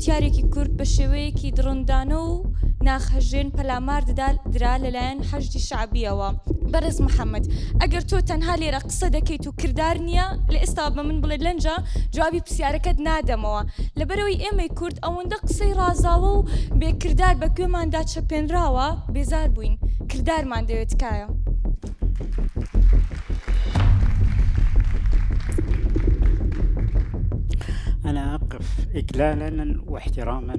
جوتیارێکی کورد بە شێوەیەکی دڕندانە و ناخهەژێن پەلامار درا لەلایەن حەشدی شەعبیەوە. بەڕێز محەمەد ئەگەر تۆ تەنها لێرە قسە دەکەیت و کردار نییە لە ئێستاوە بە من بڵێ لەنجە جوابی پرسیارەکەت نادەمەوە لەبەرئەوەی ئێمەی کورد ئەوەندە قسەی ڕازاوە و بێ کردار بە گوێماندا چەپێنراوە بێزار بووین کردارمان دەوێت تکایە. أنا أقف إجلالا واحتراما.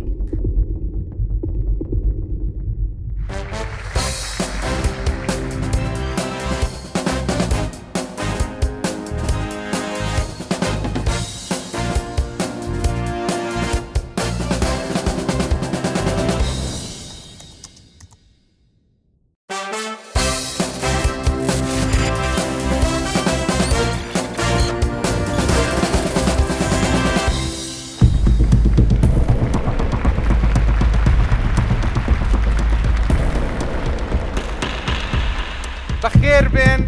بەخێر بێن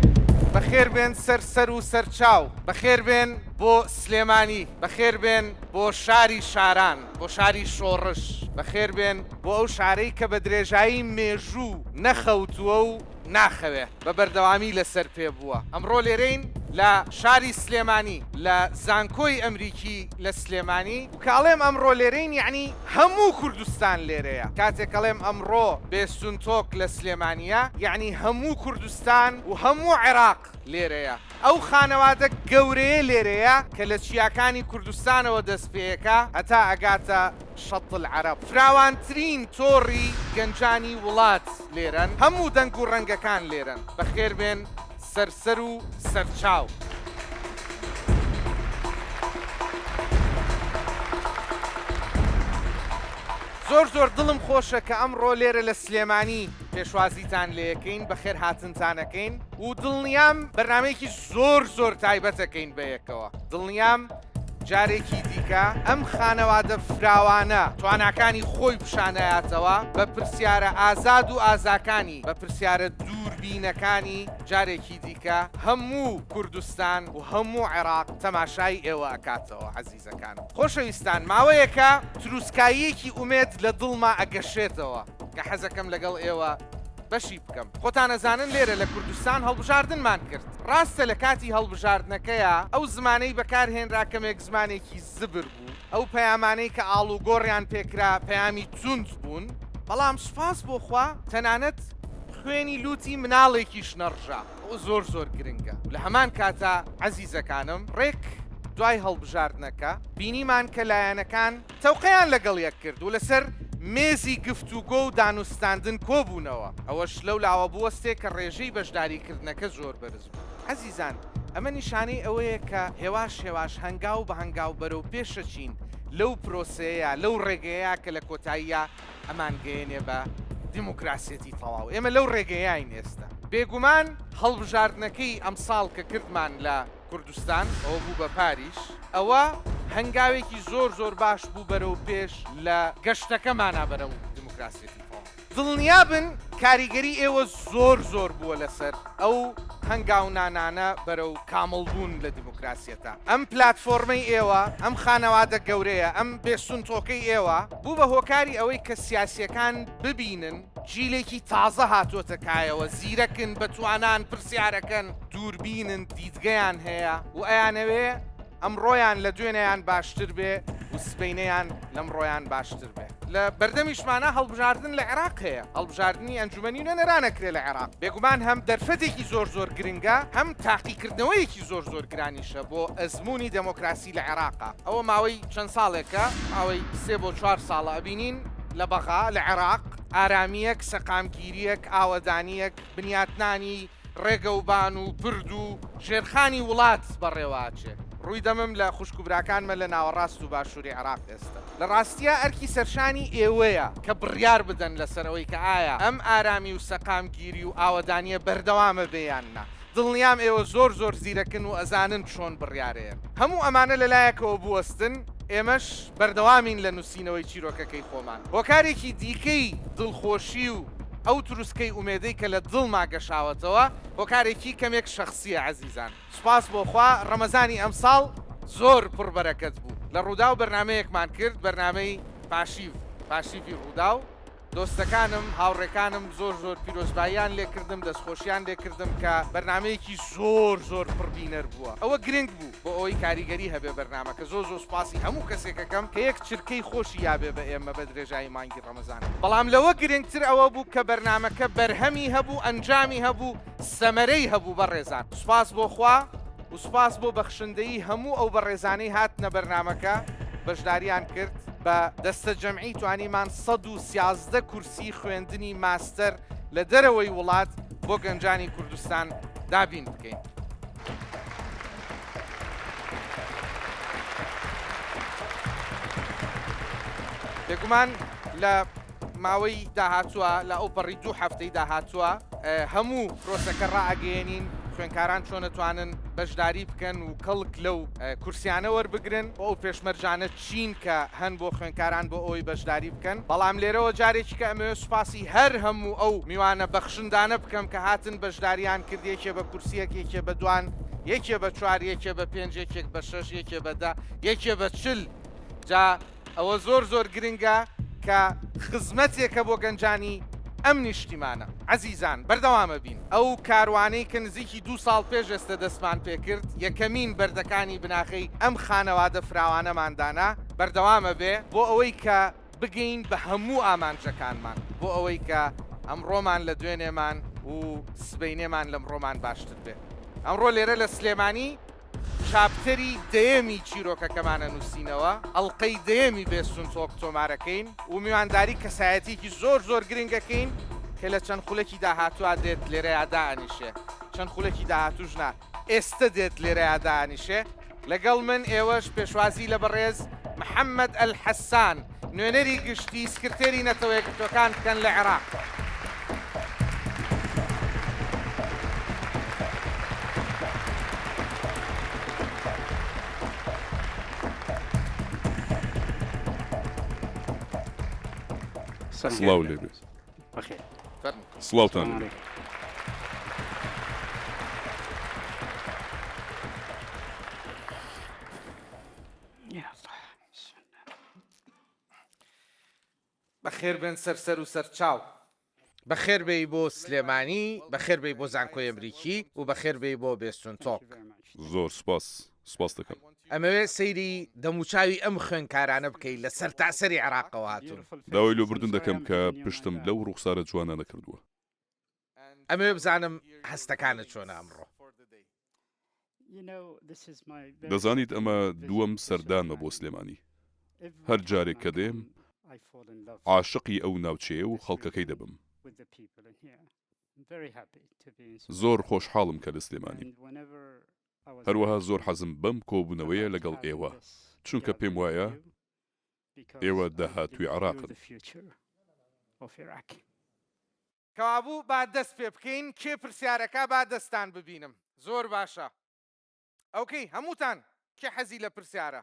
بەخێر بێن سەر سەر و سەر چاو بەخێر بێن بۆ سلێمانی بەخێر بێن بۆ شاری شاران بۆ شاری شۆڕش بەخێر بێن بۆ ئەو شارەی کە بە درێژایی مێژوو نەخەوتووە و ناخەوێ، بە بەردەوامی لەسەر پێ بووە. ئەمڕۆ لێرەین لە شاری سلێمانی، لە زانکۆی ئەمریکی لە سلێمانی و کە ئەڵێم ئەمڕۆ لێرەین یەعنی هەموو کوردستان لێرەیە. کاتێک ئەڵێم ئەمڕۆ بێستون تۆک لە سلێمانییە یەعنی هەموو کوردستان و هەموو عێراق لێرەیە. ئەو خانەوادە گەورەیە لێرەیە کە لە چیاکانی کوردستانەوە دەست پێیەکا هەتا ئەگاتە شەت العەرەب. فراوانترین تۆڕی گەنجانی وڵات لێرەن، هەموو دەنگ و ڕەنگەکان لێرەن. بەخێر بێن سەر سەر و سەر چاو. زۆر زۆر دڵم خۆشە کە ئەمڕۆ لێرە لە سلێمانی پێشوازیتان لێکەین، بەخێر هاتنتان ئەکەین و دڵنیام بەرنامەیەکی زۆر زۆر تایبەت ئەکەین بەیەکەوە. دڵنیام جارێکی دیکە ئەم خانەوادە فراوانە تواناکانی خۆی پیشانەیاتەوە بە پرسیارە ئازاد و ئازاکانی، بە پرسیارە دووربینەکانی جارێکی دیکە هەموو کوردستان و هەموو عێراق تەماشای ئێوە ئەکاتەوە عەزیزەکانم. خۆشەویستان ماوەیەکە تروسکاییەکی ئومێد لە دڵما ئەگەشێتەوە کە حەزەکەم لەگەڵ ئێوە بەشی بکەم. خۆتان ئەزانن لێرە لە کوردستان هەڵبژاردنمان کرد. ڕاستە لە کاتی هەڵبژاردنەکەیا ئەو زمانەی بەکار هێنرا کەمێک زمانێکی زبر بوو، ئەو پەیامانەی کە ئاڵوگۆڕیان پێکرا پەیامی توند بوون، بەڵام سوپاس بۆ خوا تەنانەت خوێنی لوتی مناڵێکیش نەڕژا، ئەوە زۆر زۆر گرنگە و لە هەمان کاتا عەزیزەکانم ڕێک دوای هەڵبژاردنەکە بینیمان کە لایەنەکان تەوقەیان لەگەڵ یەک کرد و لەسەر مێزی گفتوگۆ و دانوستاندن کۆبوونەوە، ئەوەش لەو لاوە بوەستێ کە ڕێژەی بەشداریکردنەکە زۆر بەرز بوو. عەزیزان ئەمە نیشانەی ئەوەیە کە هێواش هێواش هەنگاو بە هەنگاو بەرەو پێش ئەچین لەو پرۆسەیەیا، لەو ڕێگەیەیا کە لە کۆتاییا ئەمانگەیەنێ بە دیموکراسیەتی تەواو. ئێمە لەو ڕێگەیەین ئێستا. بێگومان هەڵبژاردنەکەی ئەمساڵ کە کردمان لە. کوردستان، ئەوە بوو بە پاریش، ئەوە هەنگاوێکی زۆر زۆر باش بوو بەرەو پێش لە گەشتەکەمانا بەرەو دیموکراسیەتی تەواو. دڵنیابن کاریگەری ئێوە زۆر زۆر بووە لەسەر ئەو هەنگاونانانە بەرەو کامڵ بوون لە دیموکراسیەتا. ئەم پلاتفۆرمەی ئێوە، ئەم خانەوادە گەورەیە، ئەم بێسونتۆکەی ئێوە بوو بە هۆکاری ئەوەی کە سیاسیەکان ببینن جیلێکی تازە هاتۆتە کایەوە، زیرەکن، بەتوانان، پرسیارەکەن، دووربینن، دیدگەیان هەیە و ئەیانەوێ ئەمڕۆیان لە دوێنێیان باشتر بێ و سبەینێیان لەمڕۆیان باشتر بێ. لە بەردەمیشمانا هەڵبژاردن لە عێراق هەیە، هەڵبژاردنی ئەنجومەنی نوێنەران ئەکرێ لە عێراق، بێگومان هەم دەرفەتێکی زۆر زۆر گرنگە، هەم تاقیکردنەوەیەکی زۆر زۆر گرانیشە بۆ ئەزموونی دێمۆکراسی لە عێراقا. ئەوە ماوەی چەند ساڵێکە، ماوەی سێ بۆ چوار ساڵە ئەبینین لە بەغا، لە عێراق ئارامییەک، سەقامگیرییەک، ئاوەدانییەک، بنیاتنانی ڕێگەوبان و پرد و ژێرخانی وڵات بەڕێوە ئەچێ. ڕووی دەمم لە خوشک و براکانمە لە ناوەڕاست و باشووری عێراق ئێستە. لە ڕاستیا ئەرکی سەرشانی ئێوەیە کە بڕیار بدەن لەسەر ئەوەی کە ئایا ئەم ئارامی و سەقامگیری و ئاوەدانییە بەردەوامە بێ یان نا. دڵنیام ئێوە زۆر زۆر زیرەکن و ئەزانن چۆن بڕیارەیەن. هەموو ئەمانە لە لایەکەوە بوەستن، ئێمەش بەردەوامین لە نووسینەوەی چیرۆکەکەی خۆمان. هۆکارێکی دیکەی دڵخۆشی و ئەو تروسکەی ئومێدەی کە لە دڵما گەشاوەتەوە، هۆکارێکی کەمێک شەخسییە عەزیزان. سوپاس بۆ خوا ڕەمەزانی ئەمساڵ زۆر پڕ بەرەکەت بوو. لە ڕووداو بەرنامەیەکمان کرد، بەرنامەی. پاشیڤ، پاشیڤی ڕووداو. دۆستەکانم، هاوڕێکانم زۆر زۆر پیرۆزباییان لێکردم، دەستخۆشیان لێکردم کە بەرنامەیەکی زۆر زۆر پڕ بینەر بووە. ئەوە گرنگ بوو بۆ ئەوەی کاریگەری هەبێ بەرنامەکە. زۆر زۆر سوپاسی هەموو کەسێک ئەکەم کە یەک چرکەی خۆشی یابێ بە ئێمە بە درێژایی مانگی ڕەمەزان. بەڵام لەوە گرنگتر ئەوە بوو کە بەرنامەکە بەرهەمی هەبوو، ئەنجامی هەبوو، سەمەرەی هەبوو بەڕێزان. سوپاس بۆ خوا و سوپاس بۆ بەخشندەیی هەموو ئەو بەڕێزانەی هاتنە بەرنامەکە بەشداریان کرد. بە دەستەجەمعی توانیمان 113 کورسی خوێندنی ماستەر لە دەرەوەی وڵات بۆ گەنجانی کوردستان دابین بکەین. بێگومان لە ماوەی داهاتووە لە ئەوپەڕی دوو هەفتەی داهاتووە هەموو پرۆسەکە ڕائەگەیەنین، خوێندکاران چۆن ئەتوانن بەشداری بکەن و کەڵک لەو کورسیانە وەربگرن و ئەو پێشمەرجانە چین کە هەن بۆ خوێندکاران بۆ ئەوەی بەشداری بکەن. بەڵام لێرەوە جارێکی کە ئەمەوێت سوپاسی هەر هەموو ئەو میوانە بەخشندانە بکەم کە هاتن بەشداریان کرد، یەکێ بە کورسیەک، یەکێ بە دوان، یەکێ بە چوار، یەکێ بە پێنج، یەکێک بە شەش، یەکێ بە دە، یەکێ بە 40. جا ئەوە زۆر زۆر گرنگە کە خزمەتێکە بۆ گەنجانی ئەم نیشتیمانە. عەزیزان بەردەوامە بین ئەو کاروانەی کە نزیکی دوو ساڵ پێش ئێستە دەستمان پێکرد، یەکەمین بەردەکانی بناغەی ئەم خانەوادە فراوانەمان دانا، بەردەوامە بێ بۆ ئەوەی کە بگەین بە هەموو ئامانجەکانمان، بۆ ئەوەی کە ئەمڕۆمان لە دوێنێمان و سبەینێمان لەمڕۆمان باشتر بێ. ئەمڕۆ لێرە لە سلێمانی chapter ی دەیەمی چیرۆکەکەمان ئەنووسینەوە، ئەڵقەی دەیەمی بێستوون تۆک تۆمارەکەین و میوانداری کەسایەتییەکی زۆر زۆر گرنگ ئەکەین کە لە چەند خولەکی داهاتووا دێت لێرەیا دائەنیشێ، چەند خولەکی داهاتووش نا، ئێستە دێت لێرەیا دائەنیشێ. لەگەڵ من ئێوەش پێشوازی لە بەڕێز محەممەد ئەلحەسان، نوێنەری گشتی سکرتێری نەتەوەیەکگرتووەکان بکەن لە عێراق. سڵاو لێ بێت. سڵاوتان لێ بێت. بەخێر بێن سەر سەر و سەر چاو. بەخێر بێی بۆ سلێمانی، بەخێر بێی بۆ زانکۆی ئەمریکی و بەخێر بێی بۆ بێستون تۆک. زۆر سوپاس، سوپاست دەکەم. ئەمەوێ سەیری دەموچاوی ئەم خوێندکارانە بکەی لە سەرتاسەری عێراقەوە هاتوون. داوای لێبوردن دەکەم کە پشتم لەو ڕووخسارە جوانانە کردووە. ئەمەوێ بزانم هەستەکانت چۆنە ئەمڕۆ؟ دەزانیت ئەمە دووەم سەردانمە بۆ سلێمانی. هەر جارێک کە دێم عاشقی ئەو ناوچەیە و خەڵکەکەی دەبم. زۆر خۆشحاڵم کە لە سلێمانیم. هەروەها زۆر حەزم بەم کۆبوونەوەیە لەگەڵ ئێوە، چونکە پێم وایە ئێوە داهاتووی عێراقن. کەوابوو با دەست پێ بکەین کێ پرسیارەکا با دەستان ببینم زۆر باشە okay هەمووتان کێ حەزی لە پرسیارە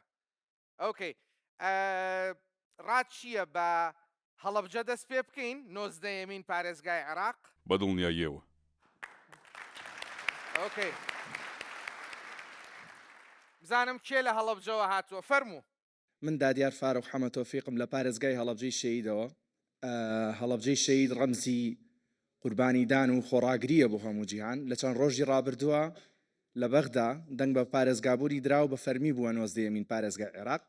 okay ڕات چییە بە هەڵەبجە دەست پێ بکەین نۆزدەیەمین پارێزگای عێراق؟ بە دڵنیاییەوە. okay بزانم کێ لە هەڵەبجەوە هاتووە فەرموو. من دادیار فاروق حەمە تۆفیقم لە پارێزگای هەڵەبجەی شەهیدەوە. هەڵەبجەی شەهید ڕەمزی قوربانیدان و خۆڕاگرییە بۆ هەموو جیهان. لە چەند ڕۆژی ڕابردووە لە بەغدا دەنگ بە پارێزگابوونی درا و بە فەرمی بووە نۆزدەیەمین پارێزگای عێراق.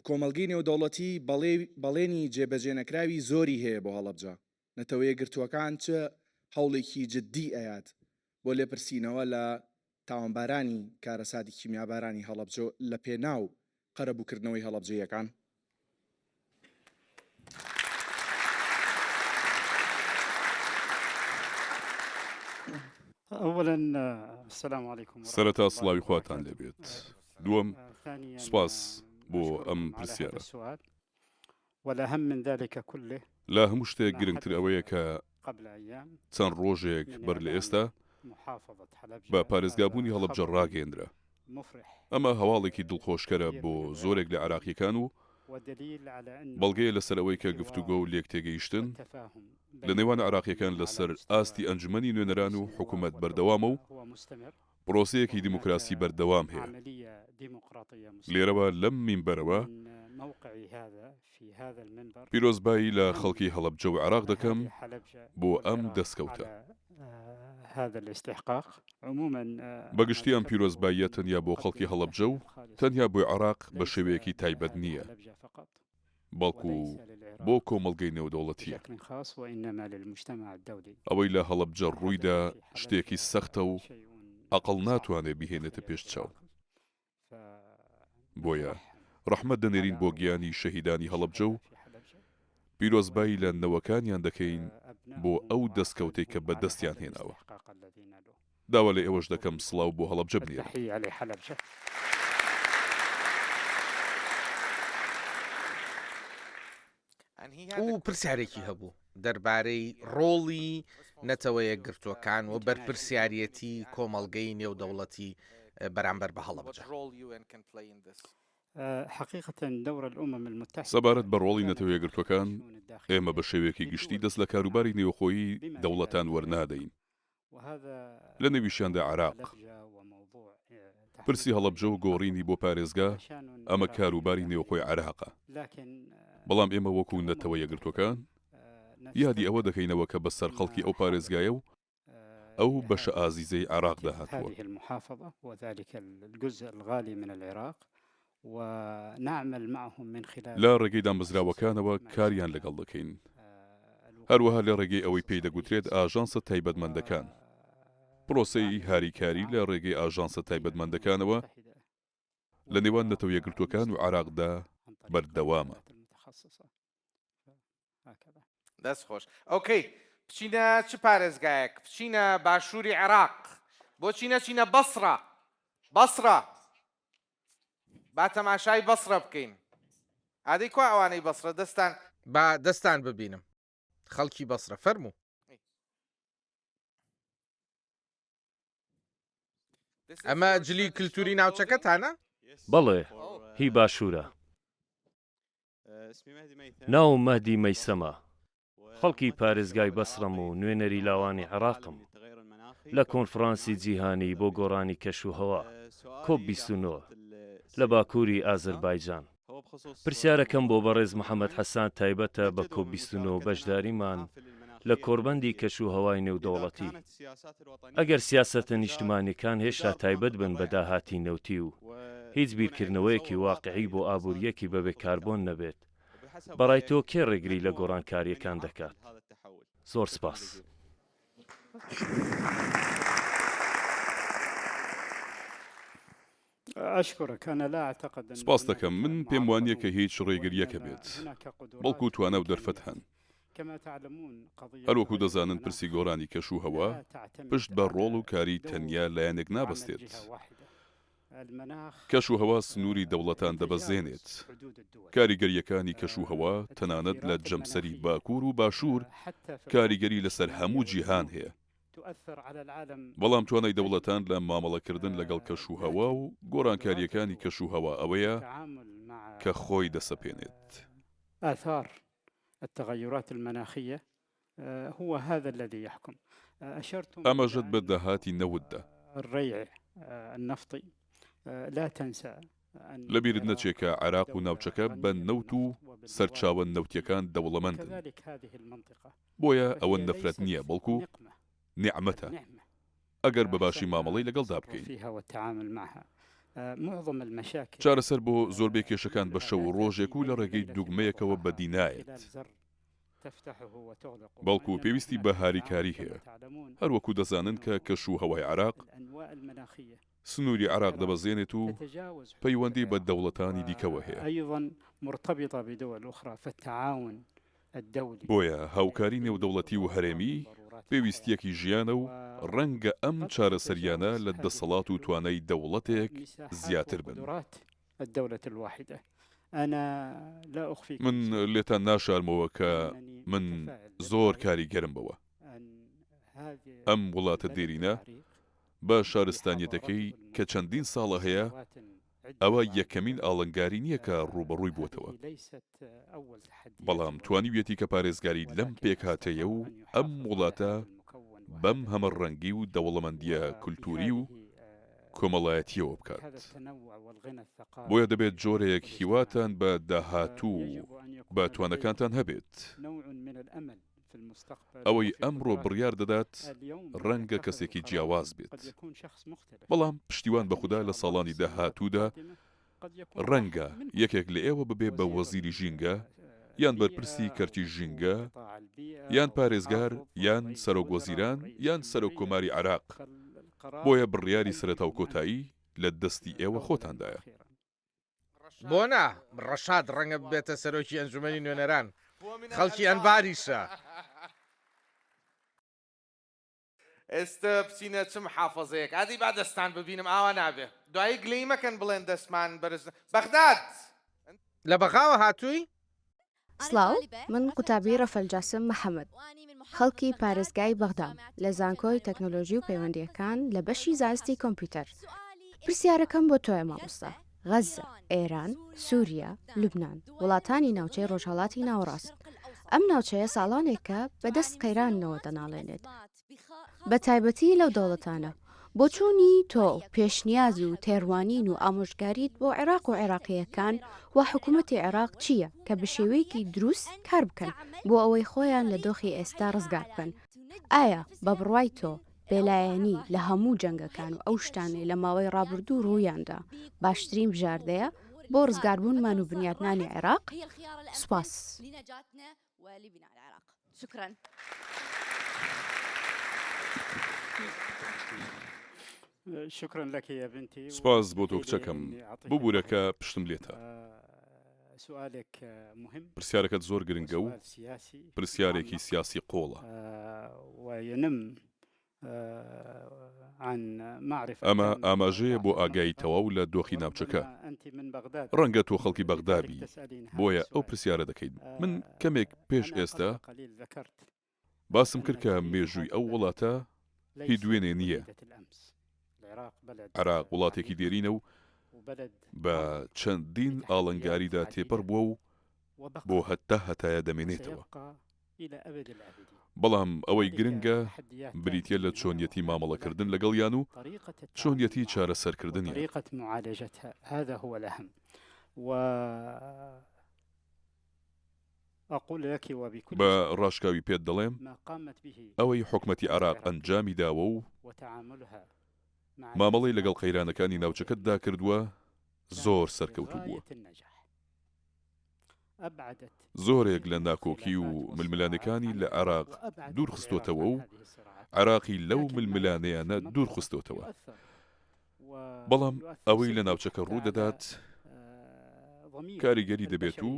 کۆمەڵگەی نێودەوڵەتی بەڵێنی جێبەجێنەکراوی زۆری هەیە بۆ هەڵەبجە. نەتەوەیەکگرتووەکان چ هەوڵێکی جددی ئەیات بۆ لێپرسینەوە لە تاوانبارانی کارەساتی کیمیابارانی هەڵەبجە لە پێناو قەرەبووکردنەوەی هەڵەبجەییەکان؟ سەرەتا سڵاوی خواتان لێبێت، دووەم سوپاس بۆ ئەم پرسیارە. لە هەموو شتێک گرنگتر ئەوەیە کە چەند ڕۆژێک بەر لە ئێستا بە پارێزگابوونی هەڵەبجە ڕاگەیەندرا. ئەمە هەواڵێکی دڵخۆشکەرە بۆ زۆرێک لە عێراقییەکان و بەڵگەیە لەسەر ئەوەی کە گفتوگۆ و لێکتێگەیشتن لە نێوان عێراقییەکان لەسەر ئاستی ئەنجومەنی نوێنەران و حکومەت بەردەوامە و پرۆسەیەکی دیموکراسی بەردەوام هەیە. لێرەوە لەم مینبەرەوە. پیرۆزبایی لە خەڵکی هەڵەبجە و عێراق دەکەم بۆ ئەم دەستکەوتە. بە گشتی ئەم پیرۆزباییە تەنیا بۆ خەڵکی هەڵەبجە و تەنیا بۆ عێراق بە شێوەیەکی تایبەت نییە، بەڵکو بۆ کۆمەڵگەی نێودەوڵەتییە. ئەوەی لە هەڵەبجە ڕوویدا شتێکی سەختە و عەقڵ ناتوانێ بیهێنێتە پێش چاو. بۆیە ڕەحمەت دەنێرین بۆ گیانی شەهیدانی هەڵەبجە و پیرۆزبایی لە نەوەکانیان دەکەین بۆ ئەو دەستکەوتەی کە بەدەستیان هێناوە. داوا لە ئێوەش دەکەم سڵاو بۆ هەڵەبجە بنێرن. و پرسیارێکی هەبوو دەربارەی ڕۆڵی نەتەوە یەکگرتووەکان و بەرپرسیاریەتی کۆمەڵگەی نێودەوڵەتی بەرامبەر بە هەڵەبجە. سەبارەت بە ڕۆڵی نەتەوە یەکگرتووەکان، ئێمە بە شێوەیەکی گشتی دەست لە کاروباری نێوخۆیی دەوڵەتان وەرنادەین. لە نێویشیاندا عێراق. پرسی هەڵەبجە و گۆڕینی بۆ پارێزگا، ئەمە کاروباری نێوخۆی عێراقە. بەڵام ئێمە وەکو نەتەوە یەکگرتووەکان یادی ئەوە دەکەینەوە کە بەسەر خەڵکی ئەو پارێزگایە و ئەو بەشە ئازیزەی عێراقدا هاتووە. لە ڕێگەی دامەزراوەکانەوە کاریان لەگەڵ دەکەین، هەروەها لە ڕێگەی ئەوەی پێی دەگوترێت ئاژانسە تایبەتمەندەکان، پرۆسەی هاریکاری لە ڕێگەی ئاژانسە تایبەتمەندەکانەوە لە نێوان نەتەوە یەکگرتووەکان و عێراقدا بەردەوامە. دەست خۆش ئۆکەی بچینە چ پارێزگایەک بچینە باشووری عێراق بۆچی نەچینە بەسڕە بەسڕە با تەماشای بەسڕە بکەین ئادەی کوا ئەوانەی بەسڕە دەستان با دەستان ببینم خەڵکی بەسرە فەرموو. ئەمە جلی کلتوری ناوچەکەتانە؟ بەڵێ هی باشوورە. ناوم مەهدی مەیسەمە، خەڵکی پارێزگای بەسڕەم و نوێنەری لاوانی عێراقم لە کۆنفرانسی جیهانی بۆ گۆڕانی کەشوهەوا، کۆپ 29، لە باکووری ئازەربایجان. پرسیارەکەم بۆ بەڕێز محەمەد حەسان تایبەتە بە کۆپ 29 و بەشداریمان لە کۆڕبەندی کەشوهەوای نێودەوڵەتی. ئەگەر سیاسەتە نیشتمانییەکان هێشتا تایبەت بن بە داهاتی نەوتی و هیچ بیرکردنەوەیەکی واقیعی بۆ ئابوورییەکی بەبێ کاربۆن نەبێت، بەڕای تۆ کێ ڕێگری لە گۆڕانکارییەکان دەکات؟ زۆر سپاس. سپاست دەکەم، من پێم وانییە کە هیچ ڕێگرییەک هەبێت، بەڵکو توانا و دەرفەت هەن. هەروەکو دەزانن پرسی گۆڕانی کەش و هەوا پشت بە ڕۆڵ و کاری تەنیا لایەنێک نابەستێت. کەش و هەوا سنووری دەوڵەتان دەبەزێنێت. کاریگەرییەکانی کەش و هەوا تەنانەت لە جەمسەری باکوور و باشوور کاریگەری لەسەر هەموو جیهان هەیە. بەڵام توانای دەوڵەتان لە مامەڵەکردن لەگەڵ کەشوهەوا و گۆڕانکارییەکانی کەشوهەوا ئەوەیە کە خۆی دەسەپێنێت. ئاماژەت بە داهاتی نەوت دا. لەبیرت نەچێ کە عێراق و ناوچەکە بە نەوت و سەرچاوە نەوتییەکان دەوڵەمەندن. بۆیە ئەوە نەفرەت نییە بەڵکو نیعمەتە ئەگەر بە باشی مامەڵەی لەگەڵدا بکەین. چارەسەر بۆ زۆربەی کێشەکان بە شەو و ڕۆژێک و لە ڕێگەی دوگمەیەکەوە بەدی نایەت، بەڵکو پێویستی بە هاریکاری هەیە، هەروەکو دەزانن کە کەش و هەوای عێراق سنووری عێراق دەبەزێنێت و پەیوەندی بە دەوڵەتانی دیکەوە هەیە. بۆیە هاوکاری نێودەوڵەتی و هەرێمی پێویستییەکی ژیانە و ڕەنگە ئەم چارەسەرییانە لە دەسەڵات و توانای دەوڵەتێک زیاتر بن. من لێتان ناشارمەوە کە من زۆر کاریگەرم بەوە. ئەم وڵاتە دێرینە بە شارستانیەتەکەی کە چەندین ساڵە هەیە، ئەوە یەکەمین ئاڵنگاری نییە کە ڕووبەڕووی بووەتەوە، بەڵام توانیویەتی کە پارێزگاری لەم پێکهاتەیە و ئەم وڵاتە بەم هەمەڕەنگی و دەوڵەمەندییە کولتووری و. کۆمەڵایەتییەوە بکات. بۆیە دەبێت جۆرێک هیواتان بە داهاتوو و بە توانەکانتان هەبێت. ئەوەی ئەمڕۆ بڕیار دەدات ڕەنگە کەسێکی جیاواز بێت، بەڵام پشتیوان بە خودا لە ساڵانی داهاتوودا ڕەنگە یەکێک لە ئێوە ببێ بە وەزیری ژینگە یان بەرپرسی کەرتی ژینگە یان پارێزگار یان سەرۆک وەزیران یان سەرۆک کۆماری عێراق، بۆیە بڕیاری سەرەتا و کۆتایی لە دەستی ئێوە خۆتاندایە. بۆ نا؟ ڕەشاد ڕەنگە ببێتە سەرۆکی ئەنجومەنی نوێنەران، خەڵکی ئەنباریشە. ئێستە بچینە چ محافەزەیەک ئادەی با دەستان ببینم ئاوا نابێ دوایی گلەیی مەکەن بڵێن دەستمان بەرز بەغداد لە بەغاوە هاتووی؟ سڵاو، من قوتابی ڕەفەل جاسم محەمەد، خەڵکی پارێزگای بەغدام، لە زانکۆی تەکنۆلۆژی و پەیوەندییەکان لە بەشی زانستی کۆمپیوتەر. پرسیارەکەم بۆ تۆیە مامۆستا، غەززە، ئێران، سووریا، لوبنان، وڵاتانی ناوچەی ڕۆژهەڵاتی ناوەڕاست، ئەم ناوچەیە ساڵانێکە بەدەست قەیرانەوە دەناڵێنێت، بە تایبەتی لەو دەوڵەتانە. بۆچوونی تۆ و پێشنیاز و تێڕوانین و ئامۆژگاریت بۆ عێراق و عێراقییەکان و حکوومەتی عێراق چییە کە بە شێوەیەکی دروست کار بکەن بۆ ئەوەی خۆیان لە دۆخی ئێستا ڕزگار بکەن؟ ئایا بە بڕوای تۆ بێلایەنی لە هەموو جەنگەکان و ئەو شتانەی لە ماوەی ڕابردوو ڕوویاندا باشترین بژاردەیە بۆ ڕزگاربوونمان و بنیاتنانی عێراق؟ سوپاس. سوپاس بۆ تۆ کچەکەم، ببورە کە پشتم لێتە. پرسیارەکەت زۆر گرنگە و پرسیارێکی سیاسی قووڵە. ئەمە ئاماژەیە بۆ ئاگایی تەواو لە دۆخی ناوچەکە. ڕەنگە تۆ خەڵکی بەغدا بی، بۆیە ئەو پرسیارە دەکەیت. من کەمێک پێش ئێستا باسم کرد کە مێژووی ئەو وڵاتە هی دوێنێ نییە. عێراق وڵاتێکی دێرینە و بە چەندین ئاڵنگاریدا تێپەڕ بووە و بۆ هەتا هەتایە دەمێنێتەوە. بەڵام ئەوەی گرنگە بریتییە لە چۆنیەتی مامەڵەکردن لەگەڵیان و چۆنیەتی چارەسەرکردنیان. بە ڕاشکاوی پێت دەڵێم ئەوەی حکومەتی عێراق ئەنجامی داوە و مامەڵەی لەگەڵ قەیرانەکانی ناوچەکەدا کردووە زۆر سەرکەوتوو بووە. زۆرێک لە ناکۆکی و ململانێکانی لە عێراق دوورخستۆتەوە و عێراقی لەو ململانێیانە دوورخستۆتەوە. بەڵام ئەوەی لە ناوچەکە ڕوودەدات کاریگەری دەبێت و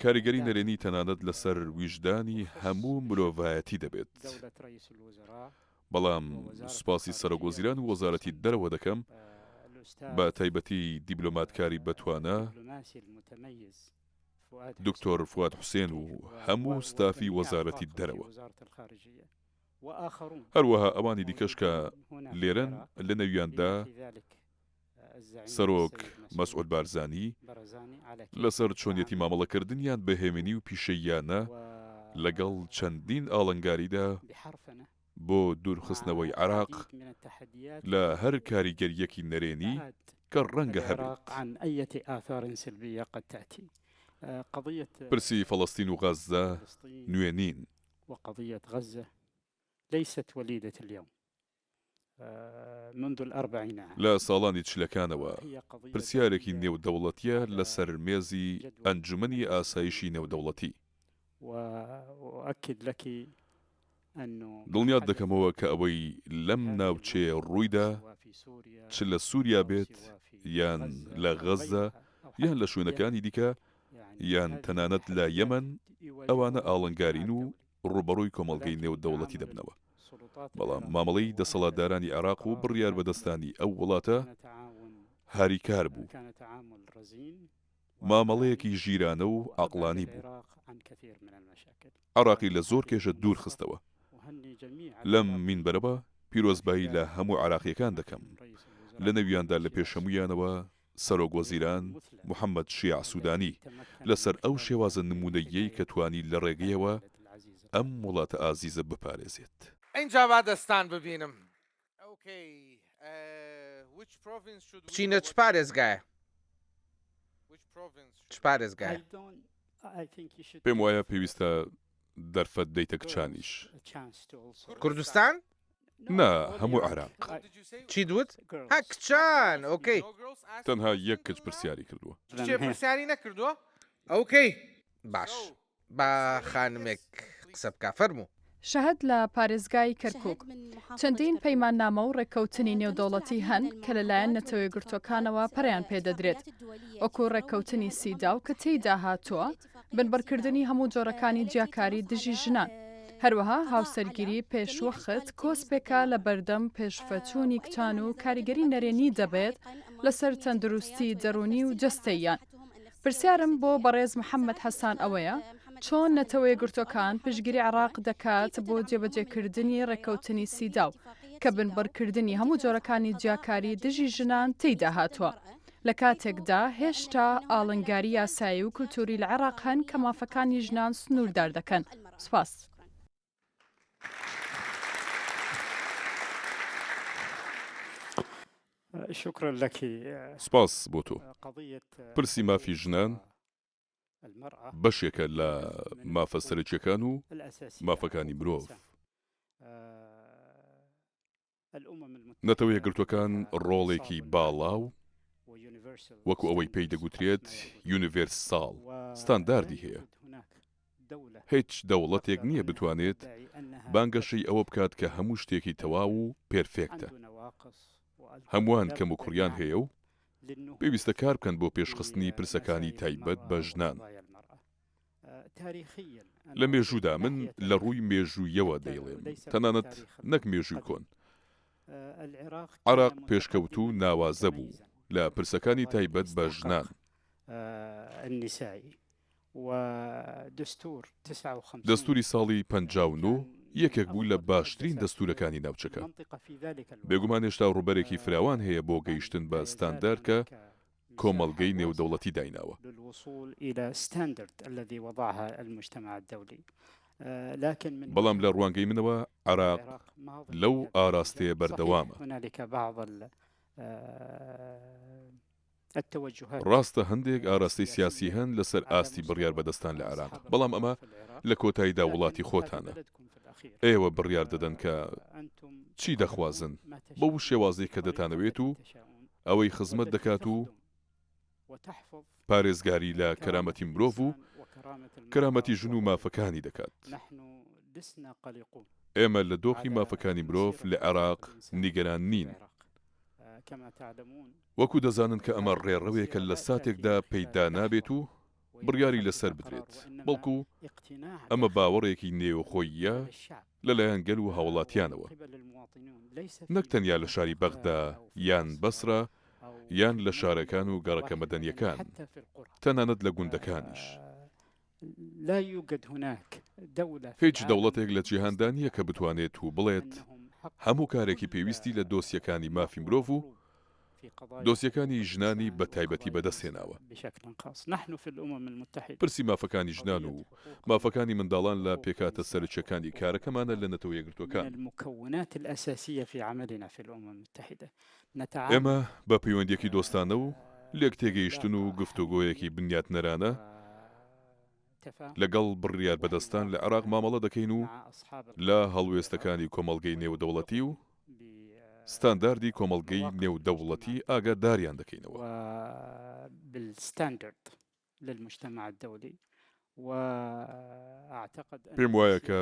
کاریگەری نەرێنی تەنانەت لەسەر ویژدانی هەموو مرۆڤایەتی دەبێت. بەڵام سوپاسی سەرۆکوەزیران و وەزارەتی دەرەوە دەکەم، بە تایبەتی دیبلۆماتکاری بەتوانا دکتۆر فواد حوسێن و هەموو ستافی وەزارەتی دەرەوە. هەروەها ئەوانی دیکەش کە لێرەن لەنێویاندا سەرۆک مەسعود بارزانی لەسەر چۆنیەتی مامەڵەکردنیان بە هێمنی و پیشەییانە لەگەڵ چەندین ئاڵنگاریدا بۆ دوورخستنەوەی عێراق لە هەر کاریگەرییەکی نەرێنی کە ڕەنگە هەبێت. پرسی فەڵەستین و غەززە نوێ نین. لە ساڵانی چلەکانەوە پرسیارێکی نێودەوڵەتییە لەسەر مێزی ئەنجومەنی ئاسایشی نێودەوڵەتی. دڵنیات دەکەمەوە کە ئەوەی لەم ناوچەیە ڕوویدا، چ لە سووریا بێت یان لە غەززە یان لە شوێنەکانی دیکە یان تەنانەت لە یەمەن، ئەوانە ئاڵنگارین و ڕووبەڕووی کۆمەڵگەی نێودەوڵەتی دەبنەوە. بەڵام مامەڵەی دەسەڵاتدارانی عێراق و بڕیاربەدەستانی ئەو وڵاتە هاریکار بوو. مامەڵەیەکی ژیرانە و عەقڵانی بوو. عێراقی لە زۆر کێشە دوور خستەوە. لەم مینبەرەوە پیرۆزبایی لە هەموو عێراقییەکان دەکەم، لەنێویاندا لە پێش هەموویانەوە سەرۆک وەزیران محەمەد شیاع سودانی لەسەر ئەو شێوازە نموونەییەی کە توانی لە ڕێگەیەوە ئەم وڵاتە ئازیزە بپارێزێت. ئینجا با دەستان ببینم. ئۆکەی. بچینە چ پارێزگایە؟ چ پارێزگایە؟ پێم وایە پێویستە دەرفەت دەیتە کچانیش. کوردستان؟ نا هەموو عێراق. چیت وت؟ ها کچان okay. تەنها یەک کچ پرسیاری کردووە. کچێ پرسیاری نەکردووە؟ okay باش با خانمێک قسە بکا فەرموو. شەهد لە پارێزگای کەرکوک. چەندین پەیماننامە و ڕێککەوتنی نێودەوڵەتی هەن کە لەلایەن نەتەوەیەکگرتووەکانەوە پەرەیان پێدەدرێت، وەکو ڕێککەوتنی سیداو کە تێیدا هاتووە بنبڕکردنی هەموو جۆرەکانی جیاکاری دژی ژنان، هەروەها هاوسەرگیری پێشوەخت کۆسپێکە لە بەردەم پێشڤەچوونی کچان و کاریگەری نەرێنی دەبێت لەسەر تەندروستی دەروونی و جەستەییان. پرسیارم بۆ بەڕێز محەمەد حەسان ئەوەیە، چۆن نەتەوەیەکگرتووەکان پشتگیری عێراق دەکات بۆ جێبەجێکردنی ڕێککەوتنی سیداو کە بنبڕکردنی هەموو جۆرەکانی جیاکاری دژی ژنان تێیدا هاتووە، لە کاتێکدا هێشتا ئاڵنگاری یاسایی و کولتووری لە عێراق هەن کە مافەکانی ژنان سنووردار دەکەن؟ سوپاس. سوپاس بۆ تۆ. پرسی مافی ژنان بەشێکە لە مافە سەرەکییەکان و مافەکانی مرۆڤ. نەتەوە یەکگرتووەکان ڕۆڵێکی باڵا و وەکو ئەوەی پێی دەگوترێت یونیڤێرساڵ ستانداردی هەیە. هیچ دەوڵەتێک نییە بتوانێت بانگەشەی ئەوە بکات کە هەموو شتێکی تەواو و پێرفێکتە. هەمووان کەموکوڕیان هەیە و پێویستە کار بکەن بۆ پێشخستنی پرسەکانی تایبەت بە ژنان. لە مێژوودا، من لە ڕووی مێژوویەوە دەیڵێم، تەنانەت نەک مێژووی کۆن، عێراق پێشکەوتوو و ناوازە بوو لە پرسەکانی تایبەت بە ژنان. دەستووری ساڵی 59 یەکێک بوو لە باشترین دەستوورەکانی ناوچەکە. بێگومان هێشتا ڕووبەرێکی فراوان هەیە بۆ گەیشتن بە ستاندارد کە کۆمەڵگەی نێودەوڵەتی دایناوە. بەڵام لە ڕوانگەی منەوە عێراق لەو ئاراستەیە بەردەوامە. ڕاستە هەندێک ئاراستەی سیاسی هەن لەسەر ئاستی بڕیاربەدەستان لە عێراق، بەڵام ئەمە لە کۆتاییدا وڵاتی خۆتانە. ئێوە بڕیار دەدەن کە چی دەخوازن بەو شێوازەی کە دەتانەوێت و ئەوەی خزمەت دەکات و پارێزگاری لە کەرامەتی مرۆڤ و کەرامەتی ژن و مافەکانی دەکات. ئێمە لە دۆخی مافەکانی مرۆڤ لە عێراق نیگەران نین. وەکو دەزانن کە ئەمە ڕێڕەوێکە لە ساتێکدا پەیدا نابێت و بڕیاری لەسەر بدرێت، بەڵکو ئەمە باوەڕێکی نێوخۆییە لەلایەن گەل و هاوڵاتیانەوە، نەک تەنیا لە شاری بەغدا یان بەسرە یان لە شارەکان و گەڕەکە مەدەنییەکان، تەنانەت لە گوندەکانیش. هیچ دەوڵەتێک لە جیهاندا نییە کە بتوانێت و بڵێت هەموو کارێکی پێویستی لە دۆسیەکانی مافی مرۆڤ و دۆسیەکانی ژنانی بە تایبەتی بەدەستهێناوە. پرسی مافەکانی ژنان و مافەکانی منداڵان لە پێکهاتە سەرەکییەکانی کارەکەمانە لە نەتەوە یەکگرتووەکان. ئێمە بە پەیوەندییەکی دۆستانە و لێکتێگەیشتن و گفتوگۆیەکی بنیاتنەرانە لەگەڵ بڕیاربەدەستان لە عێراق مامەڵە دەکەین و لە هەڵوێستەکانی کۆمەڵگەی نێودەوڵەتی و ستانداردی کۆمەڵگەی نێودەوڵەتی ئاگاداریان دەکەینەوە. پێم وایە کە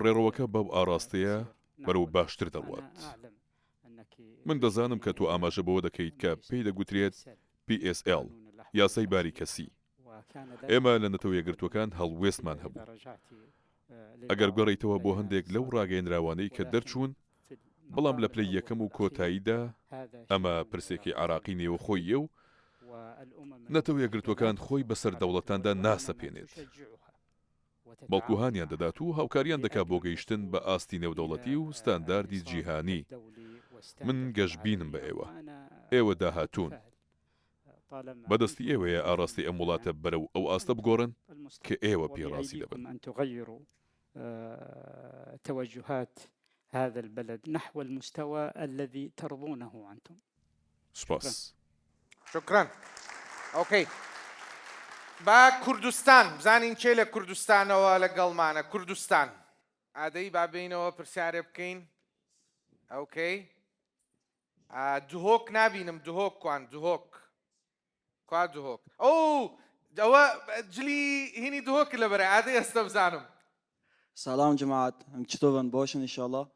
ڕێڕەوەکە بەو ئاڕاستەیە بەرەو باشتر دەڕوات. من دەزانم کە تۆ ئاماژە بەوە دەکەیت کە پێی دەگوترێت PSL، یاسای باری کەسی. ئێمە لە نەتەوە یەکگرتووەکان هەڵوێستمان هەبوو. ئەگەر بگەڕێیتەوە بۆ هەندێک لەو ڕاگەیەنراوانەی کە دەرچوون، بەڵام لە پلەی یەکەم و کۆتاییدا ئەمە پرسێکی عێراقی نێوخۆییە و نەتەوە یەکگرتووەکان خۆی بەسەر دەوڵەتاندا ناسەپێنێت، بەڵکو هانیان دەدات و هاوکاریان دەکات بۆ گەیشتن بە ئاستی نێودەوڵەتی و ستانداردی جیهانی. من گەشبینم بە ئێوە. ئێوە داهاتوون. بە دەستی ئێوەیە ئاڕاستەی ئەم وڵاتە بەرەو ئەو ئاستە بگۆڕن کە ئێوە پێی ڕازی دەبن. توجهات هذا البلد نحو المستوى الذي ترضونه انتم. سوپاس. شکرا okay با کوردستان بزانین کێ لە کوردستانەوە لەگەڵمانە کوردستان ئادەی با بینەوە پرسیارێ بکەین okay دهۆک نابینم دهۆک کوان دهۆک کوا دهۆک ئەو ئەوە جلی هینی دهۆک لەبەرە ئادەی ئێستا بزانم سلام جماعت چطورن باشن انشالله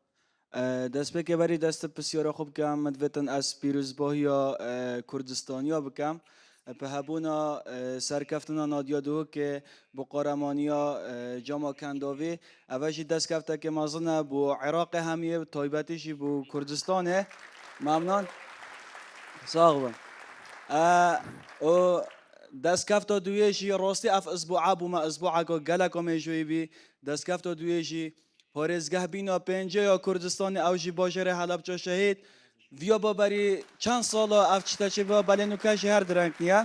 دەستپێکێ بەری دەست پرسیارە خۆ بکەم من دڤێتن ئەس پیروزباهیا کوردستانیا بکەم پە هەبوونا سەرکەفتنا نادیا دهۆکێ بۆ قارەمانیا جاما کەنداوی ئەڤە ژی دەستکەفتەکێ مەزنە بۆ عێراقێ هەمیێ تایبەتی ژی بۆ کوردستانێ مەمنان ساغ بن ئۆ دەستکەفتا دوێ ژی ڕاستی ئەف ئسبوعە بوومە ئسبوعەکە گەلەکە مێژوویی بی دەستکەفتا دوێ ژی پارێزگەه بینا پێنجێ یا کوردستانێ ئەو ژی باژێرێ هەلەبجە شەهید ڤیا با بەری چەند ساڵە ئەف چتە چێ بیا بەلێ نوکە ژی هەر درەنگ نیە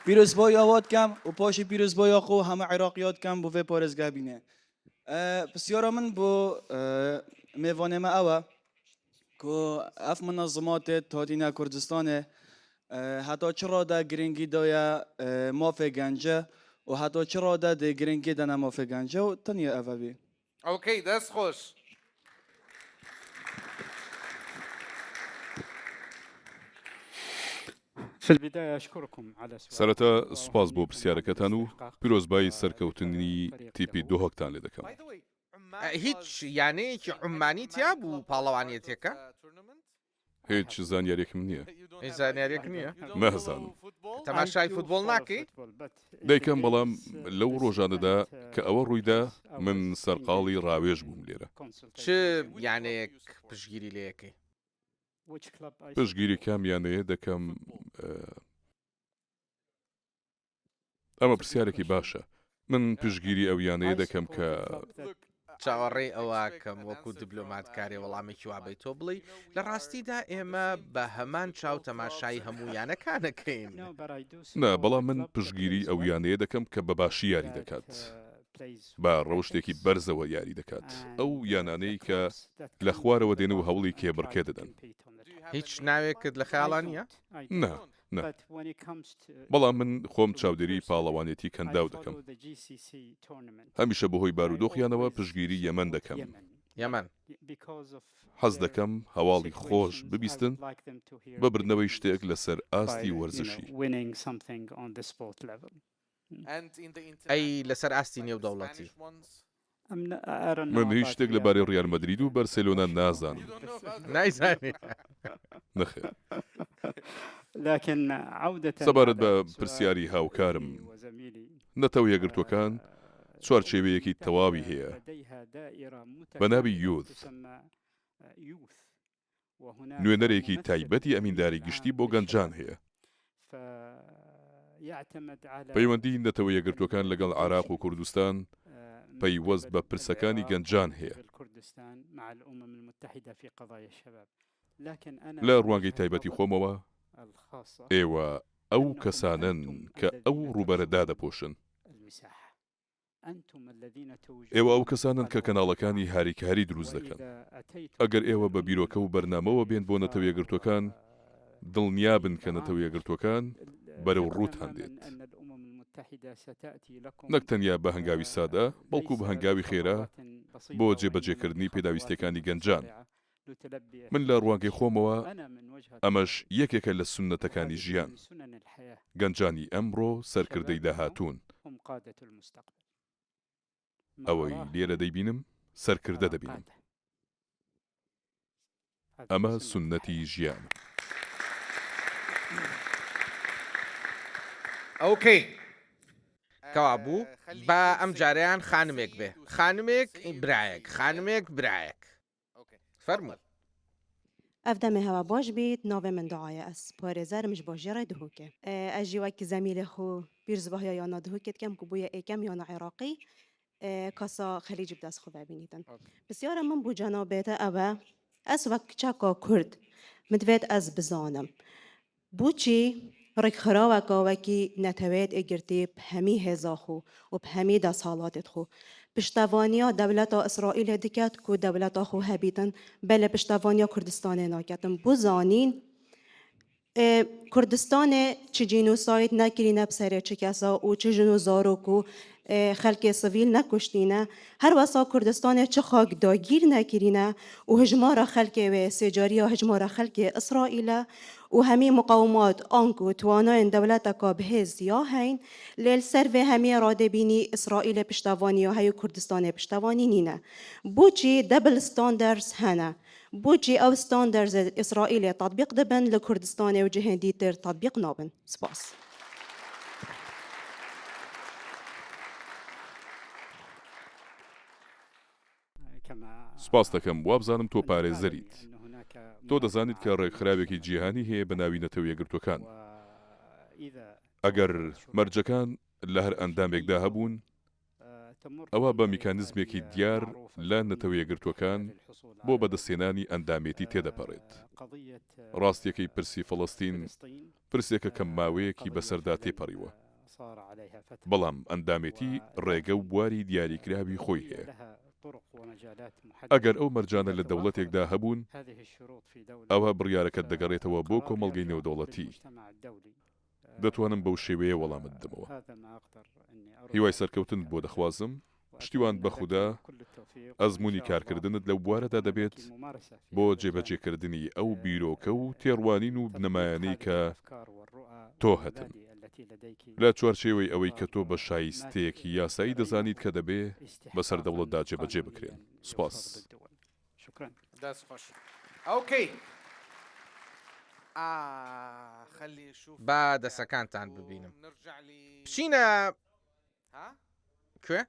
پیرۆزبایا وا دکەم و پاشی پیرۆزبایا خۆ هەمە عێراقیا دکەم بۆ ڤێ پارێزگەه بینێ پرسیارا من بۆ مێوانێ مە ئەوە کو ئەف منەزماتێ تادینە کوردستانێ هەتا چ ڕادە گرنگی دایە مافێ گەنجە و هەتا چ ڕادە دێ گرنگی دەنە مافێ گەنجە و تەنیا ئەڤە بی. okay دەست خۆش. سەرەتا سوپاس بۆ پرسیارەکەتان و پیرۆزبایی سەرکەوتنی تیپی دهۆکتان لێ دەکەم. هیچ یانەیەکی عوممانی تیا بوو پاڵەوانیەتیەکە؟ هیچ زانیاریەکم نییە. هیچ زانیاریەک نییە؟ نازانم. تەماشای فوتبۆڵ ناکەی؟ دەیکەم بەڵام لەو ڕۆژانەدا کە ئەوە ڕوویدا من سەرقاڵی ڕاوێژ بووم لێرە. چ یانەیەک پشتگیری لێ ئەکەی؟ پشتگیری کام یانەیە دەکەم؟ ئەمە پرسیارێکی باشە. من پشتگیری ئەو یانەیە دەکەم کە. چاوەڕێی ئەوەکەم وەکو دبلۆماتکارێ وەڵامێکی وا بەیتۆ بڵێی، لە ڕاستیدا ئێمە بە هەمان چاو تەماشای هەموو یانەکان ئەکەین. نا، بەڵام من پشتگیری ئەو یانەیە دەکەم کە بە باشی یاری دەکات، بە ڕەوشتێکی بەرزەوە یاری دەکات، ئەو یانانەی کە لە خوارەوە دێن و هەوڵی کێبڕکێ دەدەن. هیچ ناوێکت لە خەیاڵا نییە؟ نا، نا. بەڵام من خۆم چاودێری پاڵەوانێتی کەنداو دەکەم. هەمیشە بەهۆی بارودۆخیانەوە پشتگیری یەمەن دەکەم. حەز دەکەم هەواڵی خۆش ببیستن بە بردنەوەی شتێک لەسەر ئاستی وەرزشی. ئەی لەسەر ئاستی نێودەوڵەتی؟ من هیچ شتێک لەبارەی ڕیال مەدرید و بەرسێلۆنا نازانم. نایزانی؟ نەخێر. سەبارەت بە پرسیاری هاوکارم، نەتەوە یەکگرتووەکان چوارچێوەیەکی تەواوی هەیە بە ناوی یوث. نوێنەرێکی تایبەتی ئەمینداری گشتی بۆ گەنجان هەیە. پەیوەندی نەتەوە یەکگرتووەکان لەگەڵ عێراق و کوردستان پەیوەست بە پرسەکانی گەنجان هەیە. لە ڕوانگەی تایبەتی خۆمەوە، ئێوە ئەو کەسانەن کە ئەو ڕووبەرە دادەپۆشن. ئێوە ئەو کەسانەن کە کەناڵەکانی هاریکاری دروست دەکەن. ئەگەر ئێوە بە بیرۆکە و بەرنامەوە بێن بۆ نەتەوە یەکگرتووەکان، دڵنیابن کە نەتەوە یەکگرتووەکان بەرەو ڕووتان دێت. نەک تەنیا بە هەنگاوی سادە، بەڵکو بە هەنگاوی خێرا بۆ جێبەجێکردنی پێداویستییەکانی گەنجان. من لە ڕوانگەی خۆمەوە ئەمەش یەکێکە لە سوننەتەکانی ژیان. گەنجانی ئەمڕۆ سەرکردەی داهاتوون. ئەوەی لێرە دەیبینم سەرکردە دەبینم. ئەمە سوننەتی ژیانە. okay کەوابوو با ئەمجارەیان خانمێک بێ خانمێک برایەک خانمێک برایەک. فەرموو. ئەڤ دەمێ هەوا باش بیت ناڤێ من دوعایە ئەز پارێزەرم ژ باژێڕێ دهۆکێ. ئەز ژی وەک زەمیلێ خو پیرزباهیا یانا دهۆکێ دکەم کو بویە ئێکەم یانا عێراقی کاسا خەلیجی بدەست خو ڤەبینیتن. پرسیارە من بو جەنابێ تە ئەوە ئەز وەک کچەکا کورد مدڤێت ئەز بزانم بۆچی ڕێکخراوەکە وەکی نەتەوەیەت ئێکگرتی ب هەمی هێزا خو و ب هەمی دەسهەڵاتێت خو پشتەڤانیا دەولەتا ئیسرائیلێ دکەت کو دەولەتا خو هەبیتن بەلێ پشتەڤانیا کوردستانێ ناکەتن بۆ زانین. Kurdistanê çi cînosayd nekirîne bi serê çi kesa û çi jin û zarok û xelkê sivîl nekuştîne. Her wesa Kurdistanê çi xak dagîr nekirîne û hijmara xelkê wê sêcariya hijmara xelkê Îsraîl e û hemî muqawimat anku twanayên dewleteka bihêz ya heyn lê li ser vê hemiyê radêbînî Îsraîlê piştevanî ya hey û Kurdistanê piştevanî nîne. Boçî double standards hene? Boçî ew standardsê Îsraîlê tetbîq dibin li Kurdistanê û cihên dîtir tetbîq nabin? Spas. سپاس دەکەم، وابزانم تۆ پارێزەریت. تۆ دەزانیت کە ڕێکخراوێکی جیهانی هەیە بە ناوی نەتەوە یەکگرتووەکان. ئەگەر مەرجەکان لە هەر ئەندامێکدا هەبوون، ئەوا بە میکانیزمێکی دیار لە نەتەوە یەکگرتووەکان بۆ بەدەستهێنانی ئەندامێتی تێدەپەڕێت. ڕاستییەکەی پرسی فەڵەستین پرسێکە کە ماوەیەکی بەسەردا تێپەڕیوە، بەڵام ئەندامێتی ڕێگە و بواری دیاریکراوی خۆی هەیە. ئەگەر ئەو مەرجانە لە دەوڵەتێکدا هەبوون، ئەوا بڕیارەکە دەگەڕێتەوە بۆ کۆمەڵگەی نێودەوڵەتی. دەتوانم بەو شێوەیە وەڵامت بدەمەوە. هیوای سەرکەوتنت بۆ دەخوازم، پشتیوان بە خودا ئەزموونی کارکردنت لەو بوارەدا دەبێت بۆ جێبەجێکردنی ئەو بیرۆکە و تێڕوانین و بنەمایانەی کە تۆ هەتن لە چوارچێوەی ئەوەی کە تۆ بە شایستەیەکی یاسایی دەزانیت کە دەبێ بەسەر دەوڵەتدا جێبەجێ بکرێن. سوپاس. دەست خۆش ئۆکەی با دەسەکانتان ببینم بچینە کوێ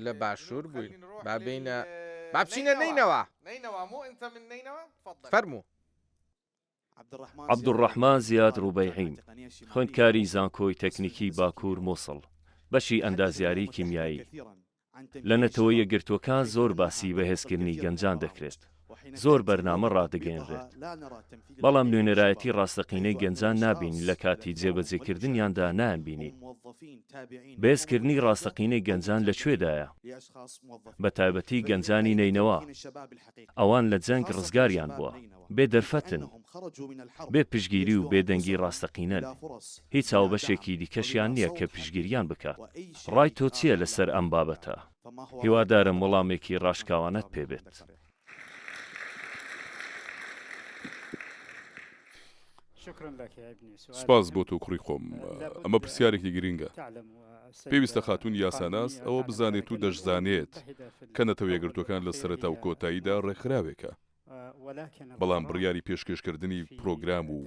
لە باشوور بووین با بینە با بچینە نەینەوە فەرموو عەبدولڕەحمان زیاد ڕوبەیعیم، خوێندکاری زانکۆی تەکنیکی باکوور موسڵ، بەشی ئەندازیاری کیمیایی. لە نەتەوە یەکگرتووەکان زۆر باسی بەهێزکردنی گەنجان دەکرێت، زۆر بەرنامە ڕادەگەیەنرێت، بەڵام نوێنەرایەتی ڕاستەقینەی گەنجان نابینین لە کاتی جێبەجێکردنیاندا نایانبینین. بەهێزکردنی ڕاستەقینەی گەنجان لە کوێدایە؟ بەتایبەتی گەنجانی نەینەوا، ئەوان لە جەنگ ڕزگاریان بووە، بێ دەرفەتن، بێ پشتگیری و بێ دەنگی ڕاستەقینەن، هیچ هاوبەشێکی دیکەشیان نییە کە پشتگیریان بکات. ڕای تۆ چییە لەسەر ئەم بابەتە؟ هیوادارم وەڵامێکی ڕاشکاوانەت پێ بێت. سوپاس بۆ تۆ کوڕی خۆم، ئەمە پرسیارێکی گرنگە. پێویستە خاتوون یاساناس ئەوە بزانێت و دەشزانێت کە نەتەوە یەکگرتووەکان لە سەرەتا و کۆتاییدا ڕێکخراوێکە، بەڵام بڕیاری پێشکێشکردنی پرۆگرام و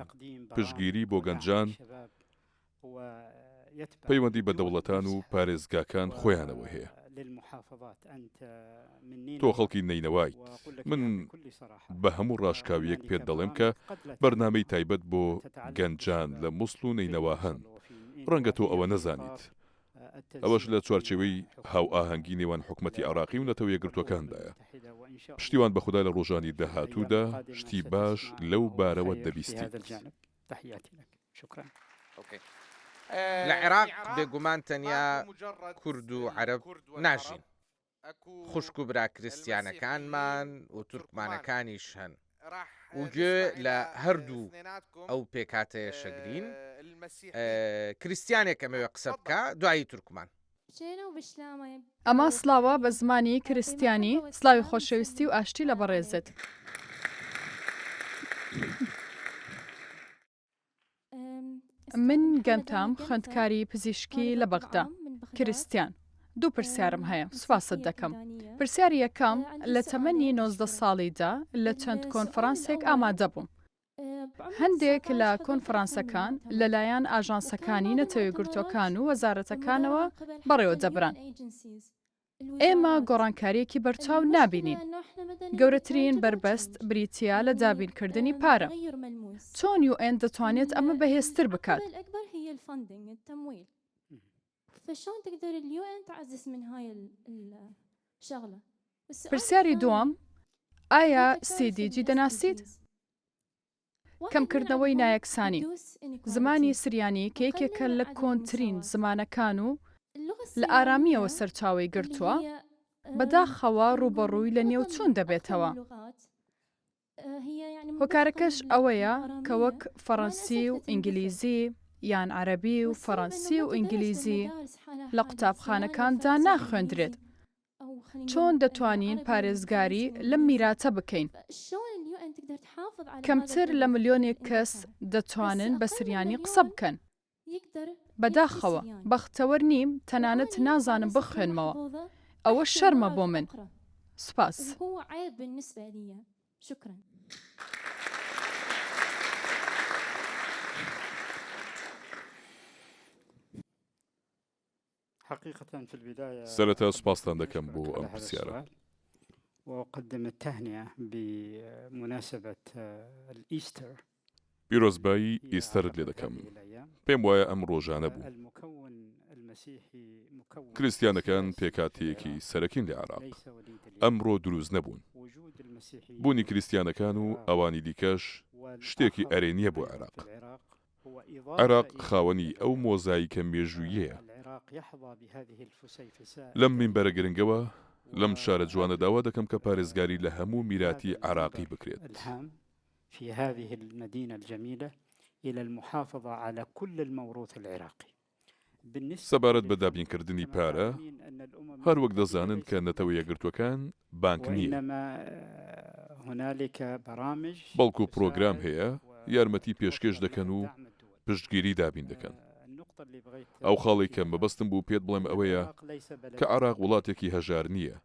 پشتگیری بۆ گەنجان پەیوەندی بە دەوڵەتان و پارێزگاکان خۆیانەوە هەیە. تۆ خەڵکی نەینەوایت، من بە هەموو ڕاشکاوییەک پێت دەڵێم کە بەرنامەی تایبەت بۆ گەنجان لە موسڵ و نەینەوا هەن، ڕەنگە تۆ ئەوە نەزانیت. ئەوەش لە چوارچێوەی هاوئاهەنگی نێوان حکومەتی عێراقی و نەتەوە یەکگرتووەکاندایە. پشتیوان بە خودا لە ڕۆژانی داهاتوودا شتی باش لەو بارەوە دەبیستیت. لە عێراق بێگومان تەنیا کورد و عەرەب ناژین. خوشک و برا کریستیانەکانمان و تورکمانەکانیش هەن و گوێ لە هەردوو ئەو پێکهاتەیەشەگرین. کریستیانێک ئەمەوێ قسە بکا دوایی تورکمان. ئەمە سڵاوە بە زمانی کریستیانی، سڵاوی خۆشەویستی و ئاشتی لە بەڕێزت. من گەنتام خوێندکاری پزیشکی لە بەغدا، کریستیان. دوو پرسیارم هەیە، سوپاست دەکەم. پرسیاری یەکەم، لە تەمەنی 19 ساڵیدا لە چەند کۆنفرانسێک ئامادە بووم. هەندێک لە کۆنفرانسەکان لەلایەن ئاژانسەکانی نەتەوەیەکگرتووەکان و وەزارەتەکانەوە بەڕێوەدەبران. ئێمە گۆڕانکارییەکی بەرچاو نابینین. گەورەترین بەربەست بریتییە لە دابینکردنی پارە. چۆن یوئێن دەتوانێت ئەمە بەهێزتر بکات؟ پرسیاری دووەم، ئایا سیدیجی دەناسیت؟ کەمکردنەوەی نایەکسانی. زمانی سریانی کە یەکێکە لە کۆنترین زمانەکان و لە ئارامییەوە سەرچاوەی گرتووە، بەداخەوە ڕووبەڕووی لەنێوچوون دەبێتەوە. هۆکارەکەش ئەوەیە کە وەک فەڕەنسی و ئینگلیزی یان عەرەبی و فەڕەنسی و ئینگلیزی لە قوتابخانەکاندا ناخوێندرێت. چۆن دەتوانین پارێزگاری لەم میراتە بکەین؟ کەمتر لە ملیۆنێک کەس دەتوانن بە سریانی قسە بکەن. بەداخەوە بەختەوەر نیم تەنانەت نازانم بخوێنمەوە. ئەوە شەرمە بۆ من. سوپاس. سەرەتا سوپاستان دەکەم بۆ ئەم پرسیارە. پیرۆزبایی ئیستەرت لێ دەکەم. پێم وایە ئەم ڕۆژانە بوو. کریستیانەکان پێکهاتەیەکی سەرەکین لە عێراق. ئەمڕۆ دروست نەبوون. بوونی کریستیانەکان و ئەوانی دیکەش شتێکی ئەرێنییە بۆ عێراق. عێراق خاوەنی ئەو مۆزایکە مێژووییەیە. لەم مینبەرە گرنگەوە، لەم شارە جوانە داوا دەکەم کە پارێزگاری لە هەموو میراتی عێراقی بکرێت. سەبارەت بە دابینکردنی پارە، هەروەک دەزانن کە نەتەوە یەکگرتووەکان بانک نییە، بەڵکو پرۆگرام هەیە یارمەتی پێشکێش دەکەن و پشتگیری دابین دەکەن. ئەو خاڵەی کە مەبەستم بوو پێت بڵێم ئەوەیە کە عێراق وڵاتێکی هەژار نییە.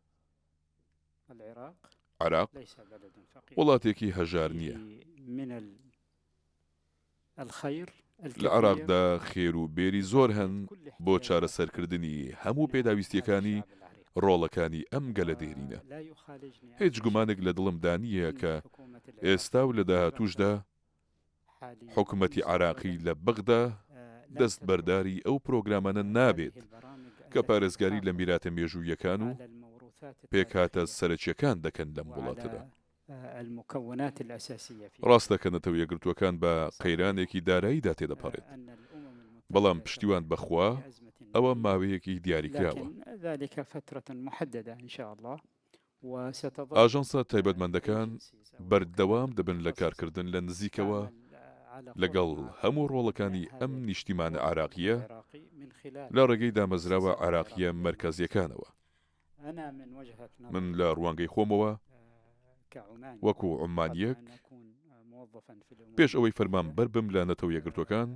عێراق وڵاتێکی هەژار نییە. لە عێراقدا خێر و بێری زۆر هەن بۆ چارەسەرکردنی هەموو پێداویستییەکانی ڕۆڵەکانی ئەم گەلە دێرینە. هیچ گومانێک لە دڵمدا نییە کە ئێستا و لە داهاتووشدا حکومەتی عێراقی لە بەغدا دەستبەرداری ئەو پرۆگرامانە نابێت کە پارێزگاری لە میراتە مێژووییەکان و پێکهاتە سەرەکییەکان دەکەن لەم وڵاتەدا. ڕاستە کە نەتەوە یەکگرتووەکان بە قەیرانێکی داراییدا تێدەپەڕێت، بەڵام پشتیوان بە خوا ئەوە ماوەیەکی دیاریکراوە. ئاژانسە تایبەتمەندەکان بەردەوام دەبن لە کارکردن لە نزیکەوە لەگەڵ هەموو ڕۆڵەکانی ئەم نیشتیمانە عێراقییە لە ڕێگەی دامەزراوە عێراقییە مەرکەزییەکانەوە. من لە ڕوانگەی خۆمەوە وەکو عومانییەک پێش ئەوەی فەرمانبەر بم لە نەتەوە یەکگرتووەکان،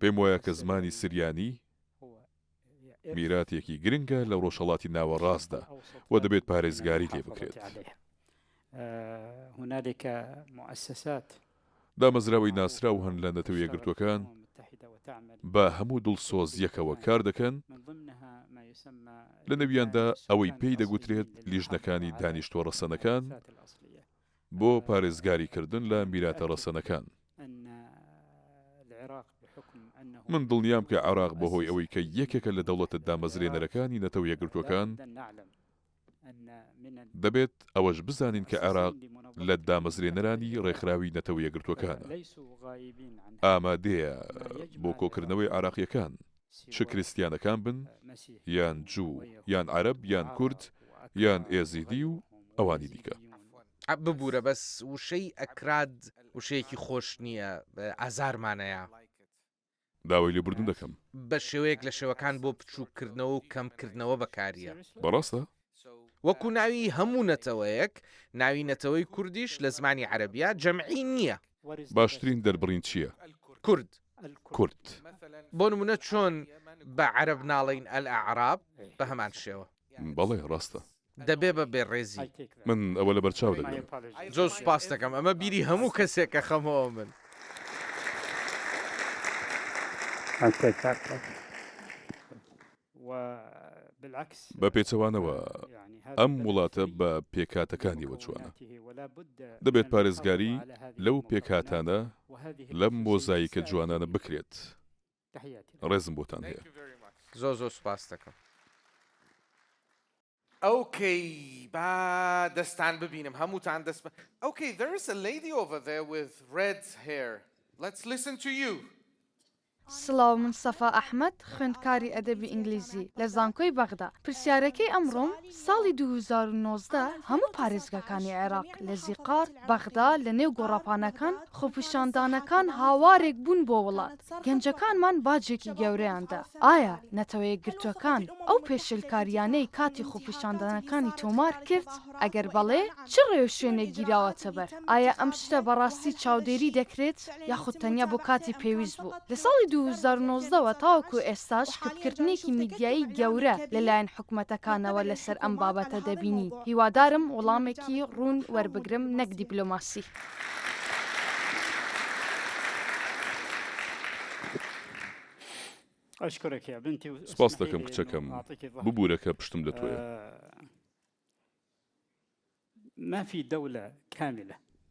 پێم وایە کە زمانی سریانی میراتێکی گرنگە لە ڕۆژهەڵاتی ناوەڕاستدا و دەبێت پارێزگاری لێ بکرێت. دامەزراوەی ناسراو هەن لە نەتەوە یەکگرتووەکان بە هەموو دڵسۆزییەکەوە کار دەکەن، لەنێویاندا ئەوەی پێی دەگوترێت لیژنەکانی دانیشتووە ڕەسەنەکان بۆ پارێزگاریکردن لە میراتە ڕەسەنەکان. من دڵنیام کە عێراق بەهۆی ئەوەی کە یەکێکە لە دەوڵەتە دامەزرێنەرەکانی نەتەوە یەکگرتووەکان، دەبێت ئەوەش بزانین کە عێراق لە دامەزرێنەرانی ڕێکخراوی نەتەوە یەکگرتووەکانە، ئامادەیە بۆ کۆکردنەوەی عێراقییەکان، چ کریستیانەکان بن یان جوو یان عەرەب یان کورد یان ئێزیدی و ئەوانی دیکە. ببورە بەس وشەی ئەکراد وشەیەکی خۆش نییە ئازارمانەیە. داوای لێبوردن دەکەم. بە شێوەیەک لە شێوەکان بۆ بچووک کردنەوە و کەم کردنەوە بەکاریە. بەڕاستە؟ وەکو ناوی هەموو نەتەوەیەک، ناوی نەتەوەی کوردیش لە زمانی عەرەبیا جەمعی نییە. باشترین دەربڕین چییە؟ کورد. کورد. بۆ نموونە چۆن بە عەرەب ناڵێین الاعراب، بە هەمان شێوە. بەڵێ ڕاستە. دەبێ بە بێ ڕێزی. من ئەوە لەبەرچاو دەگرم. زۆر سوپاست دەکەم ئەمە بیری هەموو کەسێکە خەمەوە من. بە پێچەوانەوە ئەم وڵاتە بە پێکهاتەکانیەوە جوانە. دەبێت پارێزگاری لەو پێکهاتانە لەم مۆزایکە جوانانە بکرێت. ڕێزم بۆتان هەیە. زۆر زۆر سوپاست دەکەم. ئۆکەی با دەستان ببینم هەمووتان دەست بە ئۆکەی there is a lady over there with red hair let's listen to you. سڵاو من سەفا ئەحمەد خوێندکاری ئەدەبی ئینگلیزی لە زانکۆی بەغدا پرسیارەکەی ئەمڕۆم ساڵی 2019 هەموو پارێزگاکانی عێراق لە زیقار، بەغدا لە نێو گۆڕەپانەکان خۆپیشاندانەکان هاوارێک بوون بۆ وڵات گەنجەکانمان باجێکی گەورەیان دا ئایا نەتەوەیەکگرتووەکان ئەو پێشێلکارییانەی کاتی خۆپیشاندانەکانی تۆمار کرد؟ ئەگەر بەڵێ، چ ڕێوشوێنێک گیراوەتەبەر؟ ئایا ئەم شتە بەڕاستی چاودێری دەکرێت یاخود تەنیا بۆ کاتی پێویست بوو؟ لە ساڵی 2019 وە تاوەکو ئێستاش کپکردنێکی میدیایی گەورە لەلایەن حکومەتەکانەوە لەسەر ئەم بابەتە دەبینین. هیوادارم وەڵامێکی ڕوون وەربگرم نەک دیپلۆماسی. سپاست دەکەم کچەکەم، ببورە کە پشتم لە تۆیە.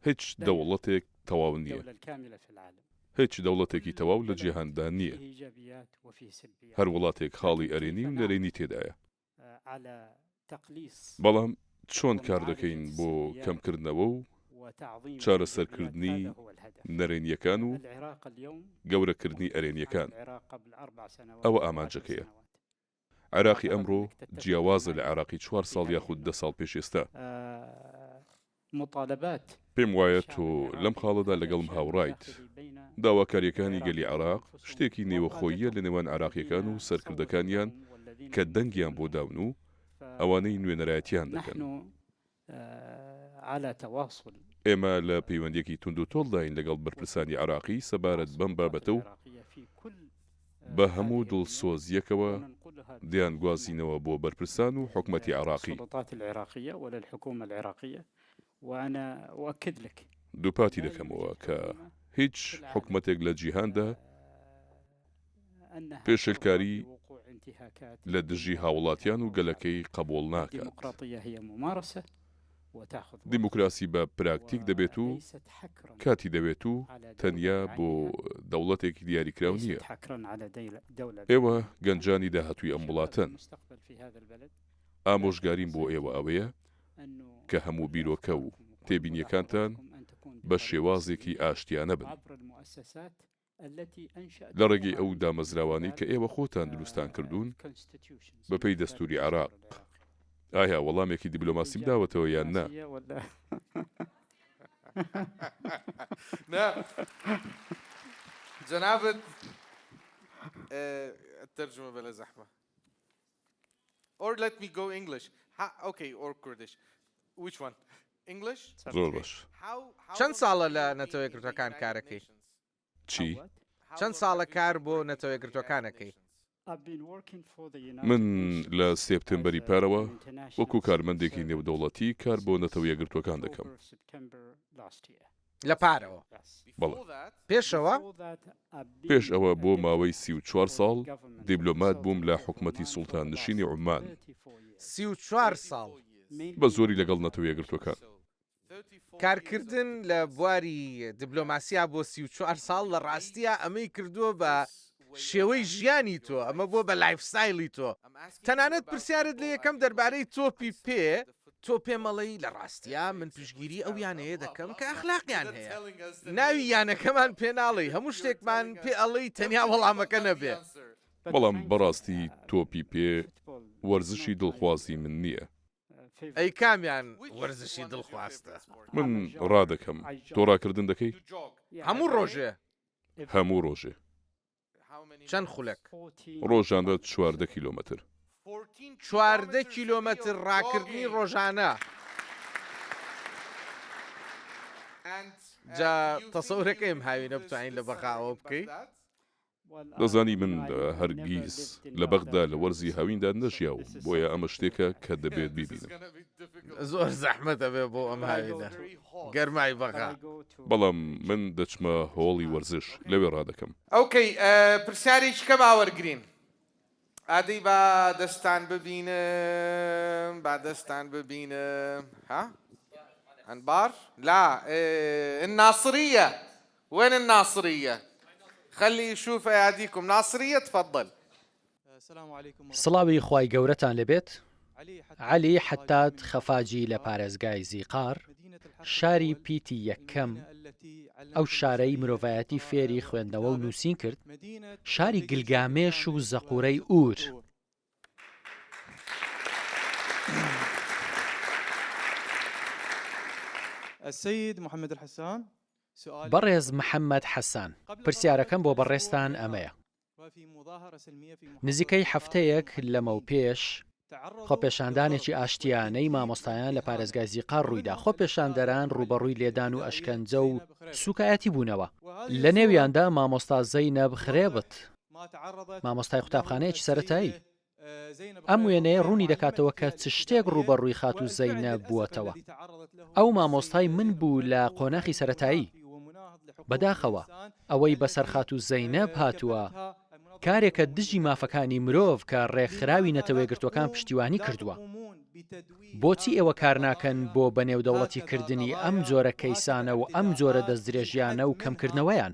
هیچ دەوڵەتێک تەواو نییە. هیچ دەوڵەتێکی تەواو لە جیهاندا نییە. هەر وڵاتێک خاڵی ئەرێنی و نەرێنی تێدایە. بەڵام چۆن کار دەکەین بۆ کەمکردنەوە و چارەسەرکردنی نەرێنییەکان و گەورەکردنی ئەرێنییەکان، ئەوە ئامانجەکەیە. عێراقی ئەمڕۆ جیاوازە لە عێراقی چوار ساڵ یاخود دە ساڵ پێش ئێستا. پێم وایە تۆ لەم خاڵەدا لەگەڵم هاوڕایت. داواکارییەکانی گەلی عێراق شتێکی نێوەخۆییە لە نێوان عێراقییەکان و سەرکردەکانیان کە دەنگیان بۆ داون و ئەوانەی نوێنەرایەتیان دەکەن. ئێمە لە پەیوەندییەکی توندوتۆڵداین لەگەڵ بەرپرسانی عێراقی سەبارەت بەم بابەتە و بە هەموو دڵسۆزییەکەوە دەیانگوازینەوە بۆ بەرپرسان و حکومەتی عێراقی. دووپاتی دەکەمەوە کە هیچ حکومەتێک لە جیهاندا پێشێلکاری لە دژی هاوڵاتیان و گەلەکەی قبوڵ ناکات. دیموکراسی بە پراکتیک دەبێت و کاتی دەوێت و تەنیا بۆ دەوڵەتێکی دیاریکراو نییە. ئێوە گەنجانی داهاتووی ئەم وڵاتەن. ئامۆژگاریم بۆ ئێوە ئەوەیە کە هەموو بیرۆکە و تێبینییەکانتان بە شێوازێکی ئاشتیانە بن. لە ڕێگەی ئەو دامەزراوانەی کە ئێوە خۆتان دروستتان کردوون بەپێی دەستووری عێراق. ئایا وەڵامێکی دیبلۆماسیم داوەتەوە یان نا؟ جەنابت تەرجمە بە لە زەحمە Or let me go English. Ha, okay, or Kurdish. Which one? English? زۆر باش. چەند ساڵە لە نەتەوە یەکگرتووەکان کارەکەی؟ چی؟ چەند ساڵە کار بۆ نەتەوە یەکگرتووەکان ئەکەی؟ من لە سێپتێمبەری پارەوە وەکو کارمەندێکی نێودەوڵەتی کار بۆ نەتەوە یەکگرتووەکان دەکەم. لە پارەوە؟ بەڵێ. پێشەوە؟ پێش ئەوە بۆ ماوەی 34 ساڵ دیبلۆمات بووم لە حکومەتی سوڵتاننشینی عوممان. 34 ساڵ. بە زۆری لەگەڵ نەتەوە یەکگرتووەکان. کارکردن لە بواری دبلۆماسیا بۆ 34 ساڵ لە ڕاستیا ئەمەی کردووە بە شێوەی ژیانی تۆ، ئەمە بووە بە lifestyle ی تۆ. تەنانەت پرسیارت لێ یەکەم دەربارەی تۆپی پێ، تۆ پێم ئەڵێی لە ڕاستیا من پشتگیری ئەو یانەیە دەکەم کە ئەخلاقیان هەیە. ناوی یانەکەمان پێ ناڵێی، هەموو شتێکمان پێ ئەڵێی تەنیا وەڵامەکە نەبێ. بەڵام بەڕاستی تۆپی پێ وەرزشی دڵخوازی من نییە. ئەی کامیان وەرزشی دڵخوازتە؟ من ڕادەکەم. تۆ ڕاکردن دەکەی؟ هەموو ڕۆژێ؟ هەموو ڕۆژێ. چەند خولەک؟ ڕۆژانە 14 کیلۆمەتر. 14 کیلۆمەتر ڕاکردنی ڕۆژانە. جا تەسەورەکەیم هاوینە بتوانین لە بەغا ئەوە بکەی. دەزانی من هەرگیز لە بەغدا لە وەرزی هاویندا نەژیاوم، بۆیە ئەمە شتێکە کە دەبێت بیبینم. زۆر زەحمەت ئەبێ بۆ ئەم هاوینە گەرمای بەغا. بەڵام من دەچمە هۆڵی وەرزش، لەوێ ڕادەکەم. okay پرسیارێکی کە با وەرگرین ئادەی با دەستان ببینم با دەستان ببینم ها انبار لا الناصرية وين الناصرية خلي يشوف اياديكم ناصرية تفضل. سڵاوی خوای گەورەتان لێبێت. عەلی حەتات خەفاجی لە پارێزگای زیقار، شاری پیتی یەکەم، ئەو شارەی مرۆڤایەتی فێری خوێندنەوە و نووسین کرد، شاری گلگامێش و زەقورەی ئوور. بەڕێز محەمەد حەسان، پرسیارەکەم بۆ بەڕێزتان ئەمەیە. نزیکەی هەفتەیەک لەمەوپێش خۆپێشاندانێکی ئاشتیانەی مامۆستایان لە پارێزگای زیقار ڕوویدا، خۆپێشاندەران ڕووبەڕووی لێدان و ئەشکەنجە و سووکایەتی بوونەوە، لەنێویاندا مامۆستا زەینەب خرێبت، مامۆستای قوتابخانەیەکی سەرەتایی. ئەم وێنەیە ڕوونی دەکاتەوە کە چ شتێک ڕووبەڕووی خاتوو زەینەب بووەتەوە. ئەو مامۆستای من بوو لە قۆناخی سەرەتایی. بەداخەوە، ئەوەی بەسەر خاتوو زەینەب هاتووە، کارێکە دژی مافەکانی مرۆڤ کە ڕێکخراوی نەتەوەیەکگرتووەکان پشتیوانی کردووە. بۆچی ئێوە کار ناکەن بۆ بەنێودەوڵەتیکردنی ئەم جۆرە کەیسانە و ئەم جۆرە دەستدرێژیانە و کەمکردنەوەیان؟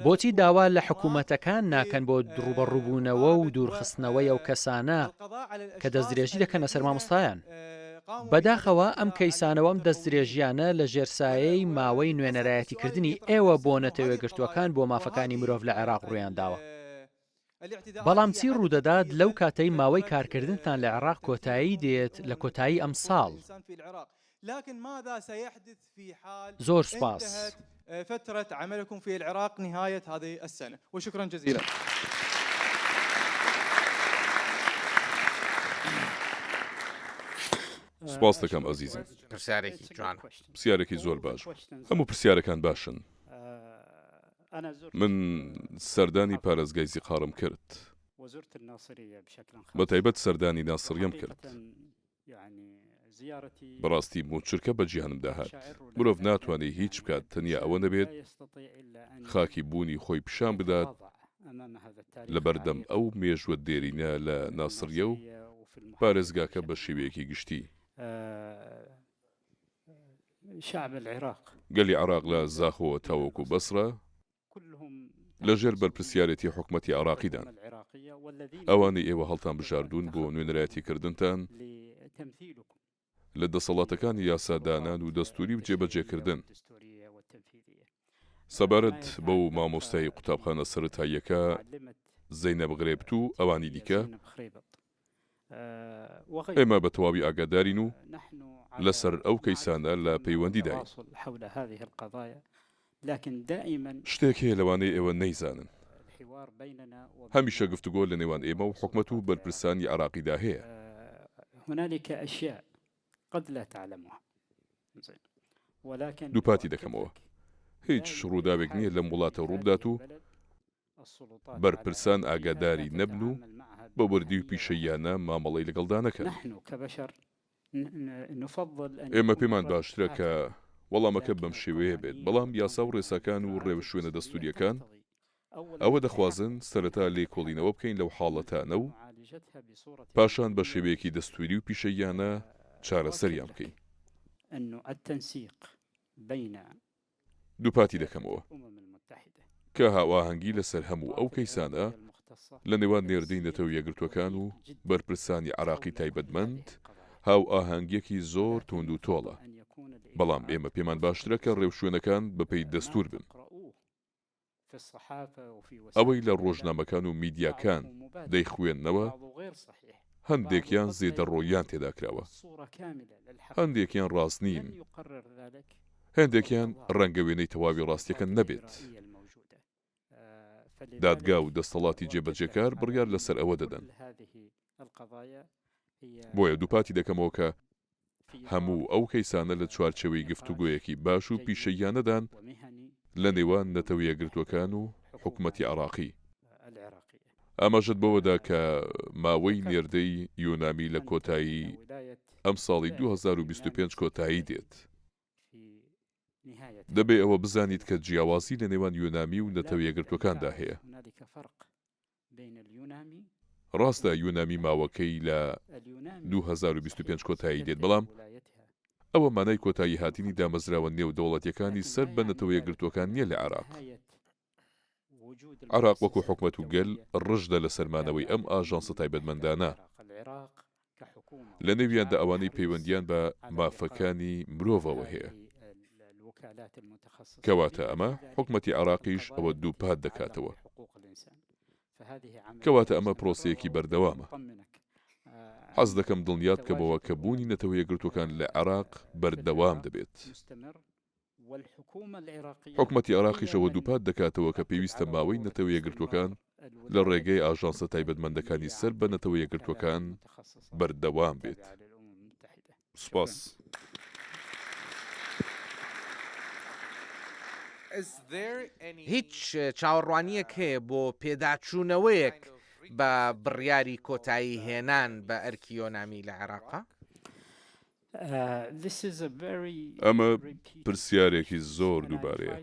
بۆچی داوا لە حکومەتەکان ناکەن بۆ ڕووبەڕووبوونەوە و دوورخستنەوەی ئەو کەسانە کە دەستدرێژی دەکەنە سەر مامۆستایان؟ بەداخەوە ئەم کەیسانە و ئەم دەستدرێژیانە لە ژێر سایەی ماوەی نوێنەرایەتیکردنی ئێوە بۆ نەتەوەیەکگرتووەکان بۆ مافەکانی مرۆڤ لە عێراق ڕوویانداوە. بەڵام چی ڕوودەدات لەو کاتەی ماوەی کارکردنتان لە عێراق کۆتایی دێت لە کۆتایی ئەمساڵ؟ زۆر سوپاس. سوپاست دەکەم ئەزیزم. پرسیارێکی جوانە. پرسیارێکی زۆر باش بوو. هەموو پرسیارەکان باشن. من سەردانی پارێزگای زیقارم کرد، بەتایبەت سەردانی ناسڕیەم کرد. بەڕاستی موچرکە بە جیهانمدا هات. مرۆڤ ناتوانێ هیچ بکات تەنیا ئەوە نەبێت خاکی بوونی خۆی پیشان بدات لەبەردەم ئەو مێژووە دێرینە لە ناسڕیە و پارێزگاکە بە شێوەیەکی گشتی. گەلی عێراق لە زاخۆوە تاوەکو بەسڕە لەژێر بەرپرسیارێتی حکومەتی عێراقیدان. ئەوانەی ئێوە هەڵتانبژاردوون بۆ نوێنەرایەتیکردنتان لە دەسەڵاتەکانی یاسادانان و دەستووری و جێبەجێکردن. سەبارەت بەو مامۆستای قوتابخانە سەرەتاییەکە زەینەب غرێبت و ئەوانی دیکە، ئێمە بە تەواوی ئاگادارین و لەسەر ئەو کەیسانە لە پەیوەندیداین. شتێک هەیە لەوانەیە ئێوە نەیزانن. هەمیشە گفتوگۆ لە نێوان ئێمە و حکومەت و بەرپرسانی عێراقیدا هەیە. دووپاتی دەکەمەوە، هیچ ڕووداوێک نییە لەم وڵاتە ڕووبدات و بەرپرسان ئاگاداری نەبن و بە وردی و پیشەییانە مامەڵەی لەگەڵدا نەکەن. ئێمە پێمان باشترە کە وەڵامەکە بەم شێوەیە بێت، بەڵام یاسا و ڕێساکان و ڕێوشوێنە دەستوورییەکان ئەوە دەخوازن سەرەتا لێکۆڵینەوە بکەین لەو حاڵەتانە و پاشان بە شێوەیەکی دەستووری و پیشەییانە چارەسەریان بکەین. دووپاتی دەکەمەوە کە هاوئاهەنگی لەسەر هەموو ئەو کەیسانە لە نێوان نێردەی نەتەوە یەکگرتووەکان و بەرپرسانی عێراقی تایبەتمەند هاوئاهەنگییەکی زۆر تووند و تۆڵە، بەڵام ئێمە پێمان باشترە کە ڕێوشوێنەکان بەپێی دەستوور بن. ئەوەی لە ڕۆژنامەکان و میدیاکان دەیخوێننەوە هەندێکیان زێدەڕۆییان تێدا کراوە، هەندێکیان ڕاست نین، هێندێکیان ڕەنگە وێنەی تەواوی ڕاستیەکە نەبێت. دادگا و دەستەڵاتی جێبەجێکار بڕیار لەسەر ئەوە دەدەن. بۆیە دووپاتی دەکەمەوە کە هەموو ئەو کەیسانە لە چوارچێوەی گفتوگۆیەکی باش و پیشەییانەدان لە نێوان نەتەوە یەکگرتووەکان و حکومەتی عێراقی. ئاماژەت بەوەدا کە ماوەی نێردەی یونامی لە کۆتایی ئەمساڵی 2025 کۆتایی دێت. دەبێ ئەوە بزانیت کە جیاوازی لە نێوان یونامی و نەتەوە یەکگرتووەکاندا هەیە. ڕاستە یونامی ماوەکەی لە 2025 کۆتایی دێت، بەڵام ئەوە مانای کۆتاییهاتنی دامەزراوە نێودەوڵەتییەکانی سەر بە نەتەوە یەکگرتووەکان نییە لە عێراق. عێراق وەکو حکومەت و گەل ڕژدە لەسەر مانەوەی ئەم ئاژانسە تایبەتمەندانە. لە نێویاندا ئەوانەی پەیوەندییان بە مافەکانی مرۆڤەوە هەیە. کەواتە ئەمە حکومەتی عێراقیش ئەوە دووپات دەکاتەوە. کەواتە ئەمە پرۆسەیەکی بەردەوامە. حەز دەکەم دڵنیات بکەمەوە کە بوونی نەتەوە یەکگرتووەکان لە عێراق بەردەوام دەبێت. حکومەتی عێراقیش ئەوە دووپات دەکاتەوە کە پێویستە ماوەی نەتەوە یەکگرتووەکان لە ڕێگەی ئاژانسە تایبەتمەندەکانی سەر بە نەتەوە یەکگرتووەکان بەردەوام بێت. سوپاس. هیچ چاوەڕوانییەک هەیە بۆ پێداچوونەوەیەک بە بڕیاری کۆتایی هێنان بە ئەرکی یۆنامی لە عێراق؟ ئەمە پرسیارێکی زۆر دووبارەیە.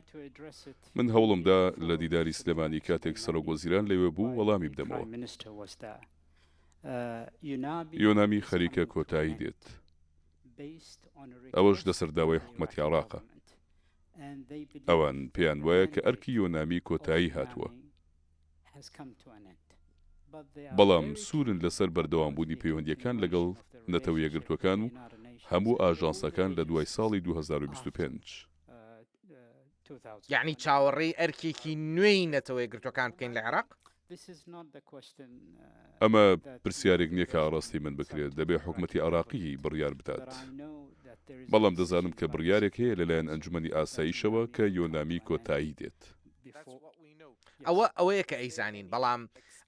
من هەوڵم دا لە دیداری سلێمانی کاتێک سەرۆکوەزیران لەوێ بوو وەڵامی بدەمەوە. یۆنامی خەریکە کۆتایی دێت. ئەوەش لەسەر داوای حکومەتی عێراقە. ئەوان پێیان وایە کە ئەرکی یۆنامی کۆتایی هاتووە. بەڵام سوورن لەسەر بەردەوامبوونی پەیوەندییەکان لەگەڵ نەتەوە یەکگرتووەکان و هەموو ئاژانسەکان لە دوای ساڵی 2025. یەعنی چاوەڕێی ئەرکێکی نوێی نەتەوە یەکگرتووەکان بکەین لە عێراق؟ ئەمە پرسیارێک نییە کە ئاڕاستەی من بکرێت، دەبێ حکومەتی عێراقی بڕیار بدات. بەڵام دەزانم کە بڕیارێک هەیە لەلایەن ئەنجومەنی ئاسایشەوە کە یۆنامی کۆتایی دێت. ئەوە ئەوەیە کە ئەیزانین، بەڵام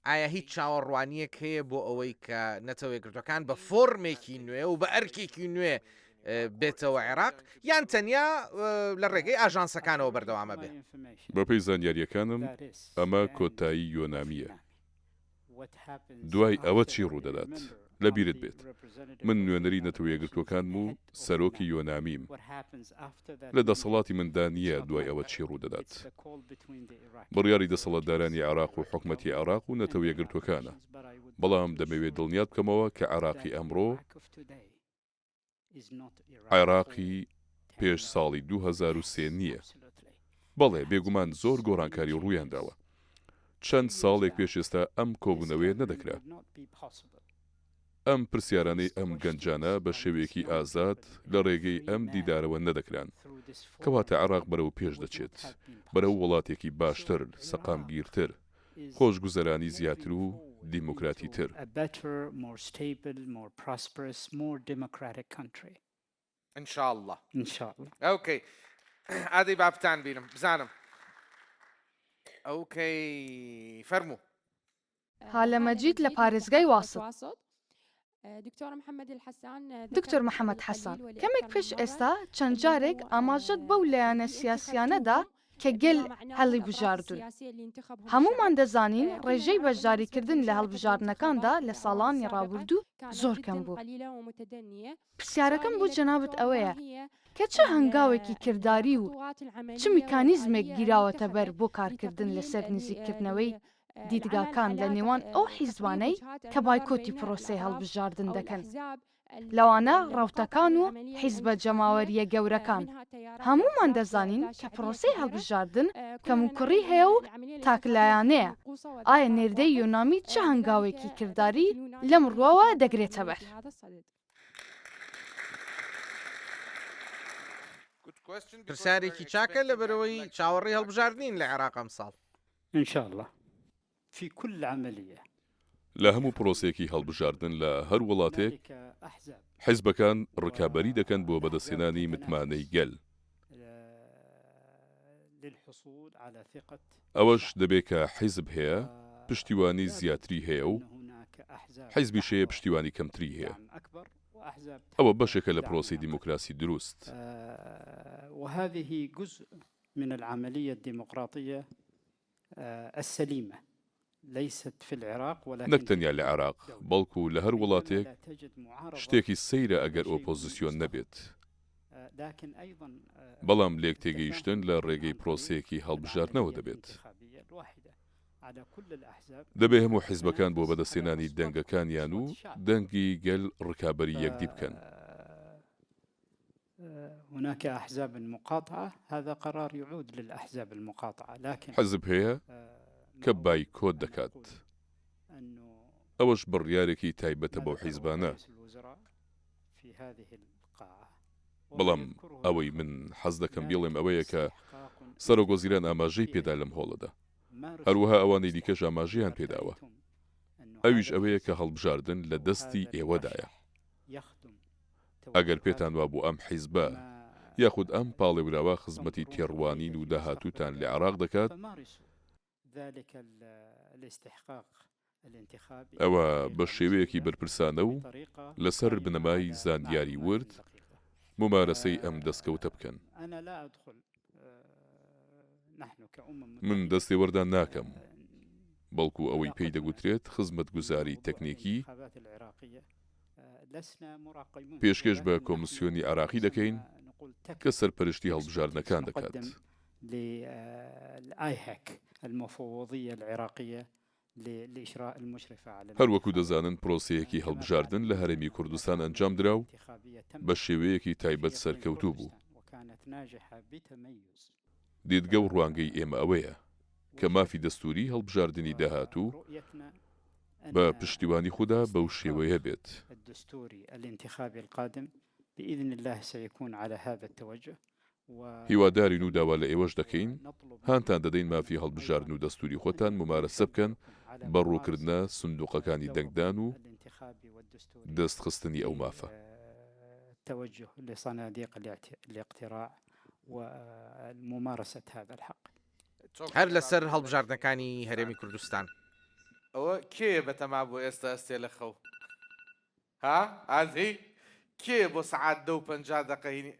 ئایا هیچ چاوەڕوانییەک هەیە بۆ ئەوەی کە نەتەوە یەکگرتووەکان بە فۆرمێکی نوێ و بە ئەرکێکی نوێ بێتەوە عێراق یان تەنیا لە ڕێگەی ئاژانسەکانەوە بەردەوامە بێ؟ بەپێی زانیارییەکانم ئەمە کۆتایی یۆنامییە. دوای ئەوە چی ڕوودەدات؟ لەبیرت بێت من نوێنەری نەتەوە یەکگرتووەکانم و سەرۆکی یۆنامیم. لە دەسەڵاتی مندا نییە دوای ئەوە چی ڕوودەدات. بڕیاری دەسەڵاتدارانی عێراق و حکومەتی عێراق و نەتەوە یەکگرتووەکانە. بەڵام دەمەوێت دڵنیات بکەمەوە کە عێراقی ئەمڕۆ، عێراقی پێش ساڵی 2003 نییە. بەڵێ، بێگومان زۆر گۆڕانکاری ڕوویانداوە. چەند ساڵێک پێش ئێستا ئەم کۆبوونەوەیە نەدەکرا. ئەم پرسیارانەی ئەم گەنجانە بە شێوەیەکی ئازاد لە ڕێگەی ئەم دیدارەوە نەدەکران. کەواتە عێراق بەرەو پێش دەچێت، بەرەو وڵاتێکی باشتر، سەقامگیرتر. خۆشگوزەرانی زیاتر و دیموکراتی تر. ان شاء اللە ئۆکەی ئادەی با بتان بینم بزانم ئۆکەی فەرموو. هالە مەجید لە پارێزگای واسط. دکتۆر محەمەد حەسان، کەمێک پێش ئێستا چەند جارێک ئاماژەت بەو لایەنە سیاسییانە دا کە گەل هەڵیبژاردوون. هەموومان دەزانین ڕێژەی بەشداریکردن لە هەڵبژاردنەکاندا لە ساڵانی ڕابردوو زۆر کەم بوو. پرسیارەکەم بۆ جەنابت ئەوەیە کە چ هەنگاوێکی کرداری و چ میکانیزمێک گیراوەتەبەر بۆ کارکردن لەسەر نزیککردنەوەی دیدگاکان لە نێوان ئەو حیزبانەی کە بایکۆتی پرۆسەی هەڵبژاردن دەکەن، لەوانە ڕەوتەکان و حیزبە جەماوەرییە گەورەکان. هەموومان دەزانین کە پرۆسەی هەڵبژاردن کەموکوڕی هەیە و تاکلایانەیە، ئایا نێردەی یۆنامی چ هەنگاوێکی کرداری لەم ڕووەوە دەگرێتەبەر؟ پرسیارێکی چاکە لەبەرئەوەی چاوەڕێی هەڵبژاردنین لە عێراق ئەمساڵ. ان شاء اللە فی کل عملیە. لە هەموو پرۆسەیەکی هەڵبژاردن لە هەر وڵاتێک، حیزبەکان ڕکابەری دەکەن بۆ بەدەستهێنانی متمانەی گەل. ئەوەش دەبێ کە حیزب هەیە پشتیوانی زیاتری هەیە و حیزبیش هەیە پشتیوانی کەمتری هەیە. ئەوە بەشێکە لە پرۆسەی دیموکراسی دروست. من العملیە الدیموقراطیە السلیمە لیست فی العراق ولکن نەک تەنیا لە عێراق، بەڵکو لە هەر وڵاتێک شتێکی سەیرە ئەگەر ئۆپۆزسیۆن نەبێت. بەڵام لێکتێگەیشتن لە ڕێگەی پرۆسەیەکی هەڵبژاردنەوە دەبێت. دەبێ هەموو حیزبەکان بۆ بەدەستهێنانی دەنگەکانیان و دەنگی گەل ڕکابەری یەکدی بکەن. هناک احزاب مقاطعە هذا قرار یعود للاحزاب المقاطعە لکن حزب هەیە کە بایکۆت دەکات. ئەوەش بڕیارێکی تایبەتە بەو حیزبانە. بەڵام ئەوەی من حەز دەکەم بیڵێم ئەوەیە کە سەرۆک وەزیران ئاماژەی پێدا لەم هۆڵەدا، هەروەها ئەوانەی دیکەش ئاماژەیان پێداوە، ئەویش ئەوەیە کە هەڵبژاردن لە دەستی ئێوەدایە. ئەگەر پێتان وابوو ئەم حیزبە یاخود ئەم پاڵێوراوە خزمەتی تێڕوانین و داهاتووتان لە عێراق دەکات، ئەوا بە شێوەیەکی بەرپرسانە و لەسەر بنەمای زانیاری ورد مومارەسەی ئەم دەستکەوتە بکەن. من دەستێوەردان ناکەم، بەڵکو ئەوەی پێی دەگوترێت خزمەتگوزاری تەکنیکی پێشکێش بە کۆمسیۆنی عێراقی دەکەین کە سەرپەرشتی هەڵبژاردنەکان دەکات. هەروەکو دەزانن پرۆسەیەکی هەڵبژاردن لە هەرێمی کوردستان ئەنجامدرا و بە شێوەیەکی تایبەت سەرکەوتوو بوو. دیدگە و ڕوانگەی ئێمە ئەوەیە کە مافی دەستووری هەڵبژاردنی داهاتوو بە پشتیوانی خودا بەو شێوەیە بێت. هیوادارین و داوا لە ئێوەش دەکەین هانتان دەدەین مافی هەڵبژاردن و دەستووری خۆتان مومارەسە بکەن بە ڕووکردنە سندوقەکانی دەنگدان و دەست خستنی ئەو مافە. هەر لەسەر هەڵبژاردنەکانی هەرێمی کوردستان. ئەوە کێیە بەتەما بۆ ئێستا ئەستێ لە خەو؟ ها ئازی کێیە بۆ سەعات دە و 50 دەقە هینی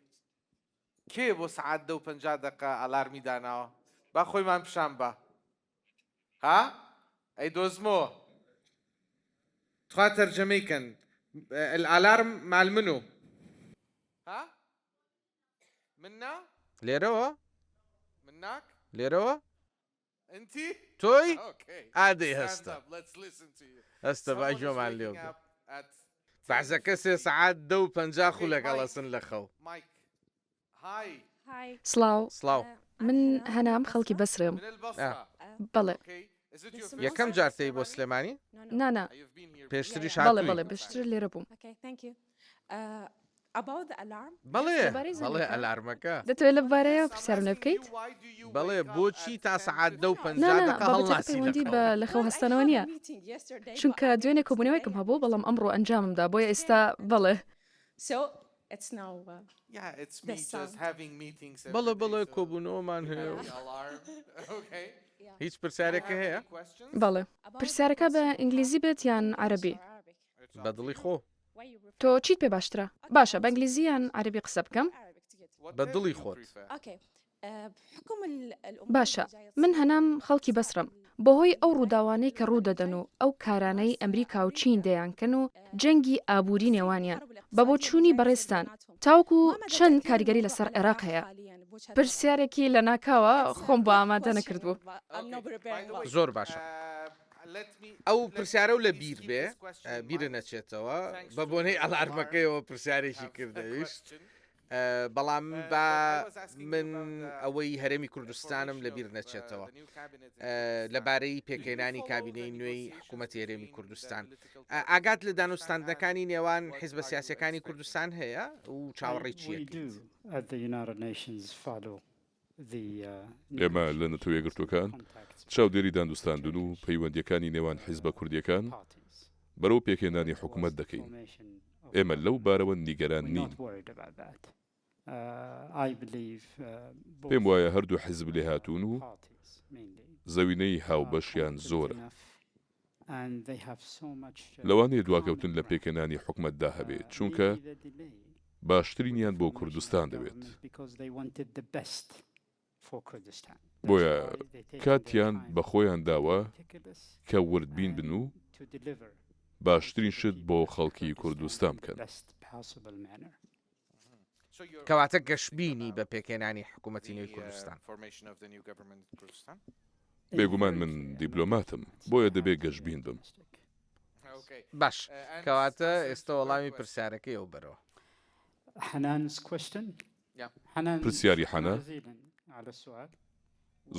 کێیە بۆ سەعات دە و 50 دەقە ئالارمی داناوە با خۆیمان پیشان با ها ئەی دۆزمەوە تخوا تەرجەمەی کەن الالارم مال منو ها مننا لێرەوە مناک لێرەوە تۆی؟ ئادەی هەستە هەستە با گوێمان لێ بێ. بەعزە کەسێ سەعات دە و 50 خولەک ئەڵەسن لە خەو. سڵاو سڵاو. من هەنام خەڵکی بەسرەم. بەڵێ. یەکەم جار تێی بۆ سلێمانی؟ نا نا. پێشتریش بەڵێ هاتووی؟ بەڵێ پێشتر لێرە بووم. بەڵێ لەبارەی بەڵێ زەنگەکە ئەلارمەکە. دەتەوێت لەبارەیەوە پرسیارم لێ بکەیت؟ بەڵێ بۆچی تا سەعات دە و نا 50 نا دەقە بابەتەکە هەڵناسی لە پەیوەندی خەو؟ بە لە خەو هەستانەوە نییە چونکە دوێنێ کۆبوونەوەیەکم هەبوو بەڵام ئەمڕۆ ئەنجامم دا بۆیە ئێستا بەڵێ. بەڵێ بەڵێ کۆبوونەوەمان هەیە و هیچ پرسیارێکە هەیە؟ بەڵێ پرسیارەکە بە ئینگلیزی بێت یان عەرەبی؟ بە دڵی خۆ. تۆ چیت پێ باشترە؟ باشە بە ئینگلیزی یان عەرەبی قسە بکەم؟ بە دڵی خۆت. باشە من هەنام خەڵکی بەسرەم بەهۆی ئەو ڕووداوانەی کە ڕوودەدەن و ئەو کارانەی ئەمریکا و چین دەیانکەن و جەنگی ئابووری نێوانیان بە بۆچوونی بەڕێزتان تاوەکو چەند کاریگەری لەسەر عێراق هەیە؟ پرسیارێکی لەناکاوە خۆم بۆ ئامادە نەکردبوو. زۆر باشە ئەو پرسیارە و لە بیر بێ بیرە نەچێتەوە بە بۆنەی ئەلارمەکەیەوە پرسیارێکی کردەویش بەڵام با من ئەوەی هەرێمی کوردستانم لە بیر نەچێتەوە لەبارەی پێکهێنانی کابینەی نوێی حکوومەتی هەرێمی کوردستان ئاگات لە دانوستاندنەکانی نێوان حیزبە سیاسەکانی کوردستان هەیە و چاوەڕێی چیەکەیت؟ ئێمە لە نەتەوە یەکگرتووەکان چاودێری داندوستاندن و پەیوەندییەکانی نێوان حیزبە کوردییەکان بەرەو پێکهێنانی حکومەت دەکەین. ئێمە لەو بارەوە نیگەران نین. پێم وایە هەردوو حیزب لێهاتوون و زەوینەی هاوبەشیان زۆرە. لەوانەیە دواکەوتن لە پێکهێنانی حکومەتدا هەبێت، چونکە باشترینیان بۆ کوردستان دەوێت. بۆیە کاتیان بە خۆیان داوە کە وردبین بن و باشترین شت بۆ خەڵکی کوردستان بکەن. کەواتە گەشبینی بە پێکهێنانی حکوومەتی نوێی کوردستان؟ بێگومان من دیبلۆماتم، بۆیە دەبێ گەشبین بم. باش، کەواتە ئێستە وەڵامی پرسیارەکەی ئەو بەرەوە. پرسیاری حەنا؟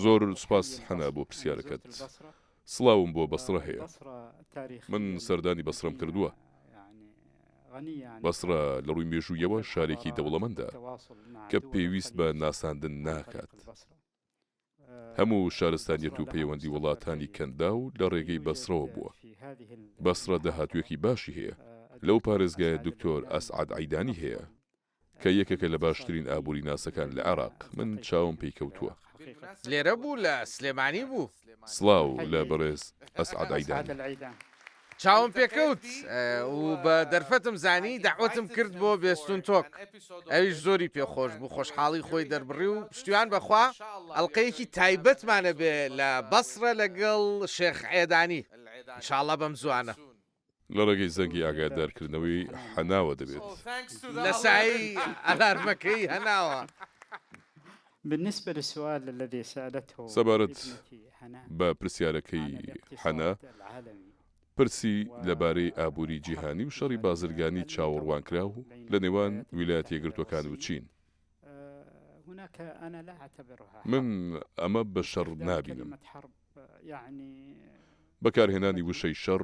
زۆر سوپاس حەنا بۆ پرسیارەکەت. سڵاوم بۆ بەسڕە هەیە. من سەردانی بەسڕەم کردووە. بەسڕە لە ڕووی مێژوویەوە شارێکی دەوڵەمەندە کە پێویست بە ناساندن ناکات. هەموو شارستانیەت و پەیوەندی وڵاتانی کەنداو لە ڕێگەی بەسڕەوە بووە. بەسڕە داهاتوویەکی باشی هەیە. لەو پارێزگایە دکتۆر ئەسعەد عەیدانی هەیە. کە یەکێکە لە باشترین ئابووریناسەکان لە عێراق، من چاوم پێی کەوتووە. لێرە بوو لە سلێمانی بوو. سڵاو لە بەڕێز ئەسعەد عەیدانی. چاوم پێکەوت و بە دەرفەتم زانی دەعوەتم کرد بۆ بێستون تۆک ئەویش زۆری پێ خۆش بوو خۆشحاڵی خۆی دەربڕی و پشتیوان بەخوا ئەڵقەیەکی تایبەتمان ئەبێ لە بەسڕە لەگەڵ شێخ عێدانی ان شاء اللە بەم زوانە. لە ڕێگەی زەنگی ئاگادارکردنەوەی هەناوە دەبێت. لە سایەی ئەلارمەکەی هەناوە. سەبارەت بە پرسیارەکەی حەنا، پرسی لەبارەی ئابووری جیهانی و شەڕی بازرگانی چاوەڕوانکراو لە نێوان ویلایەتە یەکگرتووەکان و چین. من ئەمە بە شەڕ نابینم. بەکارهێنانی وشەی شەڕ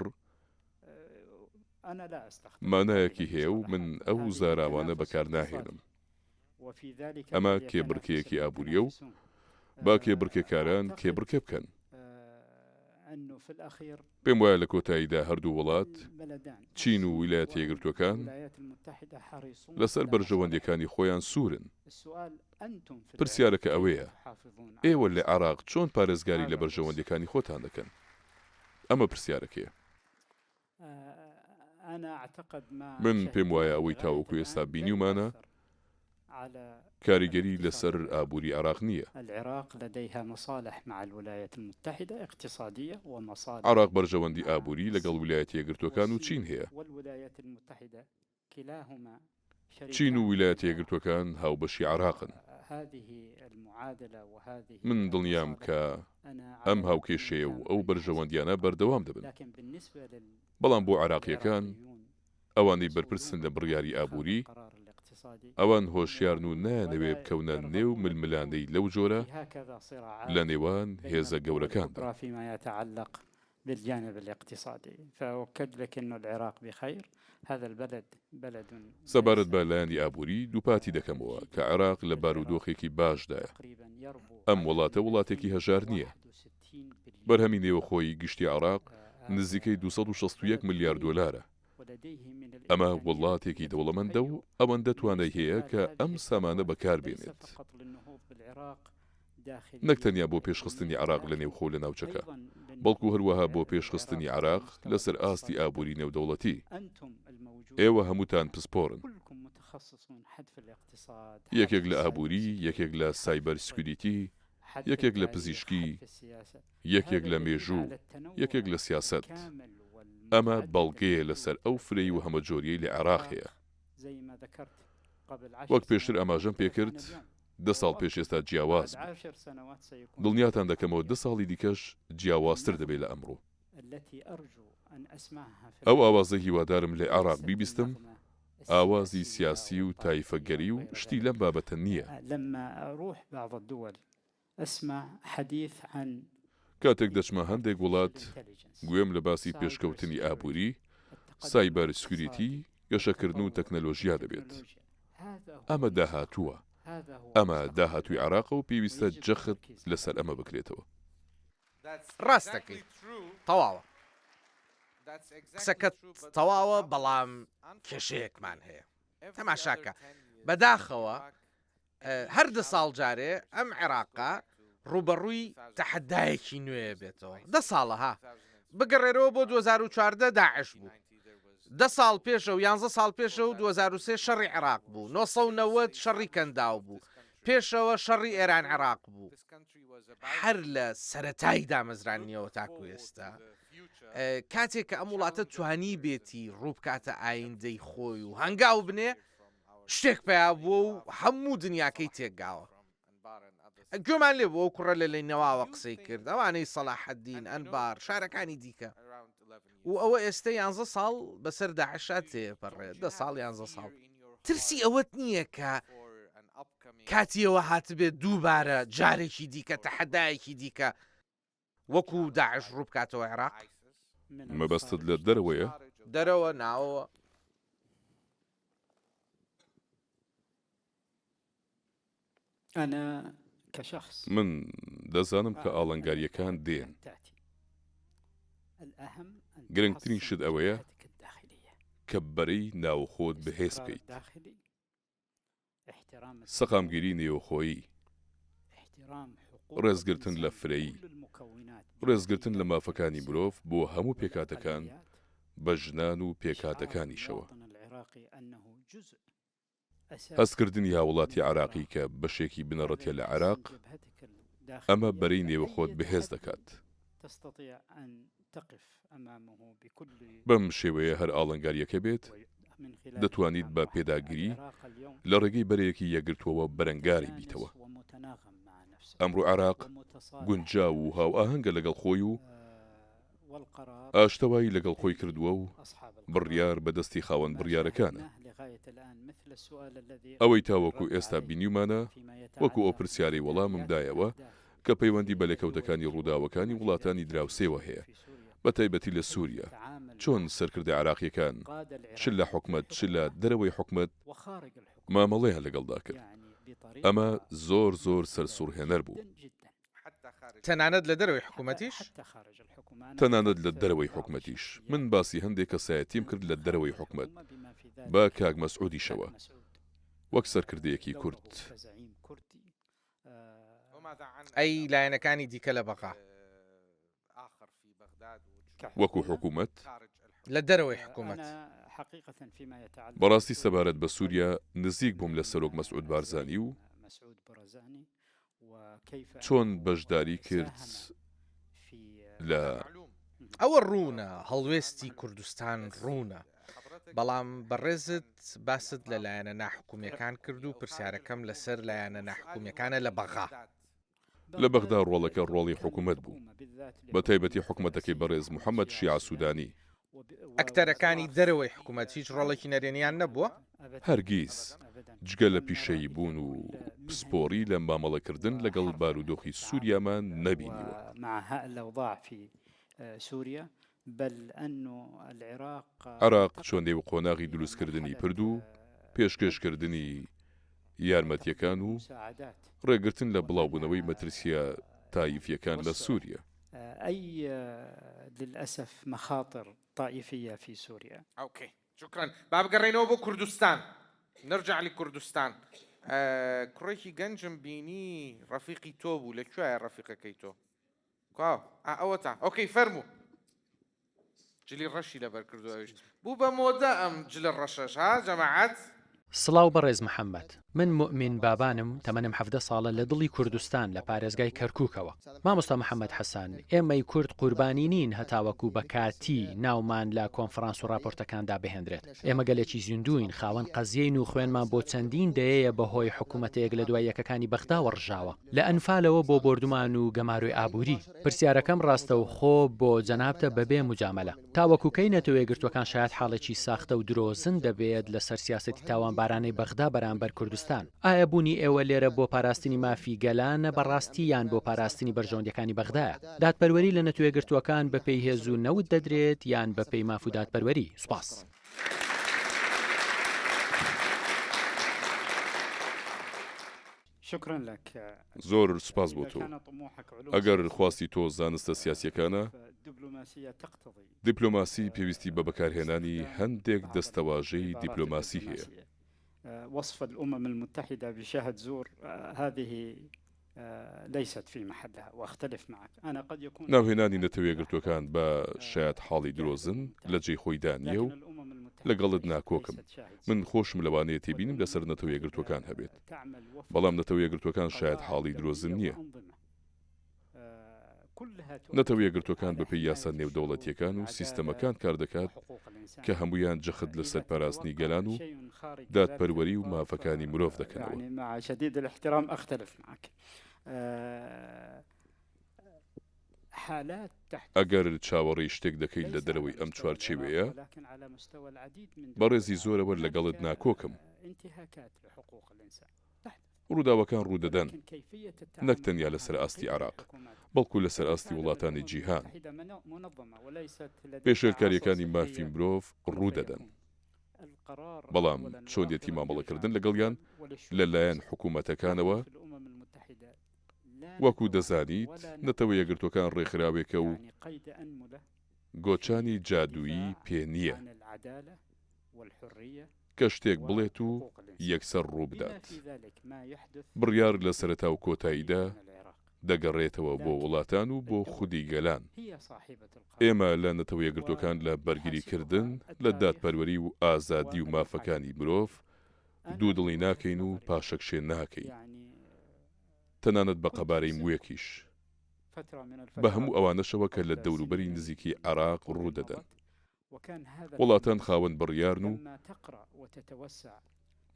مانایەکی هەیە و من ئەو زاراوانە بەکارناهێنم. ئەمە کێبڕکێیەکی ئابوورییە و با کێبڕکێکاران کێبڕکێ بکەن. پێم وایە لە کۆتاییدا هەردوو وڵات، چین و ویلایەتە یەکگرتووەکان، لەسەر بەرژەوەندییەکانی خۆیان سوورن. پرسیارەکە ئەوەیە، ئێوە لە عێراق چۆن پارێزگاری لە بەرژەوەندییەکانی خۆتان دەکەن؟ ئەمە پرسیارەکەیە. من پێم وایە ئەوەی تاوەکو ئێستا بینیومانە کاریگەری لەسەر ئابووری عێراق نییە. عێراق بەرژەوەندی ئابووری لەگەڵ ویلایەتە یەکگرتووەکان و چین هەیە. چین و ویلایەتە یەکگرتووەکان هاوبەشی عێراقن. من دڵنیام کە ئەم هاوکێشەیە و ئەو بەرژەوەندییانە بەردەوام دەبن. بەڵام بۆ عێراقییەکان، ئەوانەی بەرپرسن لە بڕیاری ئابووری، ئەوان هۆشیارن و نایانەوێ بکەونە نێو ململانێی لەو جۆرە لە نێوان هێزە گەورەکاندا. بالجانب الاقتصادی فاؤکد لک ان العراق بخیر هذا البلد بلد سەبارەت بە لایەنی ئابووری، دووپاتی دەکەمەوە کە عێراق لە بارودۆخێکی باشدایە. ئەم وڵاتە وڵاتێکی هەژار نییە. بەرهەمی نێوەخۆیی گشتی عێراق نزیکەی 261 ملیار دۆلارە. ئەمە وڵاتێکی دەوڵەمەندە و ئەوەندە توانای هەیە کە ئەم سامانە بەکاربێنێت. نەک تەنیا بۆ پێشخستنی عێراق لە نێوخۆ و لە ناوچەکە، بەڵکو هەروەها بۆ پێشخستنی عێراق لەسەر ئاستی ئابووری نێودەوڵەتی. ئێوە هەمووتان پسپۆرن. یەکێک لە ئابووری، یەکێک لە cyber security، یەکێک لە پزیشکی، یەکێک لە مێژوو، یەکێک لە سیاسەت. ئەمە بەڵگەیە لەسەر ئەو فرەیی و هەمەجۆرییەی لە عێراق هەیە. وەک پێشتر ئاماژەم پێکرد، دە ساڵ پێش ئێستا جیاواز بوو. دڵنیاتان دەکەمەوە دە ساڵی دیکەش جیاوازتر دەبێت لە ئەمڕۆ. ئەو ئاوازەی هیوادارم لە عێراق بیبیستم، ئاوازی سیاسی و تایفەگەری و شتی لەم بابەتە نییە. کاتێک دەچمە هەندێک وڵات گوێم لە باسی پێشکەوتنی ئابووری، cyber security، گەشەکردن و تەکنەلۆژیا دەبێت. ئەمە داهاتووە. ئەمە داهاتووی عێراقە و پێویستە جەخت لەسەر ئەمە بکرێتەوە. ڕاست دەکەیت تەواوە. قسەکەت تەواوە بەڵام کێشەیەکمان هەیە. تەماشاکە بەداخەوە هەر دە ساڵ جارێ ئەم عێراقە ڕووبەڕووی تەحەدایەکی نوێ بێتەوە دە ساڵە ها بگەڕێرەوە بۆ 2014 داعش بوو دە ساڵ پێشە و یانزە ساڵ پێشە و 2023 شەڕی عێراق بوو 990 شەڕی کەنداو بوو پێشەوە شەڕی ئێران عێراق بوو هەر لە سەتای دامەزرانیەوە تاکو ئێستا کاتێک کە ئەم وڵاتە توانی بێتی ڕووبکاتە ئایندەی خۆی و هەنگاو بنێ شتێک پەیا بووە و هەموو دنیاکەی تێکگاوە. گوێمان لێ بوو ئەو کوڕە لە لەینەواوە قسەی کرد، ئەوانەی سەڵاحەدین، ئەنبار، شارەکانی دیکە. و ئەوە ئێستە یانزە ساڵ بەسەر داعشا تێپەڕێ، دە ساڵ یانزە ساڵ. ترسی ئەوەت نییە کە کاتی ئەوە هاتبێت دووبارە جارێکی دیکە تەحەدایەکی دیکە. وەکو داعش ڕووبکاتەوە عێراق؟ مەبەستت لە دەرەوەیە؟ دەرەوە، ناوەوە. من دەزانم کە ئاڵنگارییەکان دێن. گرنگترین شت ئەوەیە کە بەرەی ناوخۆت بەهێز بکەیت. سەقامگیری نێوخۆیی، ڕێزگرتن لە فرەیی، ڕێزگرتن لە مافەکانی مرۆڤ بۆ هەموو پێکهاتەکان بە ژنان و پێکهاتەکانیشەوە. هەستکردنی هاوڵاتی عێراقی کە بەشێکی بنەڕەتیە لە عێراق، ئەمە بەرەی نێوخۆت بەهێز دەکات. بەم شێوەیە هەر ئاڵنگارییەکە بێت، دەتوانیت بە پێداگری لە ڕێگەی بەرەیەکی یەکگرتووەوە بەرەنگاری بیتەوە. ئەمڕۆ عێراق گونجاو و هاوئاهەنگە لەگەڵ خۆی و ئاشتەوایی لەگەڵ خۆی کردووە و بڕیار بە دەستی خاوەن بڕیارەکانە. ئەوەی تاوەکو ئێستا بینیومانە، وەکو ئەو پرسیارەی وەڵامم دایەوە کە پەیوەندی بە لێکەوتەکانی ڕووداوەکانی وڵاتانی دراوسێوە هەیە، بەتایبەتی لە سووریا، چۆن سەرکردە عێراقییەکان چ لە حکومەت چ لە دەرەوەی حکومەت مامەڵەیان لەگەڵدا کرد، ئەمە زۆر زۆر سەرسوڕهێنەر بوو. تەنانەت لە دەرەوەی حکومەتیش؟ تەنانەت لە دەرەوەی حکومەتیش. من باسی هەندێک کەسایەتیم کرد لە دەرەوەی حکومەت، بە کاک مەسعودیشەوە، وەک سەرکردەیەکی کورد. ئەی لایەنەکانی دیکە لە بەغا؟ وەکو حکومەت؟ لە دەرەوەی حکومەت. بەڕاستی سەبارەت بە سوریا نزیک بووم لە سەرۆک مەسعود بارزانی و چۆن بەشداری کرد لە. ئەوە ڕوونە هەڵوێستی کوردستان ڕوونە، بەڵام بەڕێزت باست لە لایەنە ناحکومییەکان کرد و پرسیارەکەم لەسەر لایەنە ناحکومییەکانە لە بەغا. لە بەغدا ڕۆڵەکە ڕۆڵی حکومەت بوو، بە تایبەتی حکومەتەکەی بەڕێز محەمەد شیاع سودانی. ئەکتەرەکانی دەرەوەی حکومەت هیچ ڕۆڵێکی نەرێنیان نەبووە؟ هەرگیز، جگە لە پیشەیی بوون و پسپۆڕی لە مامەڵەکردن لەگەڵ بارودۆخی سوریامان نەبینیوە. عێراق چوە نێو قۆناغی دروستکردنی پرد و پێشکێشکردنی یارمەتییەکان و ڕێگرتن لە بڵاوبوونەوەی مەترسییە تایفییەکان لە سووریا. با بگەڕێینەوە بۆ کوردستان نرجع لکردستان کوڕێکی گەنجم بینی ڕەفیقی تۆ بوو لە کوێیە ڕەفیقەکەی تۆ؟ کوا ئا ئەوەتا ئۆکەی فەرموو جلی ڕەشی لەبەر کردو ئەویش بوو بە مۆدە ئەم جلە ڕەشەش ها جەماعەت. سڵاو بەڕێز محەمەد، من موئمین بابانم تەمەنم 17 ساڵە لە دڵی کوردستان لە پارێزگای کەرکوکەوە. مامۆستا محەمەد حەسەن، ئێمەی کورد قوربانی نین هەتاوەکو بە کاتی ناومان لە کۆنفرانس و ڕاپۆرتەکاندا بهێندرێت. ئێمە گەلێکی زیندووین، خاوەن قەزیەین و خوێنمان بۆ چەندین دەیەیە بەهۆی حکومەتە یەک لەدوای یەکەکانی بەغداوە ڕژاوە. لە ئەنفالەوە بۆ بۆردومان و گەمارۆی ئابووری. پرسیارەکەم ڕاستەوخۆ بۆ جەنابتە بەبێ موجامەلە. تاوەکو کەی نەتەوەیەکگرتووەکان شایەت حاڵێکی ساختە و درۆزن دەبێت لەسەر سیاسەتی تاوانبارانەی بەغدا بەرامبەر کوردستان؟ ئایا بوونی ئێوە لێرە بۆ پاراستنی مافی گەلانە بەڕاستی یان بۆ پاراستنی بەرژەوەندیەکانی بەغدایە؟ دادپەروەری لە نەتوەیەکگرتووەکان بەپێی هێز و نەوت دەدرێت یان بەپێی ماف و دادپەروەری؟ سوپاس. زۆر سوپاس بۆ تۆ. ئەگەر خواستی تۆ زانستە سیاسییەکانە، دیپلۆماسی پێویستی بە بەکارهێنانی هەندێک دەستەواژەی دیپلۆماسی هەیە. ناوهێنانی نەتەوەیەکگرتووەکان بە شایەتحاڵی درۆزن لە جێی خۆیدا نییە و لەگەڵت ناکۆکم. من خۆشم لەوانەیە تێبینیم لەسەر نەتەوەیەکگرتووەکان هەبێت. بەڵام نەتەوەیەکگرتووەکان شایەتحاڵی درۆزن نییە. نەتەوە یەکگرتووەکان بەپێی یاسا نێودەوڵەتییەکان و سیستەمەکان کاردەکات کە هەموویان جەخت لەسەر پاراستنی گەلان و دادپەروەری و مافەکانی مرۆڤ دەکەنەوە. ئەگەر چاوەڕێی شتێک دەکەیت لە دەرەوەی ئەم چوارچێوەیە، بە ڕێزی زۆرەوە لەگەڵت ناکۆکم. ڕووداوەکان ڕوودەدەن، نەک تەنیا لەسەر ئاستی عێراق، بەڵکو لەسەر ئاستی وڵاتانی جیهان. پێشێلکارییەکانی مافی مرۆڤ ڕوودەدەن، بەڵام چۆنیەتی مامەڵەکردن لەگەڵیان لەلایەن حکومەتەکانەوە، وەکو دەزانیت نەتەوە یەکگرتووەکان ڕێکخراوێکە و گۆچانی جادوویی پێ نییە کە شتێک بڵێت و یەکسەر ڕووبدات. بڕیار لە سەرەتا و کۆتاییدا دەگەڕێتەوە بۆ وڵاتان و بۆ خودی گەلان. ئێمە لە نەتەوە یەکگرتووەکان لە بەرگریکردن لە دادپەروەری و ئازادی و مافەکانی مرۆڤ دوودڵی ناکەین و پاشەکشێ ناکەین، تەنانەت بە قەبارەی موویەکیش. بە هەموو ئەوانەشەوە کە لە دەوروبەری نزیکی عێراق ڕوودەدەن. وڵاتان خاوەن بڕیارن و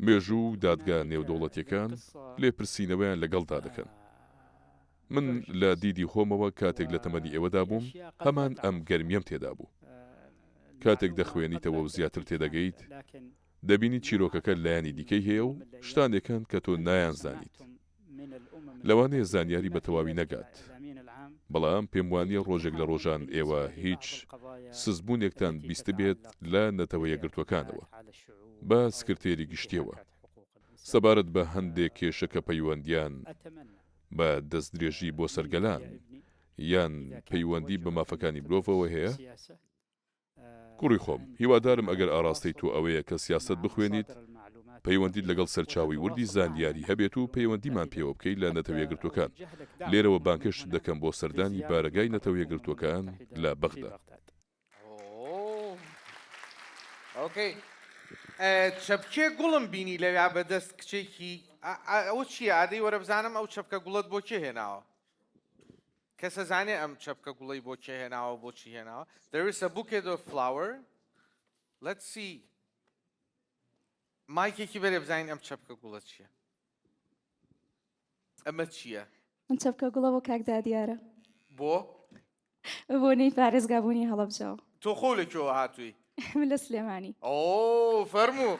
مێژوو و دادگا نێودەوڵەتیەکان لێپرسینەوەیان لەگەڵدا دەکەن. من لە دیدی خۆمەوە کاتێک لە تەمەنی ئێوەدا بووم هەمان ئەم گەرمیەم تێدا بوو. کاتێک دەخوێنیتەوە و زیاتر تێدەگەیت، دەبینیت چیرۆکەکە لایەنی دیکەی هەیە و شتانێک هەن کە تۆ نایانزانیت. لەوانەیە زانیاری بە تەواوی نەگات، بەڵام پێم وانییە ڕۆژێک لە ڕۆژان ئێوە هیچ سستبوونێکتان بیستبێت لە نەتەوە یەکگرتووەکانەوە بە سکرتێری گشتییەوە سەبارەت بە هەندێک کێشە کە پەیوەندییان بە دەستدرێژی بۆ سەر گەلان یان پەیوەندی بە مافەکانی مرۆڤەوە هەیە. کوڕی خۆم، هیوادارم ئەگەر ئاڕاستەی تۆ ئەوەیە کە سیاسەت بخوێنیت، پەیوەندیت لەگەڵ سەرچاوەی وردی زانیاری هەبێت و پەیوەندیمان پێوە بکەیت لە نەتەوە یەکگرتووەکان. لێرەوە بانگهێشتت دەکەم بۆ سەردانی بارەگای نەتەوە یەکگرتووەکان لە بەغدا. ئۆکەی چەپکێ گوڵم بینی لەویا بەدەست کچێکی ئەوە چییە؟ ئادەی وەرە بزانم ئەو چەپکە گوڵەت بۆ کێ هێناوە؟ کەس ئەزانێ ئەم چەپکە گوڵەی بۆ کێ هێناوە بۆچی هێناوە There is a bouquet of flower Let's see مایکێکی بەرێ بزانین ئەم چەپکە گوڵە چییە ئەمە چییە؟ ئەم چەپکە گوڵە بۆ کاک دادیارە بۆ؟ بۆنەی پارێزگابوونی هەڵەبجەوە. تۆ خۆ لە کوێوە هاتووی؟ من لە سلێمانی. ئۆ فەرموو.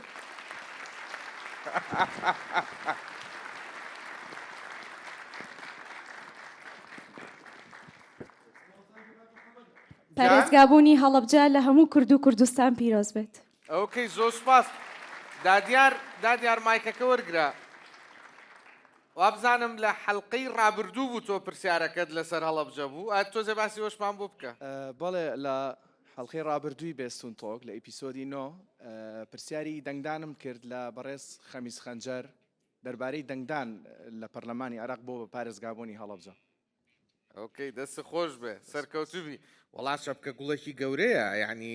پارێزگابوونی هەڵەبجە لە هەموو کورد و کوردستان پیرۆز بێت. ئۆکەی زۆر سوپاس. دادیار دادیار مایکەکە وەرگرە. وابزانم لە حەلقەی ڕابردوو بوو تۆ پرسیارەکەت لەسەر هەڵەبجە بوو ئا تۆزێ باسی وەشمان بۆ بکە. بەڵێ لە حەڵقەی ڕابردووی بێستون تۆک لە episode ی نۆ پرسیاری دەنگدانم کرد لە بەڕێز خەمیس خەنجەر دەربارەی دەنگدان لە پەرلەمانی عێراق بۆ بە پارێزگابوونی هەڵەبجە. ئۆکەی دەست خۆش بێ سەرکەوتوبی وەڵا چەپکە گوڵێکی گەورەیە یعنی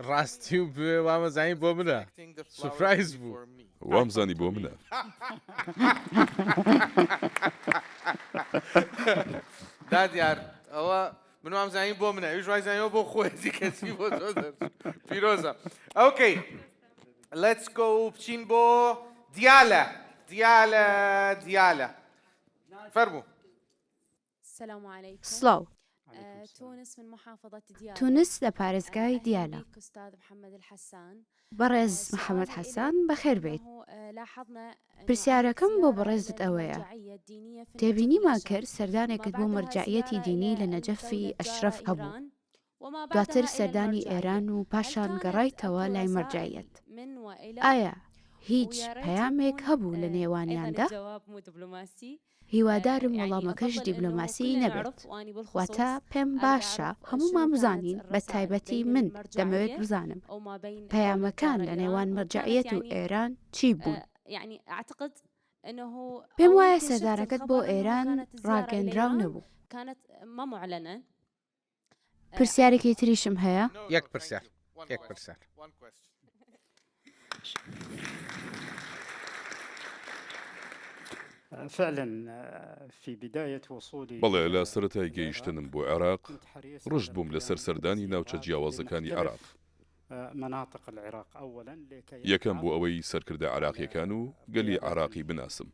ڕاستی و بوێ وامەزانی بۆ منە surprise بوو. وامزانی بۆ منە. دادیار ئەوە من وامزانی بۆ منە ئەویش وایزانیەوە بۆ خۆیەتی کەچی بۆ تۆ دەرچوو پیرۆزە okay Let's go بچین بۆ دیالە دیالە دیالە فەرموو. سڵاو. تونس لە پارێزگای دیالە. بەڕێز محەمەد حەسان بەخێر بێیت. پرسیارەکەم بۆ بەڕێزت ئەوەیە، تێبینیمان کرد سەردانێکت بۆ مەرجەعیەتی دینی لە نەجەفی ئەشرەف هەبوو، دواتر سەردانی ئێران و پاشان گەڕایتەوە لای مەرجەعیەت. ئایا هیچ پەیامێک هەبوو لە نێوانیاندا؟ هیوادارم وەڵامەکەش دیبلۆماسی نەبێت. واتە پێم باشە هەموومان بزانین، بە تایبەتی من دەمەوێت بزانم پەیامەکان لە نێوان مەرجەعیەت و ئێران چی بوون؟ پێم وایە سەردانەکەت بۆ ئێران ڕاگەیەندراو نەبوو. پرسیارێکی تریشم هەیە. یەک پرسیار یەک پرسیار. بەڵێ لە سەرەتای گەیشتنم بۆ عێراق ڕژد بووم لەسەر سەردانی ناوچە جیاوازەکانی عێراق. یەکەم بۆ ئەوەی سەرکردە عێراقییەکان و گەلی عێراقی بناسم.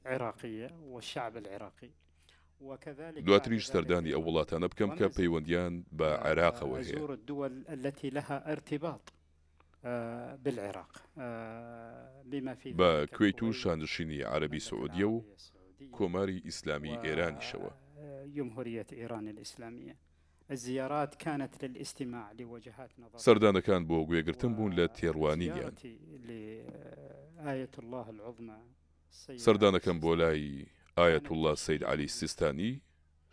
دواتریش سەردانی ئەو وڵاتانە بکەم کە پەیوەندییان بە عێراقەوە هەیە. بە کوەیت و شانشینی عەرەبی سعودیە و کۆماری ئیسلامی ئێرانیشەوە. سەردانەکان بۆ گوێگرتن بوون لە تێڕوانینیان. سەردانەکەم بۆ لای ئایەتوڵڵا سەید عەلی سیستانی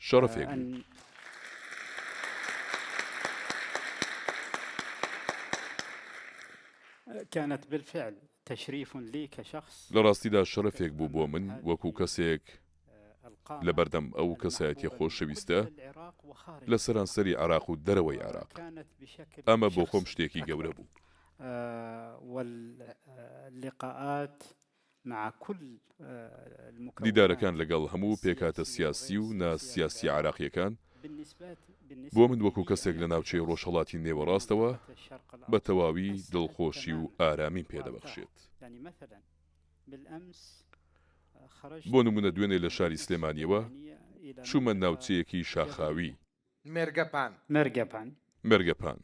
شەڕەفێک بوو. كانت بالفعل تشريف لي كشخص لە ڕاستیدا شەرەفێک بوو بۆ من وەکو کەسێک لەبەردەم ئەو کەسایەتیە خۆشەویستە لە سەرانسەری عێراق و دەرەوەی عێراق. ئەمە بۆ خۆم شتێکی گەورە بوو. واللقاءات مع كل المكونات دیدارەکان لەگەڵ هەموو پێکهاتە سیاسی و نا سیاسیە عێراقیەکان بۆ من وەکو کەسێک لە ناوچەی ڕۆژهەڵاتی نێوەڕاستەوە بە تەواوی دڵخۆشی و ئارامیم پێدەبەخشێت. بۆ نمونە دوێنێ لە شاری سلێمانیەوە چوومە ناوچەیەکی شاخاوی. مێرگەپان. مێرگەپان. مێرگەپان.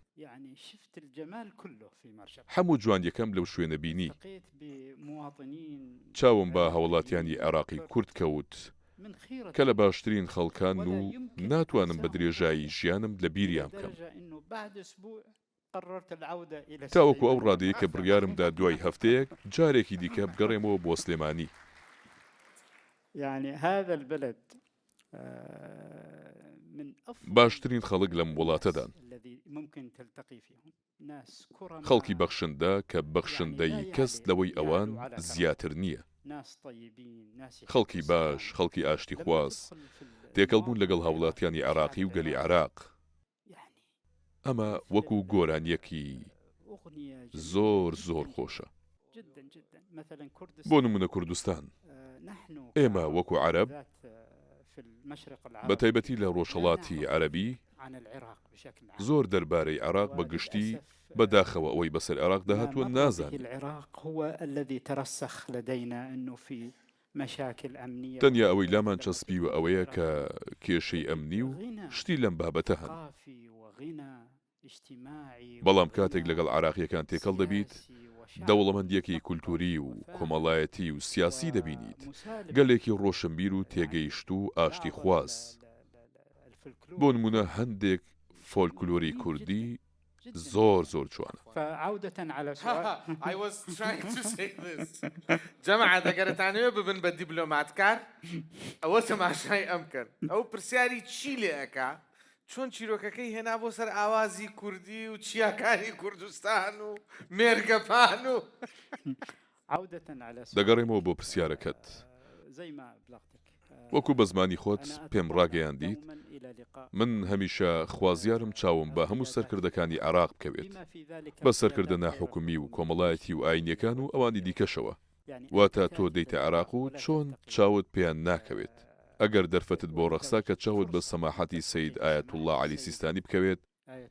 هەموو جوانیەکەم لەو شوێنە بینی. چاوم بە هاوڵاتیانی عێراقی کورد کەوت کە لە باشترین خەڵکانن و ناتوانم بە درێژایی ژیانم لە بیریان بکەم. تاوەکو ئەو ڕادەیە کە بڕیارم دا دوای هەفتەیەک جارێکی دیکە بگەڕێمەوە بۆ سلێمانی. باشترین خەڵک لەم وڵاتەدان. خەڵکی بەخشندە کە بەخشندەیی کەس لەوەی ئەوان زیاتر نییە. خەڵکی باش، خەڵکی ئاشتیخواز، تێکەڵبوون لەگەڵ هاوڵاتیانی عێراقی و گەلی عێراق. ئەمە وەکو گۆرانیەکی زۆر زۆر خۆشە. بۆ نمونە کوردستان، ئێمە وەکو عەرەب بە تایبەتی لە ڕۆژهەڵاتی عەرەبی زۆر دەربارەی عێراق بە گشتی بە داخەوە ئەوەی بەسەر عێراقدا هاتووە نازانین. تەنیا ئەوەی لامان چەسپیوە ئەوەیە کە کێشەی ئەمنی و شتی لەم بابەتە هەن. بەڵام کاتێک لەگەڵ عێراقییەکان تێکەڵ دەبیت، دەوڵەمەندییەکی کولتووری و کۆمەڵایەتی و سیاسی دەبینیت، گەلێکی ڕۆشنبیر و تێگەیشتوو و ئاشتیخواز. بۆ نموونە هەندێک فۆلکلۆری کوردی زۆر زۆر جوانە. I was trying to say this. جەماعەت ئەگەر ئەتانەوێ ببن بە دیبلۆماتکار ئەوە تەماشای ئەم کەن ئەو پرسیاری چی لێ ئەکا چۆن چیرۆکەکەی هێنا بۆ سەر ئاوازی کوردی و چیاکانی کوردستان و مێرگەپان و دەگەڕێمەوە بۆ پرسیارەکەت. وەکو بە زمانی خۆت پێم ڕاگەیاندیت، من هەمیشە خوازیارم چاوم بە هەموو سەرکردەکانی عێراق بکەوێت، بە سەرکردە ناحکومی و کۆمەڵایەتی و ئاینییەکان و ئەوانی دیکەشەوە. واتە تۆ دێیتە عێراق و چۆن چاوت پێیان ناکەوێت؟ ئەگەر دەرفەتت بۆ ڕەخسا کە چاوت بە سەماحەتی سەید ئایەتوڵڵا عەلی سیستانی بکەوێت،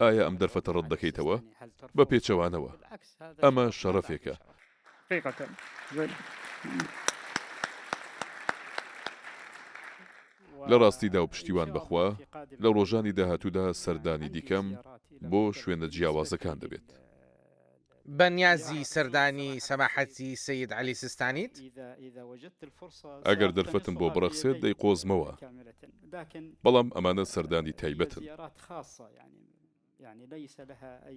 ئایا ئەم دەرفەتە ڕەت دەکەیتەوە؟ بە پێچەوانەوە، ئەمە شەرەفێکە. لە ڕاستیدا و پشتیوان بە خوا، لە ڕۆژانی داهاتوودا سەردانی دیکەم بۆ شوێنە جیاوازەکان دەبێت. بە نیازی سەردانی سەماحەتی سەید عەلی سیستانیت؟ ئەگەر دەرفەتم بۆ بڕەخسێت دەیقۆزمەوە، بەڵام ئەمانە سەردانی تایبەتن.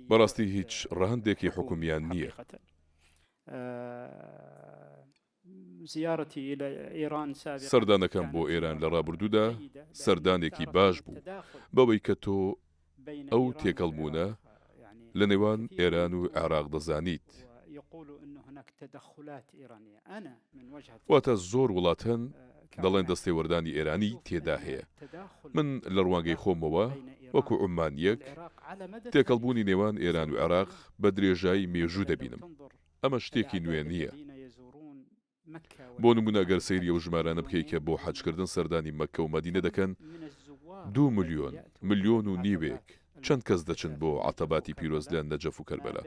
بەڕاستی هیچ ڕەهەندێکی حکومییان نییە. سەردانەکەم بۆ ئێران لە ڕابردوودا سەردانێکی باش بوو، بەوەی کە تۆ ئەو تێکەڵبوونە لە نێوان ئێران و عێراق دەزانیت. واتە زۆر وڵات هەن دەڵێن دەستێوەردانی ئێرانی تێدا هەیە. من لە ڕوانگەی خۆمەوە وەکو عوممانییەک تێکەڵبوونی نێوان ئێران و عێراق بە درێژایی مێژوو دەبینم. ئەمە شتێکی نوێ نییە. بۆ نموونە گەر سەیری ئەو ژمارانە بکەی کە بۆ حەجکردن سەردانی مەککە و مەدینە دەکەن، دوو ملیۆن، ملیۆن و نیوێک، چەند کەس دەچن بۆ عەتەباتی پیرۆز لە نەجەف و کەربەلا؟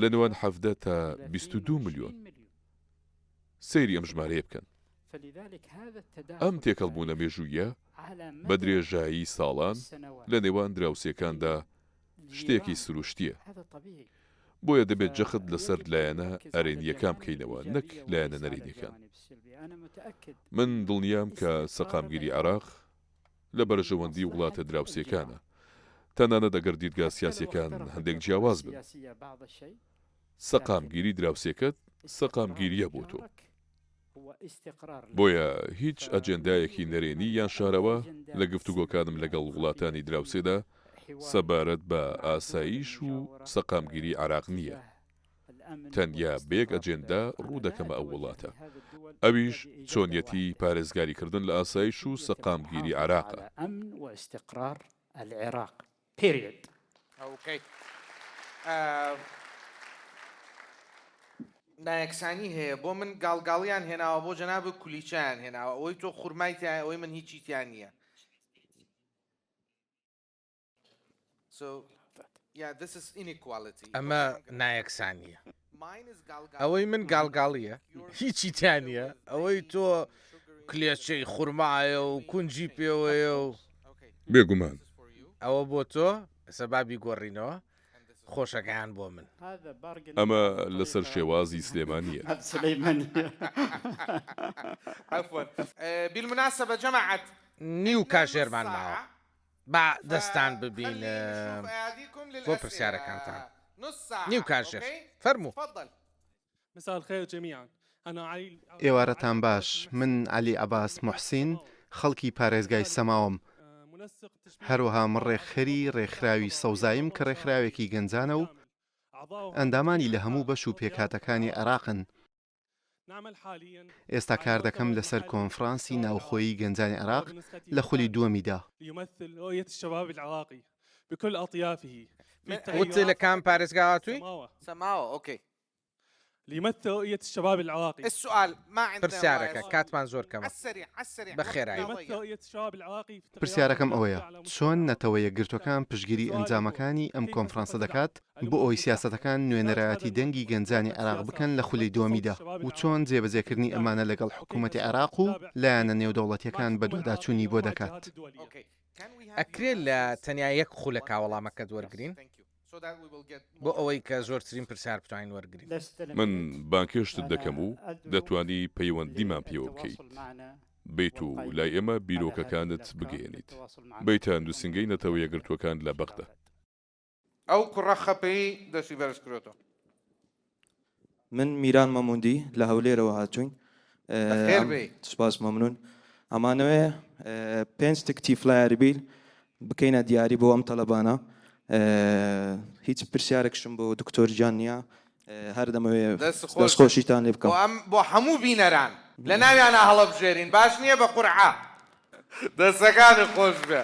لە نێوان 17 تا 22 ملیۆن. سەیری ئەم ژمارەیە بکەن. ئەم تێکەڵبوونە مێژووییە بە درێژایی ساڵان لە نێوان دراوسێکاندا شتێکی سروشتییە. بۆیە دەبێت جەخت لەسەر لایەنە ئەرێنییەکان بکەینەوە نەک لایەنە نەرێنییەکان. من دڵنیام کە سەقامگیری عێراق لە بەرژەوەندی وڵاتە دراوسێکانە، تەنانەت ئەگەر دیدگا سیاسییەکان هەندێک جیاواز بن. سەقامگیری دراوسێکەت سەقامگیرییە بۆ تۆ. بۆیە هیچ ئەجێندایەکی نەرێنی یان شارەوە لە گفتوگۆکانم لەگەڵ وڵاتانی دراوسێدا سەبارەت بە ئاسایش و سەقامگیری عێراق نییە. تەنیا بە یەک ئەجێندا ڕوو دەکەمە ئەو وڵاتە، ئەویش چۆنیەتی پارێزگاریکردن لە ئاسایش و سەقامگیری عێراقە. Period. Okay. نایەکسانی هەیە بۆ من گاڵگاڵیان هێناوە بۆ جەنابت کولیچەیان هێناوە ئەوەی تۆ خورمای تیایە ئەوەی من هیچی تیا نییە So yeah this is inequality. ئەمە نایەکسانییە ئەوەی من گاڵگاڵییە هیچی تیا نییە ئەوەی تۆ کلێچەی خورمایە و کونجی پێوەیە و بێگومان. ئەوە بۆ تۆ ئێستا با بیگۆڕینەوە خۆشەکەیان بۆ من. ئەمە لەسەر شێوازی سلێمانییە. نیو کاژێرمان ماوە با دەستان ببینم بۆ پرسیارەکانتان. نیو کاژێر فەرموو. ئێوارەتان باش، من عەلی عەباس موحسین، خەڵکی پارێزگای سەماوەم، هەروەها من ڕێکخەری ڕێکخراوی سەوزاییم کە ڕێکخراوێکی گەنجانە و ئەندامانی لە هەموو بەش و پێکهاتەکانی عێراقن. ئێستا کار دەکەم لەسەر کۆنفرانسی ناوخۆیی گەنجانی عێراق لە خولی دووەمیدا. وت لە کام پارێزگا هاتووی؟ پرسیارەکە، کاتمان زۆر کەمە، بە خێرایی. پرسیارەکەم ئەوەیە، چۆن نەتەوە یەکگرتووەکان پشتگیری ئەنجامەکانی ئەم کۆنفرانسە دەکات بۆ ئەوەی سیاسەتەکان نوێنەرایەتی دەنگی گەنجانی عێراق بکەن لە خولی دووەمیدا و چۆن جێبەجێکردنی ئەمانە لەگەڵ حکوومەتی عێراق و لایەنە نێودەوڵەتییەکان بەدواداچوونی بۆ دەکات؟ ئەکرێ لە تەنیا یەک خولەکا وەڵامەکەت وەرگرین؟ بۆ ئەوەی کە زۆرترین پرسیار بتوانین وەرگرین. من بانگهێشتت دەکەم و دەتوانی پەیوەندیمان پێوە بکەیت. بێیت و لای ئێمە بیرۆکەکانت بگەیەنیت. بێیتە نووسینگەی نەتەوە یەکگرتووەکان لە بەغدا. ئەو کوڕە خەپەی دەستی بەرز کرۆتەوە. من میران مەموندی لە هەولێرەوە هاتووین. بەخێر بێی. سوپاس مەمنون. ئەمانەوێ پێنج تکتی فلایەر بیل بکەینە دیاری بۆ ئەم تەلەبانە. هیچ پرسیارێکشم بۆ دکتۆر گیان نییە هەر دەمەوێ دەستخۆشیتان لێ بکەم. بۆ ئەم بۆ هەموو بینەران لە ناویانا هەڵەبژێرین باش نییە بە قورعە. دەستەکانت خۆش بێ.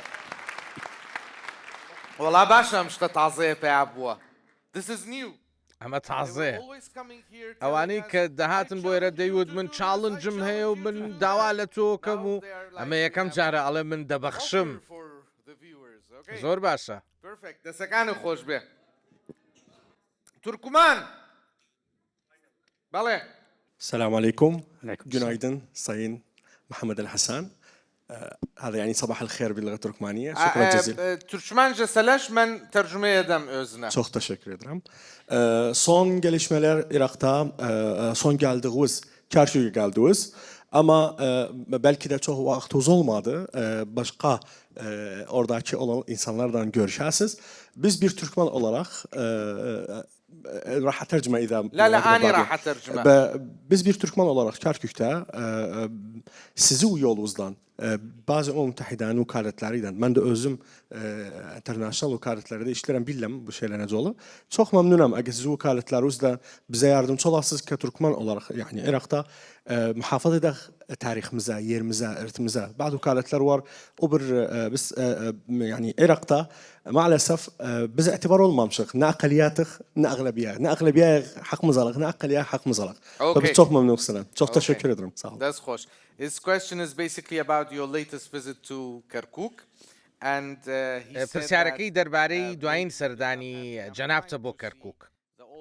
وەڵا باشە ئەم شتە تازەیە پەیا بووە This is new. ئەمە تازەیە ئەوانەی کە دەهاتن بۆ ئێرە دەیوت من challenge م هەیە و من داوا لە تۆکەم و ئەمە یەکەم جارە ئەڵێ من دەبەخشم زۆر باشە. Perfect دەسەکانت خۆش بێ تورکمان بەڵێ. سلام علیکم Günaydın Sayın محمد الحسان هذا يعني صباح الخير باللغة التركمانية شكرا جزيلا Türkmence seleş men tercüme edem özüne. Çok teşekkür ederim. Son gelişmeler Irak'ta son geldiğimiz Kerkük'e geldiğimiz ama belki de çok vaktimiz olmadı. Başka oradaki olan insanlardan görüşəsiz. Biz bir Türkmen olarak راح أترجمه إذا لا لا أنا راح أترجمه Biz bir Türkmen olarak Kerkük'te sizi yolunuzdan bazı Ümem Müttəhidə vəkalətləri ilə, mən də özüm international vəkalətlərdə işləyirəm, bilirəm bu şeylər necə olur. Çox məmnunam əgər sizi vəkalətlərinizlə bizə yardımcı olasınız ki, Türkmen olaraq, yəni İraqda mühafizə edək tariximizə, yerimizə, irtimizə. Bəzi vəkalətlər var, o bir biz yəni İraqda maalesef bizə etibar olmamışıq. Nə əqəliyyətıq, nə əqləbiyyət. Nə əqləbiyyət haqqımız alaq, nə əqəliyyət haqqımız alaq. Okay. Biz çox məmnunuq sizdən. Çox təşəkkür edirəm. Sağ olun. Dest xoş. His question is basically about your latest visit to Kirkuk and he said that پرسیارەکەی دەربارەی دوایین سەردانی جەنابتە بۆ کەرکوک.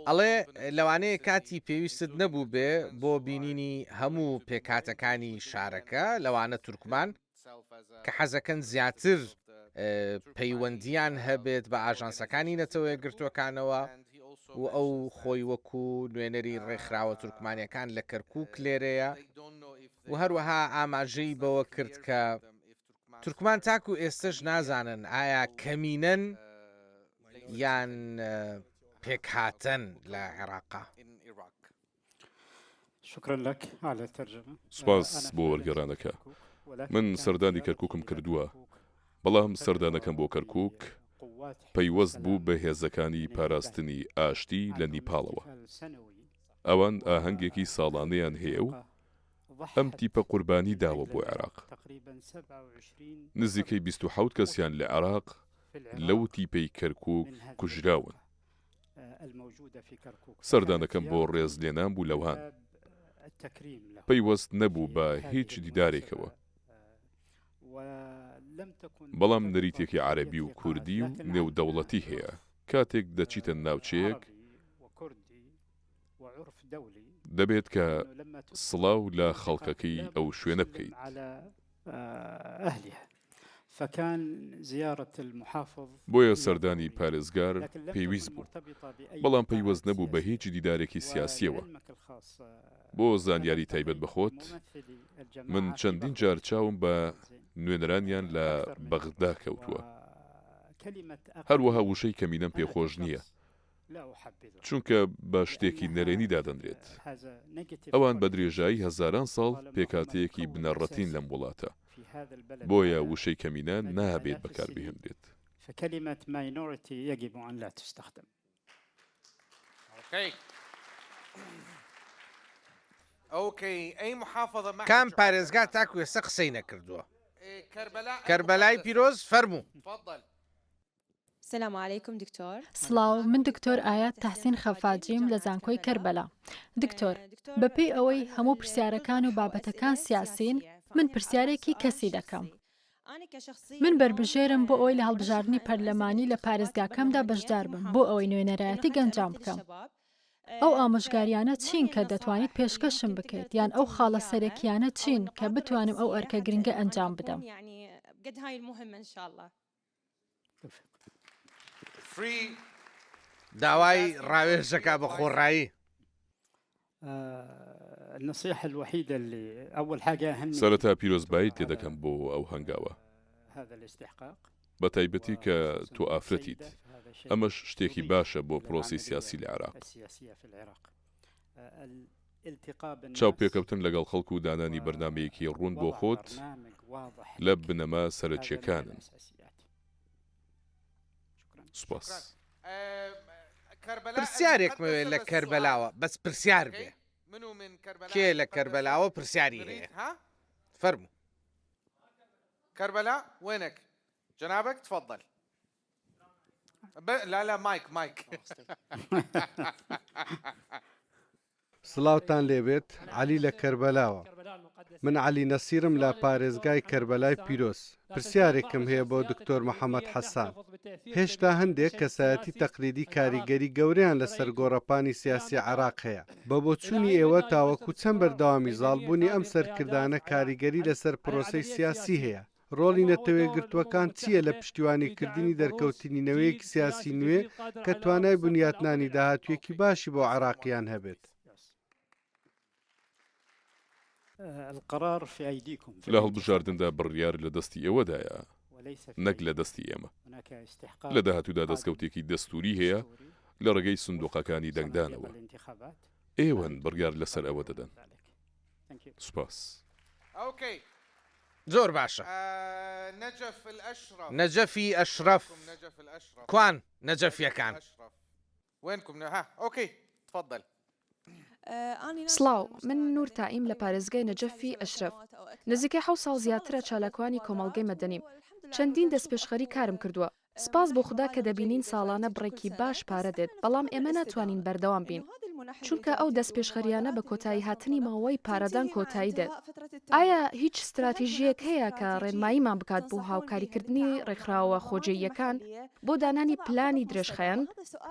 ئەڵێ لەوانەیە کاتی پێویستت نەبووبێ بۆ بینینی هەموو پێکهاتەکانی شارەکە، لەوانە تورکمان، کە حەزەکەن زیاتر پەیوەندییان هەبێت بە ئاژانسەکانی نەتەوەیەکگرتووەکانەوە. و ئەو خۆی وەکو نوێنەری ڕێکخراوە تورکمانیەکان لە کەرکوک لێرەیە و هەروەها ئاماژەی بەوە کرد کە تورکمان تاکو ئێستەش نازانن ئایا کەمینەن یان پێکهاتەن لە عێراقا. سوپاس بۆ وەرگێڕانەکە. من سەردانی کەرکوکم کردووە، بەڵام سەردانەکەم بۆ کەرکوک پەیوەست بوو بە هێزەکانی پاراستنی ئاشتی لە نیپاڵەوە. ئەوان ئاهەنگێکی ساڵانەیان هەیە و ئەم تیپە قوربانی داوە بۆ عێراق. نزیکەی 27 کەسیان لە عێراق لەو تیپەی کەرکوک کوژراون. سەردانەکەم بۆ ڕێزلێنان بوو لەوان. پەیوەست نەبوو بە هیچ دیدارێکەوە. بەڵام نەریتێکی عەرەبی و کوردی و نێودەوڵەتی هەیە، کاتێک دەچیتە ناوچەیەک، دەبێت کە سڵاو لە خەڵکەکەی ئەو شوێنە بکەیت. بۆیە سەردانی پارێزگار پێویست بوو، بەڵام پەیوەست نەبوو بە هیچ دیدارێکی سیاسییەوە. بۆ زانیاری تایبەت بە خۆت، من چەندین جار چاوم بە نوێنەرانیان لە بەغدا کەوتووە. هەروەها وشەی کەمینەم پێخۆش نییە، چونکە بە شتێکی نەرێنی دادەنرێت. ئەوان بە درێژایی هەزاران ساڵ پێکهاتەیەکی بنەڕەتین لەم وڵاتە، بۆیە وشەی کەمینە نابێت بەکاربهێنرێت. کام پارێزگا تاکو ئێستا قسەی نەکردووە؟ کەربەلای پیرۆز فەرموو. سڵاو، من دکتۆر ئایات تەحسین خەفاجیم لە زانکۆی کەربەلا. دکتۆر، بەپێی ئەوەی هەموو پرسیارەکان و بابەتەکان سیاسین، من پرسیارێکی کەسی دەکەم. من بەربژێرم بۆ ئەوەی لە هەڵبژاردنی پەرلەمانی لە پارێزگاکەمدا بەشدار بم بۆ ئەوەی نوێنەرایەتی گەنجان بکەم. ئەو ئامۆژگاریانە چین کە دەتوانیت پێشکەشم بکەیت یان ئەو خاڵە سەرەکییانە چین کە بتوانم ئەو ئەرکە گرنگە ئەنجام بدەم؟ داوای ڕاوێژ دەکا بە خۆڕایی. سەرەتا پیرۆزباییت لێ دەکەم بۆ ئەو هەنگاوە، بە تایبەتی کە تۆ ئافرەتیت، ئەمەش شتێکی باشە بۆ پرۆسەی سیاسی لە عێراق. چاوپێکەوتن لەگەڵ خەڵک و دانانی بەرنامەیەکی ڕوون بۆ خۆت لە بنەما سەرەکییەکانن. سوپاس. پرسیارێکمەوێ لە کەربەلاوە بەس پرسیار بێ کێ لە کەربەلاوە پرسیاری هەیە فەرموو. کەربەلا وێنەک جەنابەک تفضل. لا لا مایک مایک. سڵاوتان لێبێت عەلی لە کەربەلاوە. من عەلی نەسیرم لە پارێزگای کەربەلای پیرۆز. پرسیارێکم هەیە بۆ دکتۆر محەمەد حەسان. هێشتا هەندێک کەسایەتی تەقلیدی کاریگەری گەورەیان لەسەر گۆڕەپانی سیاسی عێراق هەیە. بە بۆچوونی ئێوە تاوەکو چەند بەردەوامی زاڵبوونی ئەم سەرکردانە کاریگەری لەسەر پرۆسەی سیاسی هەیە؟ ڕۆڵی نەتەوەیەکگرتووەکان چییە لە پشتیوانیکردنی دەرکەوتنی نەوەیەکی سیاسی نوێ کە توانای بنیاتنانی داهاتوویەکی باشی بۆ عێراقیان هەبێت؟ لە هەڵبژاردندا بڕیار لە دەستی ئێوەدایە نەک لە دەستی ئێمە. لە داهاتوودا دەستکەوتێکی دەستووری هەیە لە ڕێگەی سندوقەکانی دەنگدانەوە. ئێوەن بڕیار لەسەر ئەوە دەدەن. سوپاس. زۆر باشە نەجەفی ئەشرەف کوان نەجەفیەکان؟ سڵاو، من نور تائیم لە پارێزگای نەجەفی ئەشرەف. نزیکەی حەوت ساڵ زیاترە چالاکوانی کۆمەڵگەی مەدەنیم. چەندین دەستپێشخەری کارم کردووە. سپاس بۆ خودا کە دەبینین ساڵانە بڕێکی باش پارە دێت، بەڵام ئێمە ناتوانین بەردەوام بین، چونکە ئەو دەستپێشخەرییانە بە کۆتاییهاتنی ماوەی پارەدان کۆتایی دێت. ئایا هیچ ستراتیژییەک هەیە کە ڕێنماییمان بکات بۆ هاوکاریکردنی ڕێکخراوە خۆجێییەکان بۆ دانانی پلانی درێژخایەن؟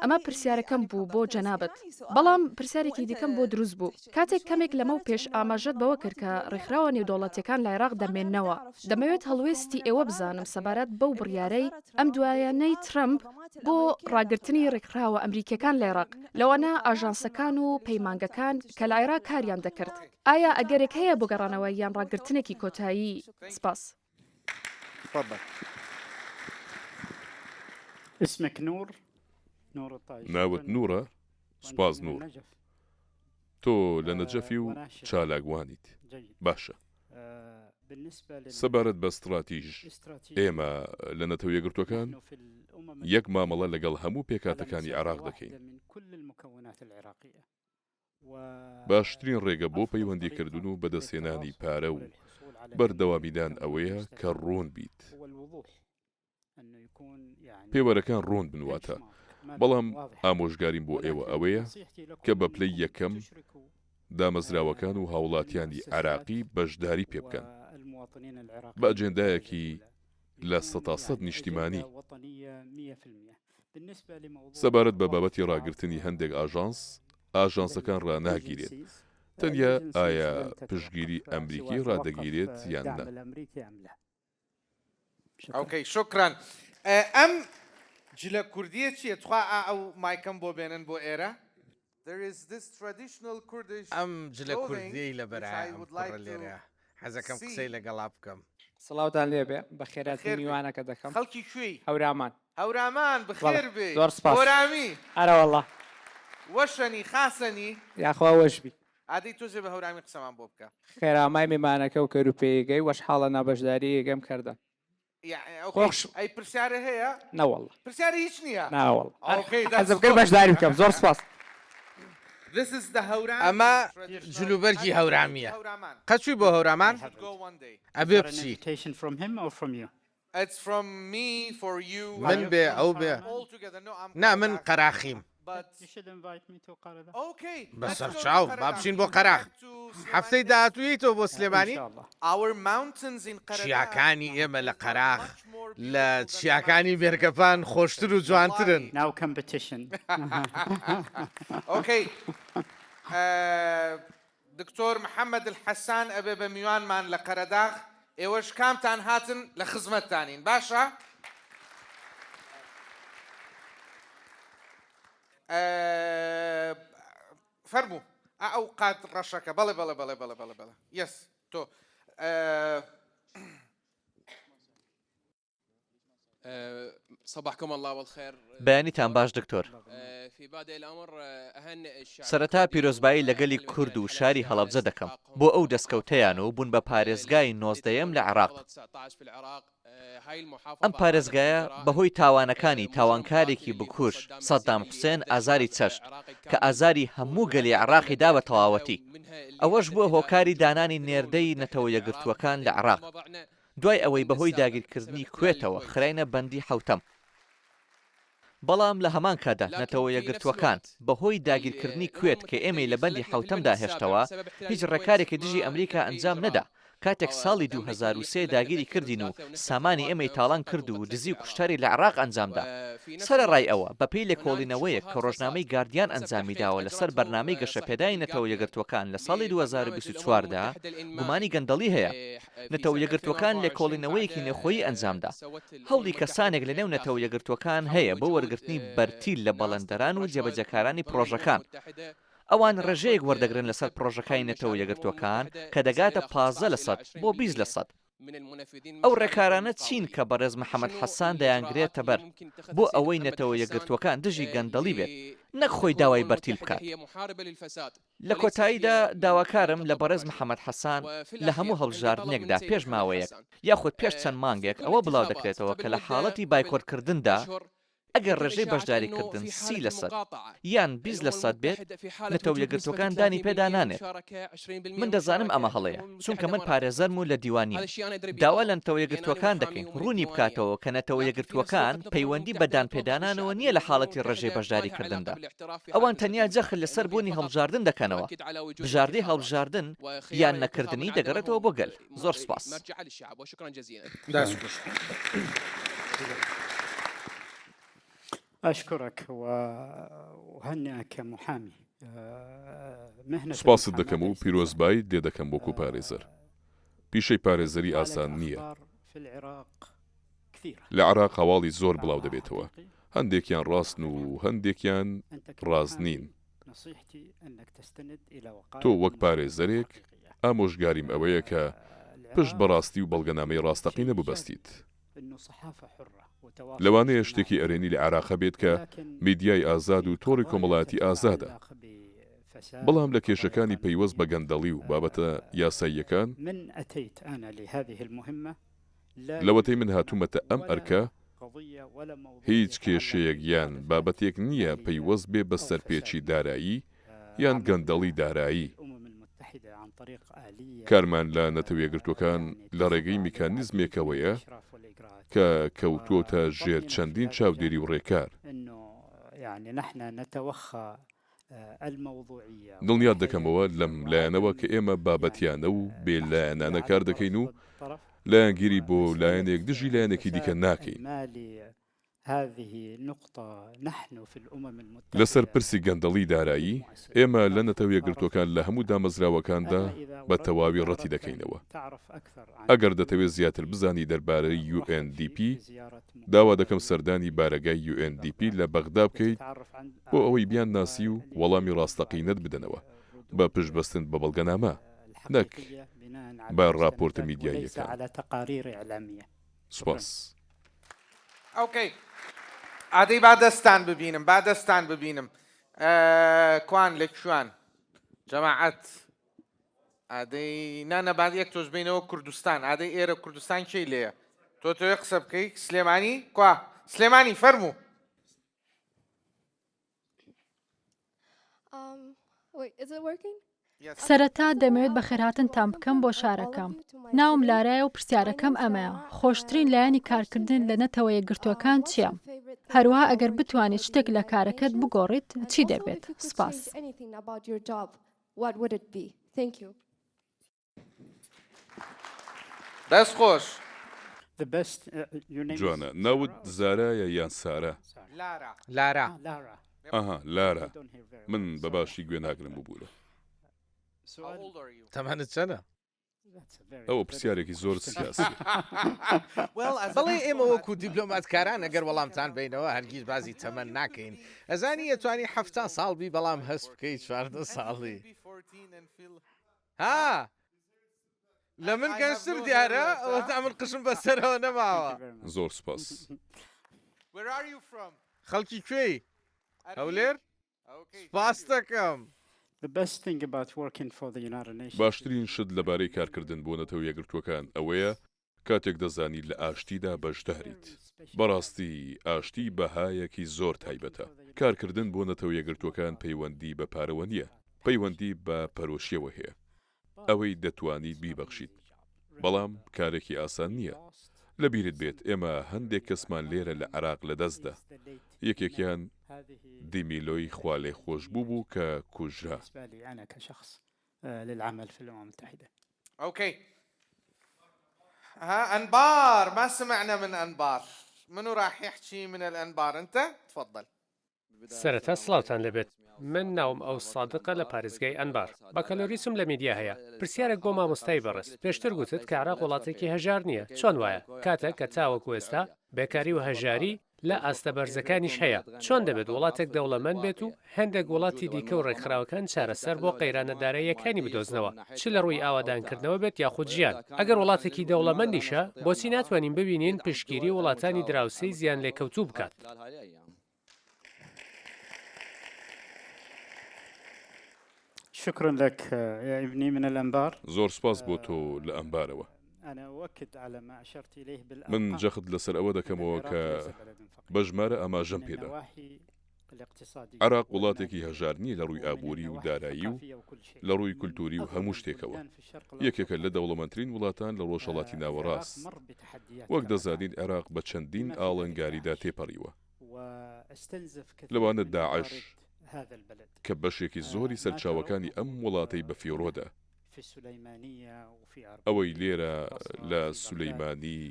ئەمە پرسیارەکەم بوو بۆ جەنابت. بەڵام پرسیارێکی دیکەم بۆ دروست بوو. کاتێک کەمێک لەمەو پێش ئاماژەت بەوە کرد کە ڕێکخراوە نێودەوڵەتیەکان لە عێراق دەمێننەوە، دەمەوێت هەڵوێستی ئێوە بزانم سەبارەت بەو بڕیارەی ئەم دوایانەی ترەمپ بۆ ڕاگرتنی ڕێکخراوە ئەمریکییەکان لە عێراق، لەوانە ئاژانسەکان و پەیمانگەکان کە لە عێراق کاریان دەکرد. ئایا ئەگەرێک هەیە بۆ گەڕانەوە یان ڕاگرتنێکی کۆتایی؟ سپاس. ناوت نوورە؟ سوپاس نوور. تۆ لە نەجەفی و چالاکوانیت. باشە. سەبارەت بە ستراتیژ، ئێمە لە نەتەوە یەکگرتووەکان یەک مامەڵە لەگەڵ هەموو پێکهاتەکانی عێراق دەکەین. باشترین ڕێگە بۆ پەیوەندیکردن و بەدەستهێنانی پارە و بەردەوامیدان ئەوەیە کە ڕوون بیت. پێوەرەکان ڕوون بن واتە، بەڵام ئامۆژگاریم بۆ ئێوە ئەوەیە کە بە پلەی یەکەم دامەزراوەکان و هاوڵاتیانی عێراقی بەشداری پێ بکەن بە ئەجێندایەکی 100% نیشتیمانی. سەبارەت بە بابەتی ڕاگرتنی هەندێک ئاژانس، ئاژانسەکان ڕاناگیرێت، تەنیا ئایا پشتگیری ئەمریکی ڕادەگیرێت یان نا. okay شوکران ئەم جلە کوردیە چیە تخوا ئا ئەو مایکەم بۆ بێنن بۆ ئێرە. ئەم جلە کوردیەی لەبەرایە ئەم کوڕە لێرە حەزەکەم قسەی لەگەڵا بکەم. سڵاوتان لێبێ بەخێراتنی میوانەکە دەکەم. خەڵکی کوێی؟ هەورامان. هەورامان بخێر بێی. زۆر سپاس. هۆرامی. ئەرەوەڵا. وەشەنی خاسەنی؟ یاخوا وەش بی. ئادەی تۆزێ بە هەورامی قسەمان بۆ بکە. خێرامای میمانەکە و کەروپێیەگەی وەش حاڵە نابەشدارییەگەم کەردەن. خۆش ئەی پرسیارە هەیە؟ نەوەڵڵا. پرسیاری هیچ نییە؟ ناوەڵڵا. حەزم کرد بەشداری بکەم. زۆر سپاس. ئەمە جلوبەرگی هەورامییە. قەت چووی بۆ هەورامان؟ ئەبێ بچی. من بێ ئەو بێ نا من قەراخیم. بەسەرچاو با بچین بۆ قەراخ. هەفتەی داهاتوو یەیتەوە بۆ سلێمانی؟ چیاکانی ئێمە لە قەراخ لە چیاکانی مێرگەپان خۆشتر و جوانترن. دکتۆر محمد الحسان ئەبێ بە میوانمان لە قەرەداغ ئێوەش کامتان هاتن لە خزمەتتانین باشە فەرموو ئەو قات ڕەشەکە بەڵێ بەڵێ بەڵێ بەڵێ بەڵێ بەڵێ یەس تۆ بەیانیتان باش دکتۆر. سەرەتا پیرۆزبایی لە گەلی کورد و شاری هەڵەبجە دەکەم بۆ ئەو دەستکەوتەیان و بوون بە پارێزگای نۆزدەیەم لە عێراق. ئەم پارێزگایە بەهۆی تاوانەکانی تاوانکارێکی بکوژ سەدام حوسێن ئازاری چەشت کە ئازاری هەموو گەلی عێراقی دا بە تەواوەتی. ئەوەش بووە هۆکاری دانانی نێردەی نەتەوە یەکگرتووەکان لە عێراق. دوای ئەوەی بەهۆی داگیرکردنی کوێتەوە خراینە بەندی حەوتەم. بەڵام لە هەمان کاتدا نەتەوە یەکگرتووەکان بەهۆی داگیرکردنی کوێت کە ئێمەی لە بەندی حەوتەمدا هێشتەوە هیچ ڕێکارێکی دژی ئەمریکا ئەنجام نەدا کاتێک ساڵی 2003 داگیری کردین و سامانی ئێمەی تاڵان کرد و دزی و کوشتاری لە عێراق ئەنجامدا. سەرەڕای ئەوە، بەپێی لێکۆڵینەوەیەک کە ڕۆژنامەی گاردیان ئەنجامی داوە لەسەر بەرنامەی گەشەپێدانی نەتەوە یەکگرتووەکان لە ساڵی 2024 دا گومانی گەندەڵی هەیە. نەتەوە یەکگرتووەکان لێکۆڵینەوەیەکی نێوخۆیی ئەنجامدا. هەوڵی کەسانێک لەنێو نەتەوە یەکگرتووەکان هەیە بۆ وەرگرتنی بەرتیل لە بەڵێندەران و جێبەجێکارانی پڕۆژەکان. ئەوان ڕێژەیەک وەردەگرن لەسەر پڕۆژەکانی نەتەوە یەکگرتووەکان کە دەگاتە 15 لەسەد بۆ 20 لەسەد. ئەو ڕێکارانە چین کە بەڕێز محەمەد حەسان دەیانگرێتەبەر بۆ ئەوەی نەتەوە یەکگرتووەکان دژی گەندەڵی بێت نەک خۆی داوای بەرتیل بکات؟ لە کۆتاییدا داواکارم لە بەڕێز محەمەد حەسان لە هەموو هەڵبژاردنێکدا پێش ماوەیەک یاخود پێش چەند مانگێک ئەوە بڵاودەکرێتەوە کە لە حاڵەتی بایکۆتکردندا ئەگەر ڕێژەی بەشداریکردن 30 لەسەد یان 20 لەسەد بێت، نەتەوە یەکگرتووەکان دانی پێدا نانێت. من دەزانم ئەمە هەڵەیە، چونکە من پارێزەرم و لە دیوان نیم. داوا لە نەتەوە یەکگرتووەکان دەکەین ڕوونی بکاتەوە کە نەتەوە یەکگرتووەکان پەیوەندی بە دانپێدانانەوە نییە لە حاڵەتی ڕێژەی بەشداریکردندا. ئەوان تەنیا جەخت لەسەر بوونی هەڵبژاردن دەکەنەوە. بژاردەی هەڵبژاردن یان نەکردنی دەگەڕێتەوە بۆ گەل. زۆر سوپاس. أشكرك وأهنئك كمحامي مهنة سوپاست المحاماة دەکەم و ليست سهلة پیرۆزباییت لێ دەکەم وەکو پارێزەر. پیشەی پارێزەری هنالك ئاسان نییە. أخبار في العراق كثيرة لە عێراق هەواڵی زۆر بڵاو بعضها دەبێتەوە. حقيقي. هەندێکیان ڕاستن و هەندێکیان ڕاست نین. تۆ وەک پارێزەرێک ئامۆژگاریم ئەوەیە کە پشت بە ڕاستی و بەڵگەنامەی ڕاستەقینە ببەستیت. لەوانەیە شتێکی ئەرێنی لە عێراق هەبێت کە میدیای ئازاد و تۆڕی کۆمەڵایەتی ئازادە، بەڵام لە کێشەکانی پەیوەست بە گەندەڵی و بابەتە یاساییەکان، لەوەتەی من هاتوومەتە ئەم ئەرکە، هیچ کێشەیەک یان بابەتێک نییە پەیوەست بێ بە سەرپێچی دارایی یان گەندەڵی دارایی. کارمان لە نەتەوەیەکگرتووەکان لە ڕێگەی میکانیزمێکەوەیە کە کەوتووەتە ژێر چەندین چاودێری و ڕێکار. دڵنیات دەکەمەوە لەم لایەنەوە کە ئێمە بابەتیانە و بێ لایەنانە کار دەکەین و لایەنگیری بۆ لایەنێک دژی لایەنێکی دیکە ناکەین. لەسەر پرسی گەندەڵی دارایی، ئێمە لە نەتەوە یەکگرتووەکان لە هەموو دامەزراوەکاندا بە تەواوی ڕەتی دەکەینەوە. ئەگەر دەتەوێت زیاتر بزانی دەربارەی UNDP، داوا دەکەم سەردانی بارەگای UNDP لە بەغدا بکەیت بۆ ئەوەی بیانناسی و وەڵامی ڕاستەقینەت بدەنەوە بە پشتبەستن بە بەڵگەنامە نەک بە ڕاپۆرتە میدیاییەکان. سوپاس. ئۆکەی ئادەی با دەستان ببینم با دەستان ببینم کوان لە کوان جەماعەت ئادەی نا نا با یەک تۆز بینەوە کوردستان ئادەی ئێرە کوردستان کێی لێیە تۆ تۆێ قسە بکەی سلێمانی کوا سلێمانی فەرموو سەرەتا دەمەوێت بەخێرهاتنتان بکەم بۆ شارەکەم. ناوم لارایە و پرسیارەکەم ئەمەیە، خۆشترین لایەنی کارکردن لە نەتەوە یەکگرتووەکان چییە؟ هەروەها ئەگەر بتوانیت شتێک لە کارەکەت بگۆڕیت، چی دەبێت؟ سوپاس. دەست خۆش. جوانە ناوت زارایە یان سارا؟ لارا. ئەها لارا من بە باشی گوێ ناگرم ببورە. تەمەنت چەنە؟ ئەوە پرسیارێکی زۆر سیاسیە. بەڵێ ئێمە وەکو دیبلۆماتکاران ئەگەر وەڵامتان بەینەوە هەرگیز بازی تەمەن ناکەین ئەزانی ئەتوانی 70 ساڵ بی بەڵام هەست بکەی 14 ساڵی ها لە من گەنجتر دیارە ئەوەتا من قژم بەسەرەوە نەماوە. زۆر سوپاس. خەڵکی کوێی؟ هەولێر؟ سوپاست دەکەم. باشترین شت لەبارەی کارکردن بۆ نەتەوە یەکگرتووەکان ئەوەیە کاتێک دەزانی لە ئاشتیدا بەشداریت. بەڕاستی ئاشتی بەهایەکی زۆر تایبەتە. کارکردن بۆ نەتەوە یەکگرتووەکان پەیوەندی بە پارەوە نییە، پەیوەندی بە پەرۆشییەوە هەیە. ئەوەی دەتوانیت بیبەخشیت. بەڵام کارێکی ئاسان نییە. لەبیرت بێت ئێمە هەندێک کەسمان لێرە لە عێراق لەدەستدا. یەکێکیان دیمیلۆی خوالێخۆشبوو بوو کە کوژرا. للعمل في الأمم المتحدة. اوكي ها انبار ما سمعنا من انبار منو راح يحكي من الانبار انت تفضل. سەرەتا سڵاوتان لێبێت من ناوم ئەوس سادقە لە پارێزگای ئەنبار بەکالۆریسم لە میدیا هەیە پرسیارێک بۆ مامۆستای بەڕێز پێشتر گوتت کە عێراق وڵاتێکی هەژار نییە چۆن وایە کاتێک کە تاوەکو ئێستا بێکاری و هەژاری لە ئاستە بەرزەکانیش هەیە، چۆن دەبێت وڵاتێک دەوڵەمەند بێت و هەندێک وڵاتی دیکە و ڕێکخراوەکان چارەسەر بۆ قەیرانە داراییەکانی بدۆزنەوە، چ لە ڕووی ئاوادانکردنەوە بێت یاخود ژیان؟ ئەگەر وڵاتێکی دەوڵەمەندیشە، بۆچی ناتوانین ببینین پشتگیری وڵاتانی دراوسێی زیانلێکەوتوو بکات؟ شکرا لك يا ابني من الانبار. زۆر سوپاس بۆ تۆ لە ئەنبارەوە. من جەخت لەسەر ئەوە دەکەمەوە کە بە ژمارە ئاماژەم پێدا. عێراق وڵاتێکی هەژار نییە لە ڕووی ئابووری و دارایی و لە ڕووی کولتووری و هەموو شتێکەوە. یەکێکە لە دەوڵەمەندترین وڵاتان لە ڕۆژهەڵاتی ناوەڕاست. وەک دەزانین عێراق بە چەندین ئاڵنگاریدا تێپەڕیوە. لەوانە داعش کە بەشێکی زۆری سەرچاوەکانی ئەم وڵاتەی بەفیڕۆدا. ئەوەی لێرە لە سولەیمانی،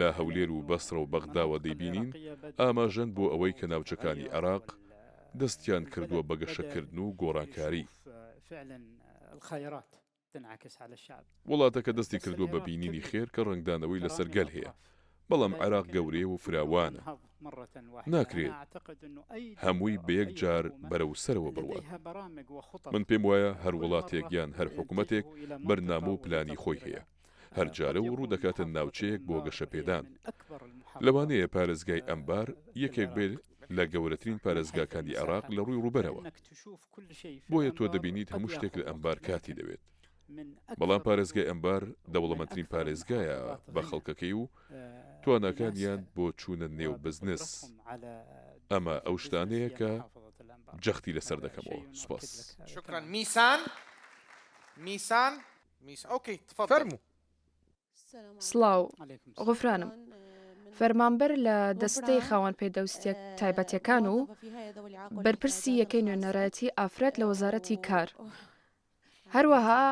لە هەولێر و بەسرە و بەغداوە دەیبینین، ئاماژەن بۆ ئەوەی کە ناوچەکانی عێراق دەستیان کردووە بە گەشەکردن و گۆڕانکاری. وڵاتەکە دەستی کردووە بە بینینی خێر کە ڕەنگدانەوەی لەسەر گەل هەیە. بەڵام عێراق گەورەیە و فراوانە، ناکرێت هەمووی بە یەک جار بەرەو سەرەوە بڕوات. من پێم وایە هەر وڵاتێک یان هەر حکومەتێک بەرنامە و پلانی خۆی هەیە، هەر جارە و ڕوو دەکاتە ناوچەیەک بۆ گەشەپێدان. لەوانەیە پارێزگای ئەنبار یەکێک بێت لە گەورەترین پارێزگاکانی عێراق لە ڕووی ڕووبەرەوە. بۆیە تۆ دەبینیت هەموو شتێک لە ئەنبار کاتی دەوێت. بەڵام پارێزگای ئەنبار دەوڵەمەندترین پارێزگایە بە خەڵکەکەی و تواناکانیان بۆ چوونە نێو بزنس. ئەمە ئەو شتانەیە کە جەختی لەسەر دەکەمەوە. سوپاس. شکرا میسان میسان میسان okay تفضل. فەرموو. سڵاو، غوفرانم، فەرمانبەر لە دەستەی خاوەن پێداویستیە تایبەتیەکان و بەرپرسی یەکەی نوێنەرایەتی ئافرەت لە وەزارەتی کار، هەروەها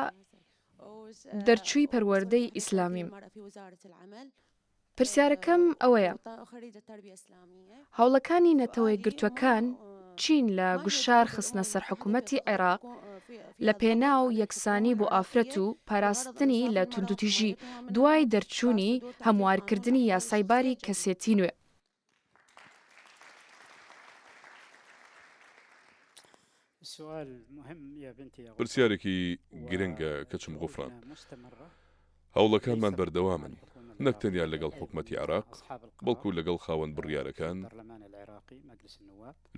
دەرچووی پەروەردەی ئیسلامیم. پرسیارەکەم ئەوەیە، هەوڵەکانی نەتەوەیەکگرتووەکان چین لە گوشار خستنە سەر حکومەتی عێراق لە پێناو یەکسانی بۆ ئافرەت و پاراستنی لە توندوتیژی دوای دەرچوونی هەموارکردنی یاسای باری کەسێتی نوێ؟ پرسیارێکی گرنگە کچم غوفران. هەوڵەکانمان بەردەوامن، نەک تەنیا لەگەڵ حکومەتی عێراق، بەڵکو لەگەڵ خاوەن بڕیارەکان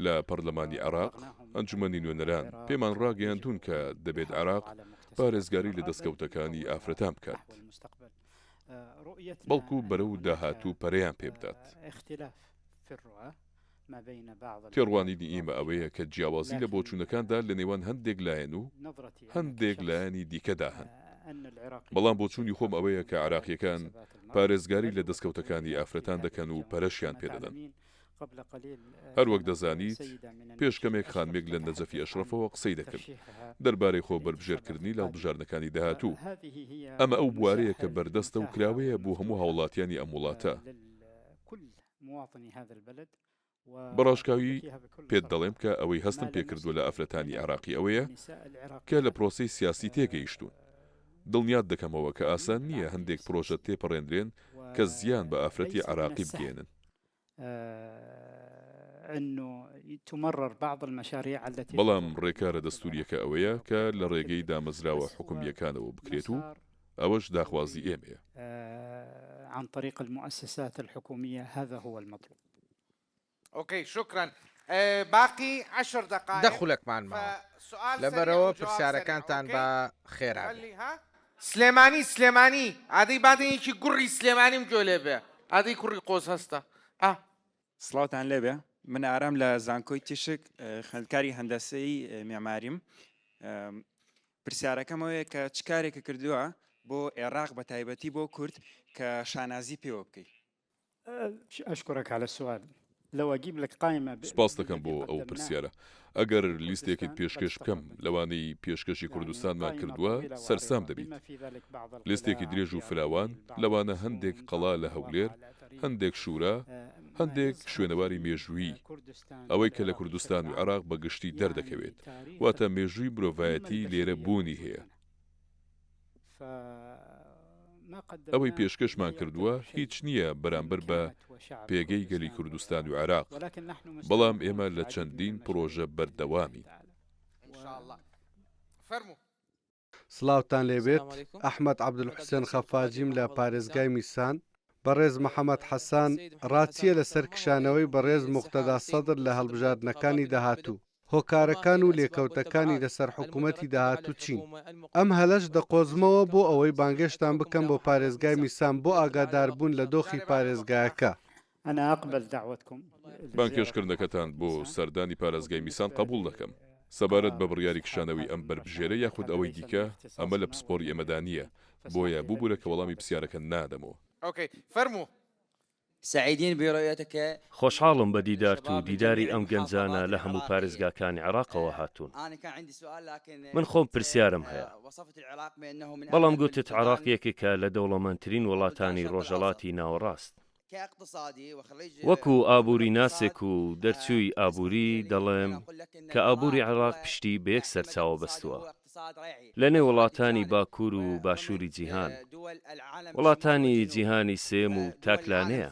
لە پەرلەمانی عێراق، ئەنجومەنی نوێنەران، پێمان ڕاگەیاندوون کە دەبێت عێراق پارێزگاری لە دەستکەوتەکانی ئافرەتان بکات. بەڵکو بەرەو داهاتوو پەرەیان پێبدات. تێڕوانینی ئیمە ئەوەیە کە جیاوازی لە بۆچوونەکاندا لە نێوان هەندێک لایەن و هەندێک لایەنی دیکەدا هەن، بەڵام بۆچوونی خۆم ئەوەیە کە عێراقییەکان پارێزگاری لە دەستکەوتەکانی ئافرەتان دەکەن و پەرەشیان پێدەدەن. هەروەک دەزانیت پێش کەمێک خانمێک لە نەجەفی ئەشڕەفەوە قسەی دەکرد دەربارەی خۆ بەربژێرکردنی لە هەڵبژاردنەکانی داهاتوو. ئەمە ئەو بوارەیە کە بەردەستە و کراوەیە بۆ هەموو هاوڵاتیانی ئەم وڵاتە. بە ڕاشکاوی پێت دەڵێم کە ئەوەی هەستم پێکردووە لە ئافرەتانی عێراقی ئەوەیە کە لە پرۆسەی سیاسی تێگەیشتوون. دڵنیات دەکەمەوە کە ئاسان نییە هەندێک پرۆژە تێپەڕێنرێن کە زیان بە ئافرەتی عێراقی بگەیەنن. بەڵام ڕێکارە دەستوورییەکە ئەوەیە کە لە ڕێگەی دامەزراوە حکومییەکانەوە بکرێت و ئەوەش داخوازی ئێمەیە. دە خولەکمان ماوە لەبەرئەوە پرسیارەکانتان با خێرا بێ. سلێمانی سلێمانی ئادەی با دەنگێکی گوڕی سلێمانیم گوێ لێ بێ ئادەی کوڕی قۆز هەستە ئا. سڵاوتان لێبێ من ئارام لە زانکۆی تیشک خوێندکاری هەندەسەی مێماریم پرسیارەکەم ئەوەیە کە چ کارێکە کردووە بۆ ئێراق بە تایبەتی بۆ کورد کە شانازی پێوە بکەی؟ اشکرک علی السوال لو اجیب لک قائمە سوپاست دەکەم بۆ ئەو پرسیارە. ئەگەر لیستێکت پێشکەش بکەم لەوانەی پێشکەشی کوردستانمان کردووە سەرسام دەبیت. لیستێکی درێژ و فراوان، لەوانە هەندێک قەڵا لە هەولێر، هەندێک شورا، هەندێک شوێنەواری مێژوویی. ئەوەی کە لە کوردستان و عێراق بە گشتی دەردەکەوێت، واتە مێژووی مرۆڤایەتی لێرە بوونی هەیە. ئەوەی پێشکەشمان کردووە هیچ نییە بەرامبەر بە پێگەی گەلی کوردستان و عێراق، بەڵام ئێمە لە چەندین پرۆژە بەردەوامین. سڵاوتان لێبێت، ئەحمەد عەبدولحوسێن خەفاجیم لە پارێزگای میسان، بەڕێز محەمەد حەسان ڕات چییە لەسەر کشانەوەی بەڕێز موقتەدا سەدر لە هەڵبژاردنەکانی داهاتوو؟ هۆکارەکان و لێکەوتەکانی لەسەر حکوومەتی داهاتوو چین؟ ئەم هەلەش دەقۆزمەوە بۆ ئەوەی بانگێشتان بکەم بۆ پارێزگای میسان بۆ ئاگاداربوون لە دۆخی پارێزگایەکە. بانگهێشتکردنەکەتان بۆ سەردانی پارێزگای میسان قبوڵ دەکەم. سەبارەت بە بڕیاری کشانەوەی ئەم بەربژێرە یاخود ئەوەی دیکە، ئەمە لە پسپۆڕی ئێمەدا نییە، بۆیە ببورە کە وەڵامی پرسیارەکە نادەمەوە. okay فەرموو. سعیدین برؤیتک. خۆشحاڵم بە دیدارت و دیداری ئەم گەنجانە لە هەموو پارێزگاکانی عێراقەوە هاتوون. من خۆم پرسیارم هەیە. بەڵام گوتت عێراق یەکێکە لە دەوڵەمەندترین وڵاتانی ڕۆژهەڵاتی ناوەڕاست. وەکو ئابووریناسێک و دەرچووی ئابووری دەڵێم کە ئابووری عێراق پشتی بە یەک سەرچاوە بەستووە. لە نێو وڵاتانی باکوور و باشووری جیهان، وڵاتانی جیهانی سێیەم و تاکلانەیە.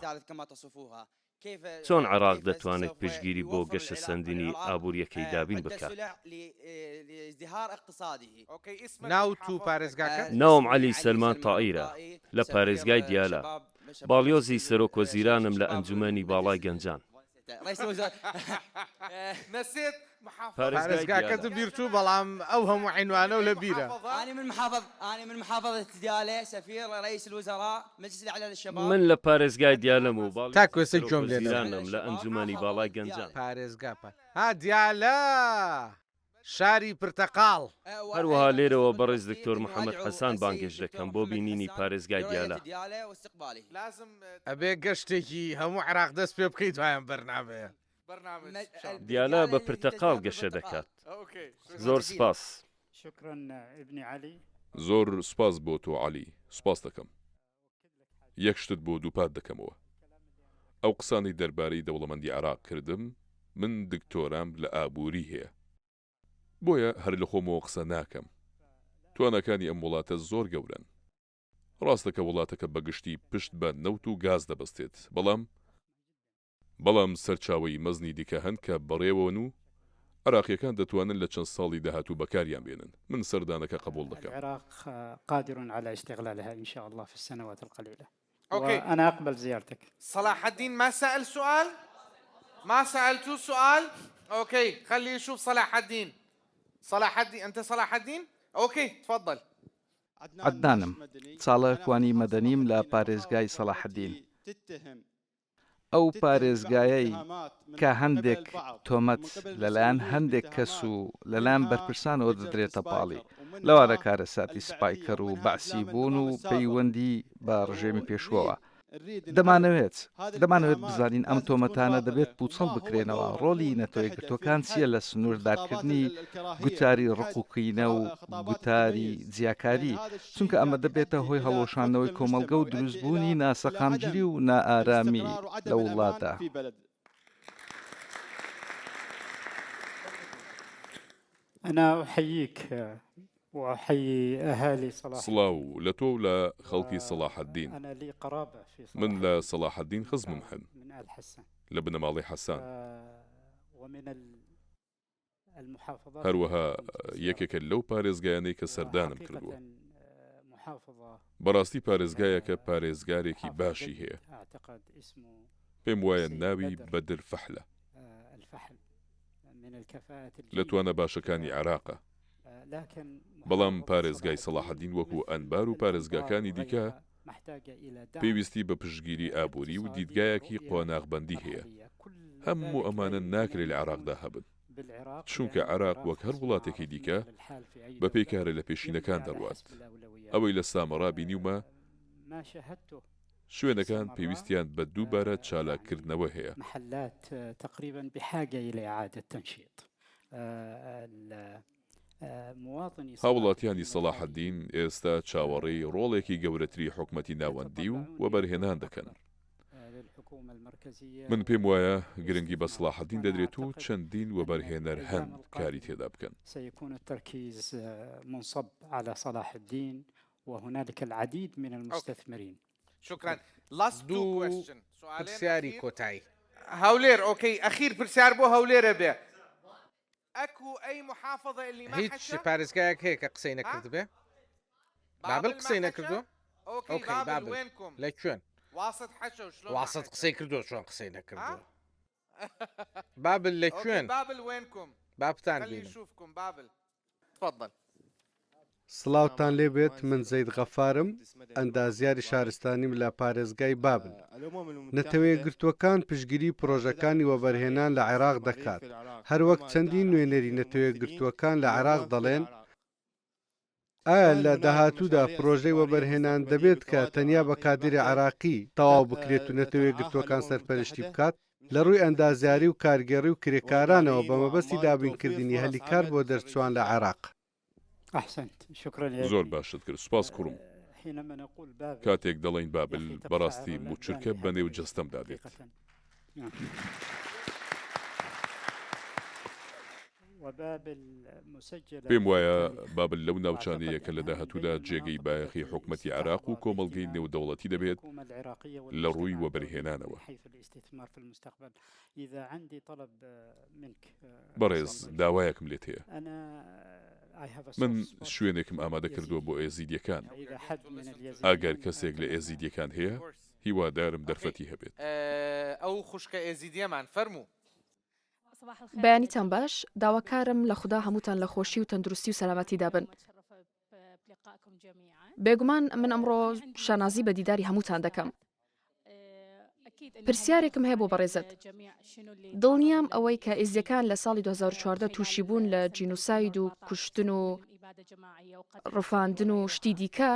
چۆن عێراق دەتوانێت پشتگیری بۆ گەشەسەندنی ئابوورییەکەی دابین بکات؟ ناوت و پارێزگاکەت؟ ناوم عەلی سەلمان تائیرە، لە پارێزگای دیالە، باڵیۆزی سەرۆکوەزیرانم لە ئەنجومەنی باڵای گەنجان. پارێزگای پارێزگاکەتم دیالە. بیر چوو بەڵام ئەو هەموو عینوانەو لە بیرە. من لە پارێزگای دیالەم و تاکو باڵیۆزی ئێستا گوێم لێ نەبوو. سەرۆکوەزیرانم لە ئەنجومەنی باڵای گەنجان. پارێزگا پا ها دیالە شاری پرتەقاڵ. هەروەها لێرەوە بەڕێز دکتۆر محەمەد حەسان بانگهێشت دەکەم بۆ بینینی پارێزگای دیالە. ئەبێ گەشتێکی هەموو عێراق دەست پێ بکەی دوای ئەم بەرنامەیە. دیالە بە پرتەقاڵ گەشە دەکات. زۆر سپاس. زۆر سوپاس بۆ تۆ عەلی، سوپاست دەکەم. یەک شتت بۆ دووپات دەکەمەوە. ئەو قسانەی دەربارەی دەوڵەمەندی عێراق کردم، من دکتۆرام لە ئابووری هەیە. بۆیە هەر لە خۆمەوە قسە ناکەم. تواناکانی ئەم وڵاتە زۆر گەورەن. ڕاستە کە وڵاتەکە بە گشتی پشت بە نەوت و گاز دەبەستێت، بەڵام، بەڵام سەرچاوەی مەزنی دیکە هەن کە بەڕێوەن و عێراقییەکان دەتوانن لە چەند ساڵی داهاتوو بەکاریان بێنن. من سەردانەکە قبوڵ دەکەم. العراق قادر على استغلالها ان شاء الله في السنوات القليلة اوكي وانا اقبل زيارتك. صلاح الدين ما سأل سؤال؟ ما سألتو سؤال؟ اوكي خلي يشوف صلاح الدين صلاح الدين انت صلاح الدين؟ اوكي تفضل. عەدنانم، چالاکوانی مەدەنیم لە پارێزگای سەڵاحەدین. ئەو پارێزگایەی کە هەندێک تۆمەت لەلایەن هەندێک کەس و لەلایەن بەرپرسانەوە دەدرێتە پاڵی، لەوانە کارەساتی سپایکەر و بەعسی بوون و پەیوەندی بە ڕژێمی پێشووەوە. دەمانەوێت دەمانەوێت بزانین ئەم تۆمەتانە دەبێت پووچەڵ بکرێنەوە، ڕۆڵی نەتەوەیەکگرتووەکان چییە لە سنووردارکردنی گوتاری ڕق و کینە و گوتاری جیاکاری، چونکە ئەمە دەبێتە هۆی هەڵوەشاندنەوەی کۆمەڵگە و دروستبوونی ناسەقامگیری و نائارامی لە وڵاتدا. انا احييك واحيي اهالي صلاح سڵاو لە تۆ و لە خەڵکی سەڵاحەدین. من لە سەڵاحەدین خزمم هەن لە بنەماڵەی حەسان. هەروەها یەکێکە لەو پارێزگایانەی کە سەردانم کردووە. بەڕاستی پارێزگایەکە پارێزگارێکی باشی هەیە. پێم وایە ناوی بەدر فەحلە. لە توانا باشەکانی عێراقە. بەڵام پارێزگای سەڵاحەدین وەکو ئەنبار و پارێزگاکانی دیکە پێویستی بە پشتگیری ئابووری و دیدگایەکی قۆناغبەندی هەیە. هەموو ئەمانە ناکرێ لە عێراقدا هەبن، چونکە عێراق وەک هەر وڵاتێکی دیکە بەپێی کارە لەپێشینەکان دەڕوات. ئەوەی لە سامەڕا بینیومە، شوێنەکان پێویستیان بە دووبارە چالاککردنەوە هەیە. هاوڵاتیانی سەڵاحەدین ئێستا چاوەڕێی ڕۆڵێکی گەورەتری حکومەتی ناوەندی و وەبەرهێنان دەکەن. من پێم وایە گرنگی بە سەڵاحەدین دەدرێت و چەندین وەبەرهێنەر هەن کاری تێدا بکەن. دوو پرسیاری کۆتایی. هەولێر ئۆکەی ئەخیر پرسیار بۆ هەولێرە بێ. هیچ پارێزگایەک هەیە کە قسەی نەکردبێ؟ بابل قسەی نەکردووە؟ ئۆکەی بابل لە کوێن؟ واسط قسەی کردووە چۆن قسەی نەکردووە؟ بابل لە کوێن؟ با بتان بینم. سڵاوتان لێبێت من زەید غەفارم ئەندازیاری شارستانیم لە پارێزگای بابل. نەتەوەیەکگرتووەکان پشتگیری پرۆژەکانی وەبەرهێنان لە عێراق دەکات، هەروەک چەندین نوێنەری نەتەوەیەکگرتووەکان لە عێراق دەڵێن، ئایا لە داهاتوودا پرۆژەی وەبەرهێنان دەبێت کە تەنیا بە کادیری عێراقی تەواو بکرێت و نەتەوەیەکگرتووەکان سەرپەرشتی بکات لە ڕووی ئەندازیاری و کارگێڕی و کرێکارانەوە بە مەبەستی دابینکردنی هەلی کار بۆ دەرچووان لە عێراق؟ زۆر باشت کرد سوپاس کوڕم. کاتێک دەڵێین بابل بەڕاستی موچرکە بەنێو جەستەمدا دێت. پێم وایە بابل لەو ناوچانەیە کە لە داهاتوودا جێگەی بایەخی حکومەتی عێراق و کۆمەڵگەی نێودەوڵەتی دەبێت لە ڕووی وەبەرهێنانەوە. بەڕێز داوایەکم لێت هەیە. من شوێنێکم ئامادە کردووە بۆ ئێزیدیەکان. ئەگەر کەسێک لە ئێزیدیەکان هەیە، هیوادارم دەرفەتی هەبێت. ئەو خوشکە ئێزیدیەمان، فەرموو. بەیانیتان باش، داواکارم لە خودا هەمووتان لە خۆشی و تەندروستی و سەلامەتیدا بن. بێگومان من ئەمڕۆ شانازی بە دیداری هەمووتان دەکەم. پرسیارێکم هەیە بۆ بەڕێزت. دڵنیام ئەوەی کە ئێزدیەکان لە ساڵی 2014 تووشی بوون لە جینوساید و کوشتن و ڕفاندن و شتی دیکە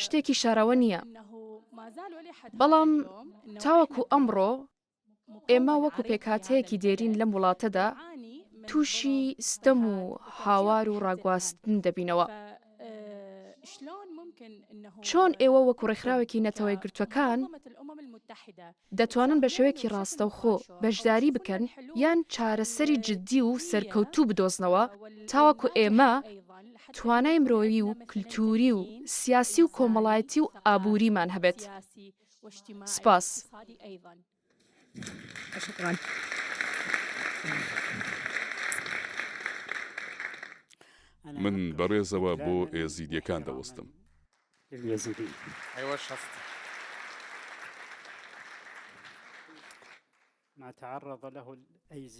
شتێکی شاراوە نییە. بەڵام تاوەکو ئەمڕۆ ئێمە وەکو پێکهاتەیەکی دێرین لەم وڵاتەدا تووشی ستەم و هاوار و ڕاگواستن دەبینەوە. چۆن ئێوە وەکو ڕێکخراوێکی نەتەوەیەکگرتووەکان دەتوانن بە شێوەیەکی ڕاستەوخۆ بەشداری بکەن یان چارەسەری جددی و سەرکەوتوو بدۆزنەوە تاوەکو ئێمە توانای مرۆیی و کلتووری و سیاسی و کۆمەڵایەتی و ئابووریمان هەبێت؟ سپاس. من بەڕێزەوە بۆ ئێزیدیەکان دەوەستم.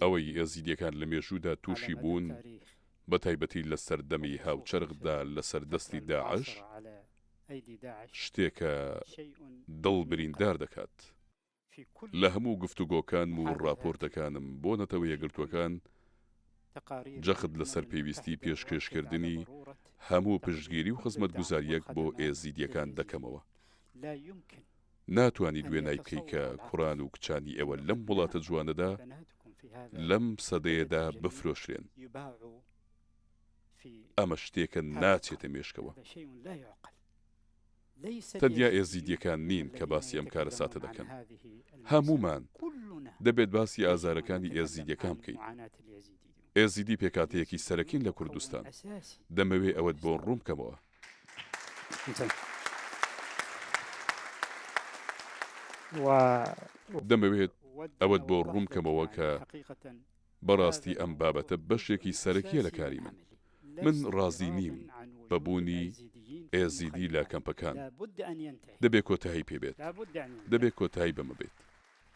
ئەوەی ئێزیدیەکان لە مێژوودا تووشی بوون، بە تایبەتی لە سەردەمی هاوچەرخدا لەسەر دەستی داعش، شتێکە دڵ بریندار دەکات. لە هەموو گفتوگۆکانم و ڕاپۆرتەکانم بۆ نەتەوە یەکگرتووەکان جەخت لەسەر پێویستی پێشکێشکردنی هەموو پشتگیری و خزمەتگوزارییەک بۆ ئێزیدییەکان دەکەمەوە. ناتوانیت وێنای بکەی کە کوڕان و کچانی ئێوە لەم وڵاتە جوانەدا لەم سەدەیەدا بفرۆشرێن. ئەمە شتێکە ناچێتە مێشکەوە. تەنیا ئێزیدییەکان نین کە باسی ئەم کارەساتە دەکەن. هەموومان دەبێت باسی ئازارەکانی ئێزیدییەکان بکەین. ئێزیدی پێکهاتەیەکی سەرەکین لە کوردستان. دەمەوێ ئەوەت بۆ ڕوون بکەمەوە. دەمەوێت ئەوەت بۆ ڕوون بکەمەوە کە بەڕاستی ئەم بابەتە بەشێکی سەرەکییە لە کاری من. من ڕازی نیم بە بوونی ئێزیدی لە کەمپەکان. دەبێ کۆتایی پێ بێت. دەبێ کۆتایی بەمە بێت.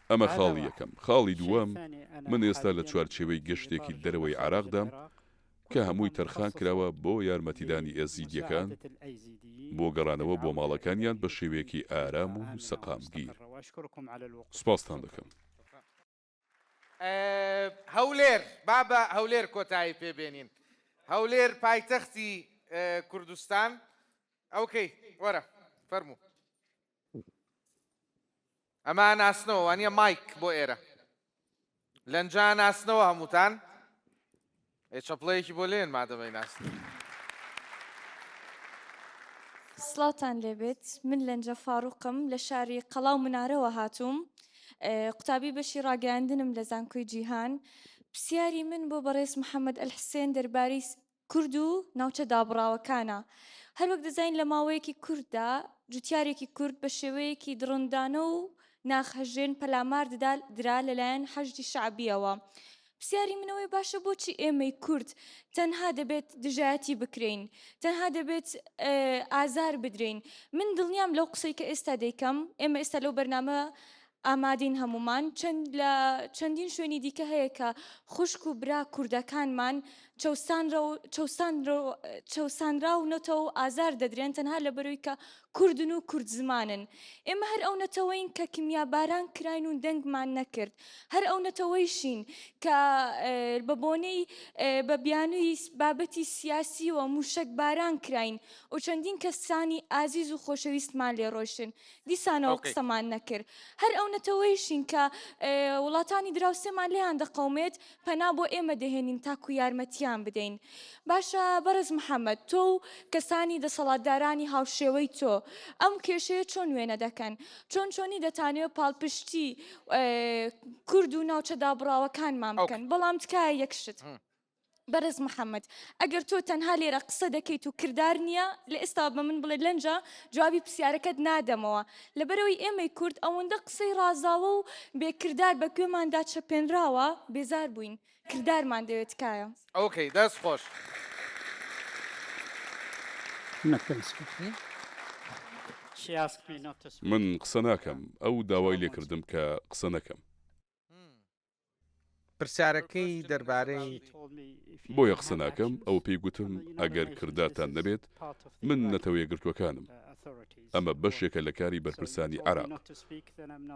ئەمە خاڵی یەکەم. خاڵی دووەم، من ئێستا لە چوارچێوەی گەشتێکی دەرەوەی عێراقدام کە هەمووی تەرخان کراوە بۆ یارمەتیدانی ئێزیدییەکان بۆ گەڕانەوە بۆ ماڵەکانیان بە شێوەیەکی ئارام و سەقامگیر. سوپاستان دەکەم. هەولێر، با بە هەولێر کۆتایی پێ بێنین. هەولێر پایتەختی کوردستان. ئۆکەی، وەرە، فەرموو. ئەمە ئەناسنەوە وانیە مایک بۆ ئێرە لەنجا ئەناسنەوە هەمووتان ئێ چەپڵەیەکی بۆ لێن مادەمەی ناسن. سڵاوتان لێبێت من لەنجە فاروقم لە شاری قەڵا و منارەوە هاتووم قوتابی بەشی ڕاگەیاندنم لە زانکۆی جیهان پرسیاری من بۆ بەڕێز محەممەد ئەلحسێن دەربارەی کورد و ناوچە دابڕاوەکانە. هەروەک دەزانین لە ماوەیەکی کورتدا جوتیارێکی کورد بە شێوەیەکی دڕندانە و ناخهەژێن پەلامار درا لەلایەن حەشدی شەعبییەوە. پرسیاری من ئەوەیە باشە بۆچی ئێمەی کورد تەنها دەبێت دژایەتی بکرێین؟ تەنها دەبێت ئازار بدرێین؟ من دڵنیام لەو قسەی کە ئێستا دەیکەم، ئێمە ئێستا لەو بەرنامە ئامادەین هەموومان، چەند لە چەندین شوێنی دیکە هەیە کە خوشک و برا کوردەکانمان چەوسانراونەتەوە و ئازار دەدرێن تەنها لەبەرەوەی کە کوردن و کورد زمانن. ئێمە هەر ئەو نەتەوەین کە کیمیاباران کراین و دەنگمان نەکرد. هەر ئەو نەتەوەیشین کە بە بۆنەی بە بیانووی بابەتی سیاسیوە مووشەکباران کراین و چەندین کەسانی ئازیز و خۆشەویستمان لێ ڕۆیشتن. دیسانەوە قسەمان نەکرد. هەر ئەو نەتەوەیشین کە وڵاتانی دراوسێمان لێیان دەقەومێت پەنا بۆ ئێمە دەهێنین تاکو یارمەتیان بدەین. باشە بەڕێز محەمەد تۆ و کەسانی دەسەڵاتدارانی هاوشێوەی تۆ ئەم کێشەیە چۆن وێنە دەکەن؟ چۆن چۆنی دەتانەوێت پاڵپشتی کورد و ناوچە دابڕاوەکانمان بکەن؟ بەڵام تکایە یەک شت. بەڕێز محەمەد ئەگەر تۆ تەنها لێرە قسە دەکەیت و کردار نییە لە ئێستاوە بە من بڵێ لەنجە جوابی پرسیارەکەت نادەمەوە لەبەرئەوەی ئێمەی کورد ئەوەندە قسەی ڕازاوە و بێ کردار بە گوێماندا چەپێنراوە بێزار بووین کردارمان دەوێت تکایە. ئۆکەی دەست خۆش. من قسە ناکەم، ئەو داوای لێکردم کە قسە نەکەم. پرسیارەکەی دەربارەی. بۆیە قسە ناکەم، ئەو پێی گوتم ئەگەر کردارتان نەبێت، من نەتەوەیەکگرتووەکانم. ئەمە بەشێکە لە کاری بەرپرسانی عێراق.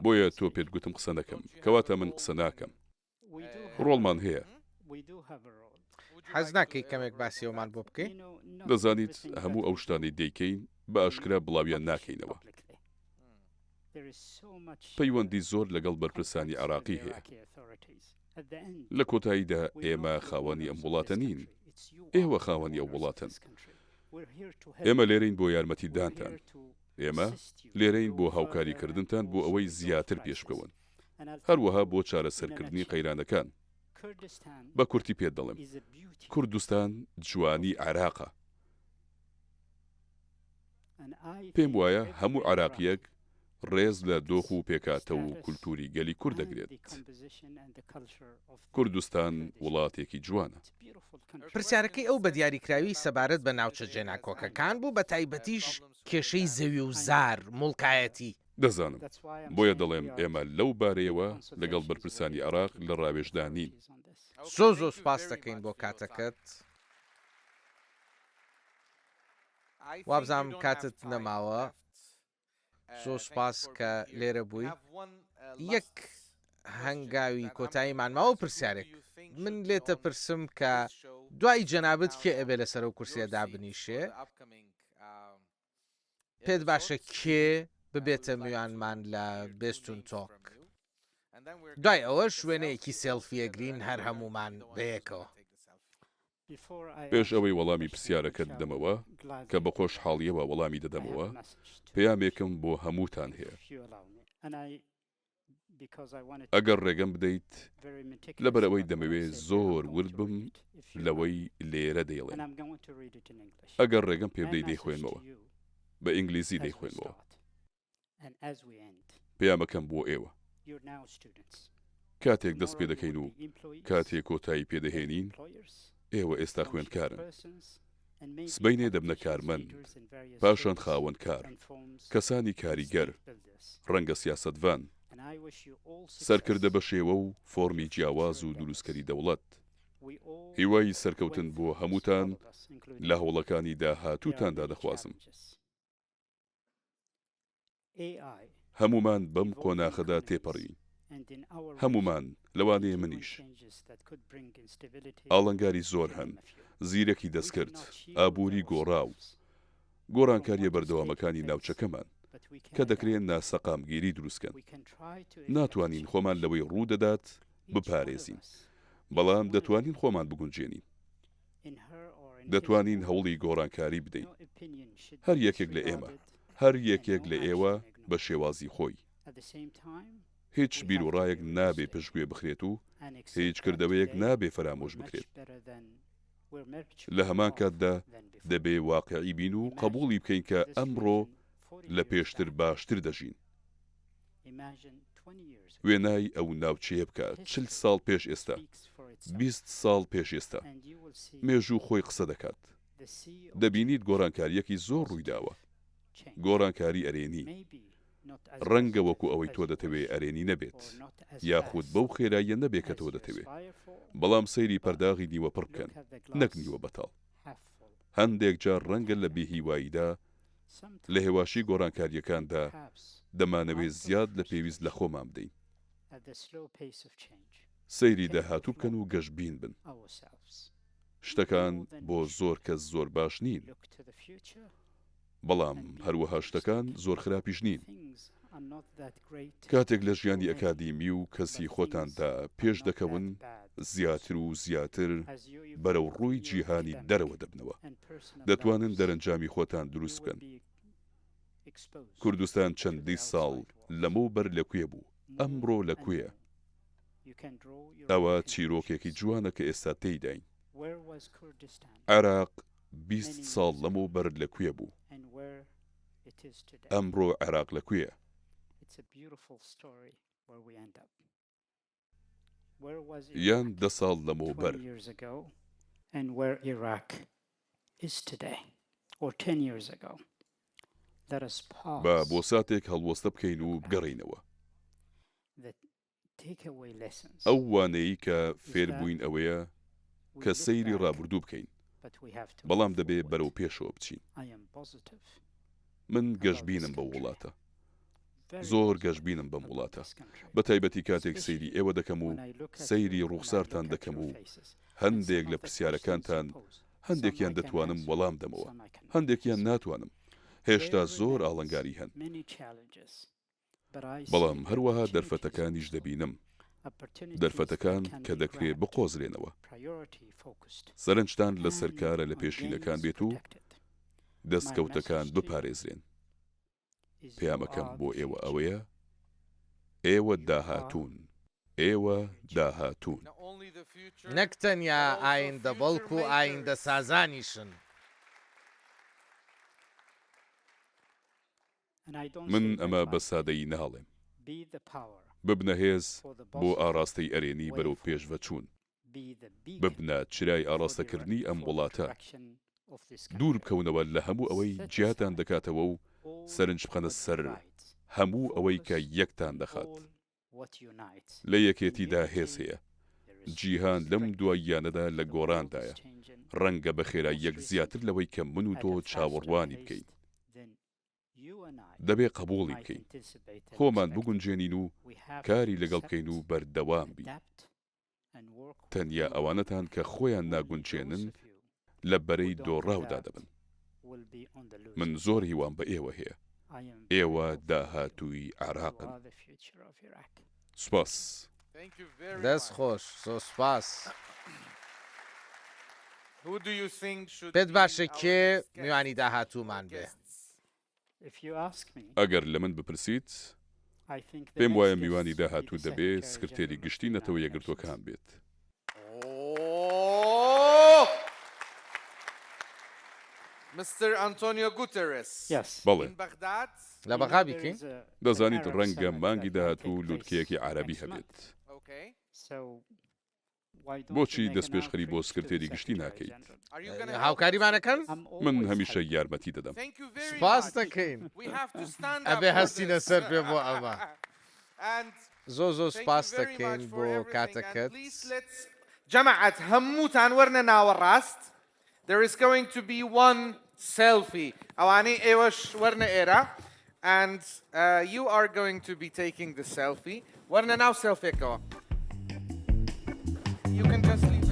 بۆیە تۆ پێت گوتم قسە نەکەم، کەواتە من قسە ناکەم. ڕۆڵمان هەیە. حەز ناکەی کەمێک باسی ئەومان بۆ بکەی؟ دەزانیت هەموو ئەو شتانەی دەیکەین بە ئاشکرا بڵاویان ناکەینەوە. پەیوەندی زۆر لەگەڵ بەرپرسانی عێراقی هەیە. لە کۆتاییدا ئێمە خاوەنی ئەم وڵاتە نین، ئێوە خاوەنی ئەو وڵاتەن. ئێمە لێرەین بۆ یارمەتیدانتان. ئێمە لێرەین بۆ هاوکاریکردنتان بۆ ئەوەی زیاتر پێشبکەون، هەروەها بۆ چارەسەرکردنی قەیرانەکان. بە کورتی پێت دەڵێم، کوردستان جوانی عێراقە. پێم وایە هەموو عێراقییەک ڕێز لە دۆخ و پێکهاتە و کولتووری گەلی کورد دەگرێت. کوردستان وڵاتێکی جوانە. پرسیارەکەی ئەو بە دیاریکراوی سەبارەت بە ناوچە جێناکۆکەکان بوو، بە تایبەتیش کێشەی زەوی و زار، موڵکایەتی. دەزانم، بۆیە دەڵێم ئێمە لەو بارەیەوە لەگەڵ بەرپرسانی عێراق لە ڕاوێژدا نین. زۆر زۆر سوپاست دەکەین بۆ کاتەکەت. وابزانم کاتت نەماوە. زۆر سوپاس کە لێرە بووی. یەک هەنگاوی کۆتاییمان ماوە پرسیارێک من لێتە پرسم کە دوای جەنابت کێ ئەبێ لەسەر ئەو کورسیە دابنیشێ؟ پێت باشە کێ ببێتە میوانمان لە بێستون تۆک؟ دوای ئەوەش وێنەیەکی سێڵفی ئەگرین هەر هەموومان بەیەکەوە. پێش ئەوەی وەڵامی پرسیارەکەت بدەمەوە، کە بە خۆشحاڵییەوە وەڵامی دەدەمەوە، پەیامێکم بۆ هەمووتان هەیە. ئەگەر ڕێگەم بدەیت، لەبەر ئەوەی دەمەوێ زۆر ورد بم لەوەی لێرە دەیڵێم. ئەگەر ڕێگەم پێ بدەی دەیخوێنمەوە. بە ئینگلیزی دەیخوێنمەوە. پەیامەکەم بۆ ئێوە. کاتێک دەست پێ دەکەین و کاتێ کۆتایی پێ دەهێنین، ئێوە ئێستا خوێندکارن. سبەینێ دەبنە کارمەند، پاشان خاوەن کار، کەسانی کاریگەر، ڕەنگە سیاسەتڤان، سەرکردە بە شێوە و فۆرمی جیاواز و دروستکەری دەوڵەت. هیوای سەرکەوتن بۆ هەمووتان لە هەوڵەکانی داهاتووتاندا دەخوازم. هەموومان بەم قۆناخەدا تێپەڕیوین. هەموومان، لەوانەیە منیش. ئاڵنگاری زۆر هەن، زیرەکی دەستکرد، ئابووری گۆڕاو، گۆڕانکارییە بەردەوامەکانی ناوچەکەمان، کە دەکرێ ناسەقامگیری دروستکەن. ناتوانین خۆمان لەوەی ڕوودەدات بپارێزین، بەڵام دەتوانین خۆمان بگونجێنین. دەتوانین هەوڵی گۆڕانکاری بدەین. هەر یەکێک لە ئێمە، هەر یەکێک لە ئێوە بە شێوازی خۆی. هیچ بیروڕایەک نابێ پشتگوێ بخرێت و هیچ کردەوەیەک نابێ فەرامۆش بکرێت. لە هەمان کاتدا دەبێ واقیعی بین و قەبووڵی بکەین کە ئەمڕۆ لە پێشتر باشتر دەژین. وێنای ئەو ناوچەیە بکە 40 ساڵ پێش ئێستا، 20 ساڵ پێش ئێستا. مێژوو خۆی قسە دەکات. دەبینیت گۆڕانکارییەکی زۆر ڕوویداوە. گۆڕانکاری ئەرێنی. ڕەنگە وەکو ئەوەی تۆ دەتەوێ ئەرێنی نەبێت، یاخود بەو خێراییە نەبێ کە تۆ دەتەوێ. بەڵام سەیری پەرداغی نیوە پڕ بکەن، نەک نیوە بەتاڵ. هەندێک جار ڕەنگە لە بێهیواییدا لە هێواشی گۆڕانکارییەکاندا دەمانەوێ زیاد لە پێویست لە خۆمان بدەین. سەیری داهاتوو بکەن و گەشبین بن. شتەکان بۆ زۆر کەس زۆر باش نین. بەڵام هەروەها شتەکان زۆر خراپیش نین. کاتێک لە ژیانی ئەکادیمی و کەسی خۆتاندا پێش دەکەون، زیاتر و زیاتر بەرەو ڕووی جیهانی دەرەوە دەبنەوە. دەتوانن دەرەنجامی خۆتان دروست بکەن. کوردستان چەندی ساڵ لەمەو بەر لە کوێ بوو، ئەمڕۆ لە کوێیە؟ ئەوە چیرۆکێکی جوانە کە ئێستا تێیداین. عێراق 20 ساڵ لەمەوبەر لە کوێ بوو؟ ئەمڕۆ عێراق لە کوێیە؟ یان دە ساڵ لەمەوبەر؟ با بۆ ساتێک هەڵوەستە بکەین و بگەڕێینەوە. ئەو وانەیەی کە فێربووین ئەوەیە کە سەیری ڕابردوو بکەین، بەڵام دەبێ بەرەو پێشەوە بچین. من گەشبینم بەو وڵاتە. زۆر گەشبینم بەم وڵاتە، بە تایبەتی کاتێک سەیری ئێوە دەکەم و سەیری ڕووخسارتان دەکەم و هەندێک لە پرسیارەکانتان، هەندێکیان دەتوانم وەڵام دەمەوە، هەندێکیان ناتوانم. هێشتا زۆر ئاڵنگاری هەن. بەڵام هەروەها دەرفەتەکانیش دەبینم، دەرفەتەکان کە دەکرێ بقۆزرێنەوە. سەرنجتان لەسەر کارە لەپێشینەکان بێت و دەستکەوتەکان بپارێزرێن. پەیامەکەم بۆ ئێوە ئەوەیە، ئێوە داهاتوون، ئێوە داهاتوون. نەک تەنیا ئایندە بەڵکو ئایندەسازانیشن. من ئەمە بە سادەیی ناڵێم. ببنە هێز بۆ ئاڕاستەی ئەرێنی بەرەو پێشڤەچوون. ببنە چرای ئاڕاستەکردنی ئەم وڵاتە. دوور بکەونەوە لە هەموو ئەوەی جیاتان دەکاتەوە و سەرنج بخەنە سەر هەموو ئەوەی کە یەکتان دەخات. لە یەکێتیدا هێز هەیە. جیهان لەم دواییانەدا لە گۆڕاندایە، ڕەنگە بە خێراییەک زیاتر لەوەی کە من و تۆ چاوەڕوانی بکەین. دەبێ قبووڵی بکەین، خۆمان بگونجێنین و کاری لەگەڵ بکەین و بەردەوام بین. تەنیا ئەوانەتان کە خۆیان ناگونجێنن لە بەرەی دۆڕاودا دەبن. من زۆر هیوام بە ئێوە هەیە. ئێوە داهاتووی عێراقن. سوپاس. دەست خۆش زۆر سوپاس. پێت باشە کێ میوانی داهاتوومان بێ؟ ئەگەر لە من بپرسیت، پێم وایە میوانی داهاتوو دەبێ سکرتێری گشتی نەتەوە یەکگرتووەکان بێت. بەڵێ. لە بەغا بیکەین؟ دەزانیت ڕەنگە مانگی داهاتوو لوتکەیەکی عەرەبی هەبێت. بۆچی دەستپێشخەری بۆ سکرتێری گشتی ناکەیت؟ هاوکاریمان ئەکەن؟ من هەمیشە یارمەتی دەدەم. سوپاست دەکەین. ئەبێ هەستینە سەر پێ بۆ ئەمە. زۆر زۆر سوپاست دەکەین بۆ کاتەکەت. جەماعەت هەمووتان وەرنە ناوەڕاست There is going to be one selfie ئەوانەی ئێوەش وەرنە ئێرە and you are going to be taking the selfie وەرنە ناو سێلفێکەوە You can just leave.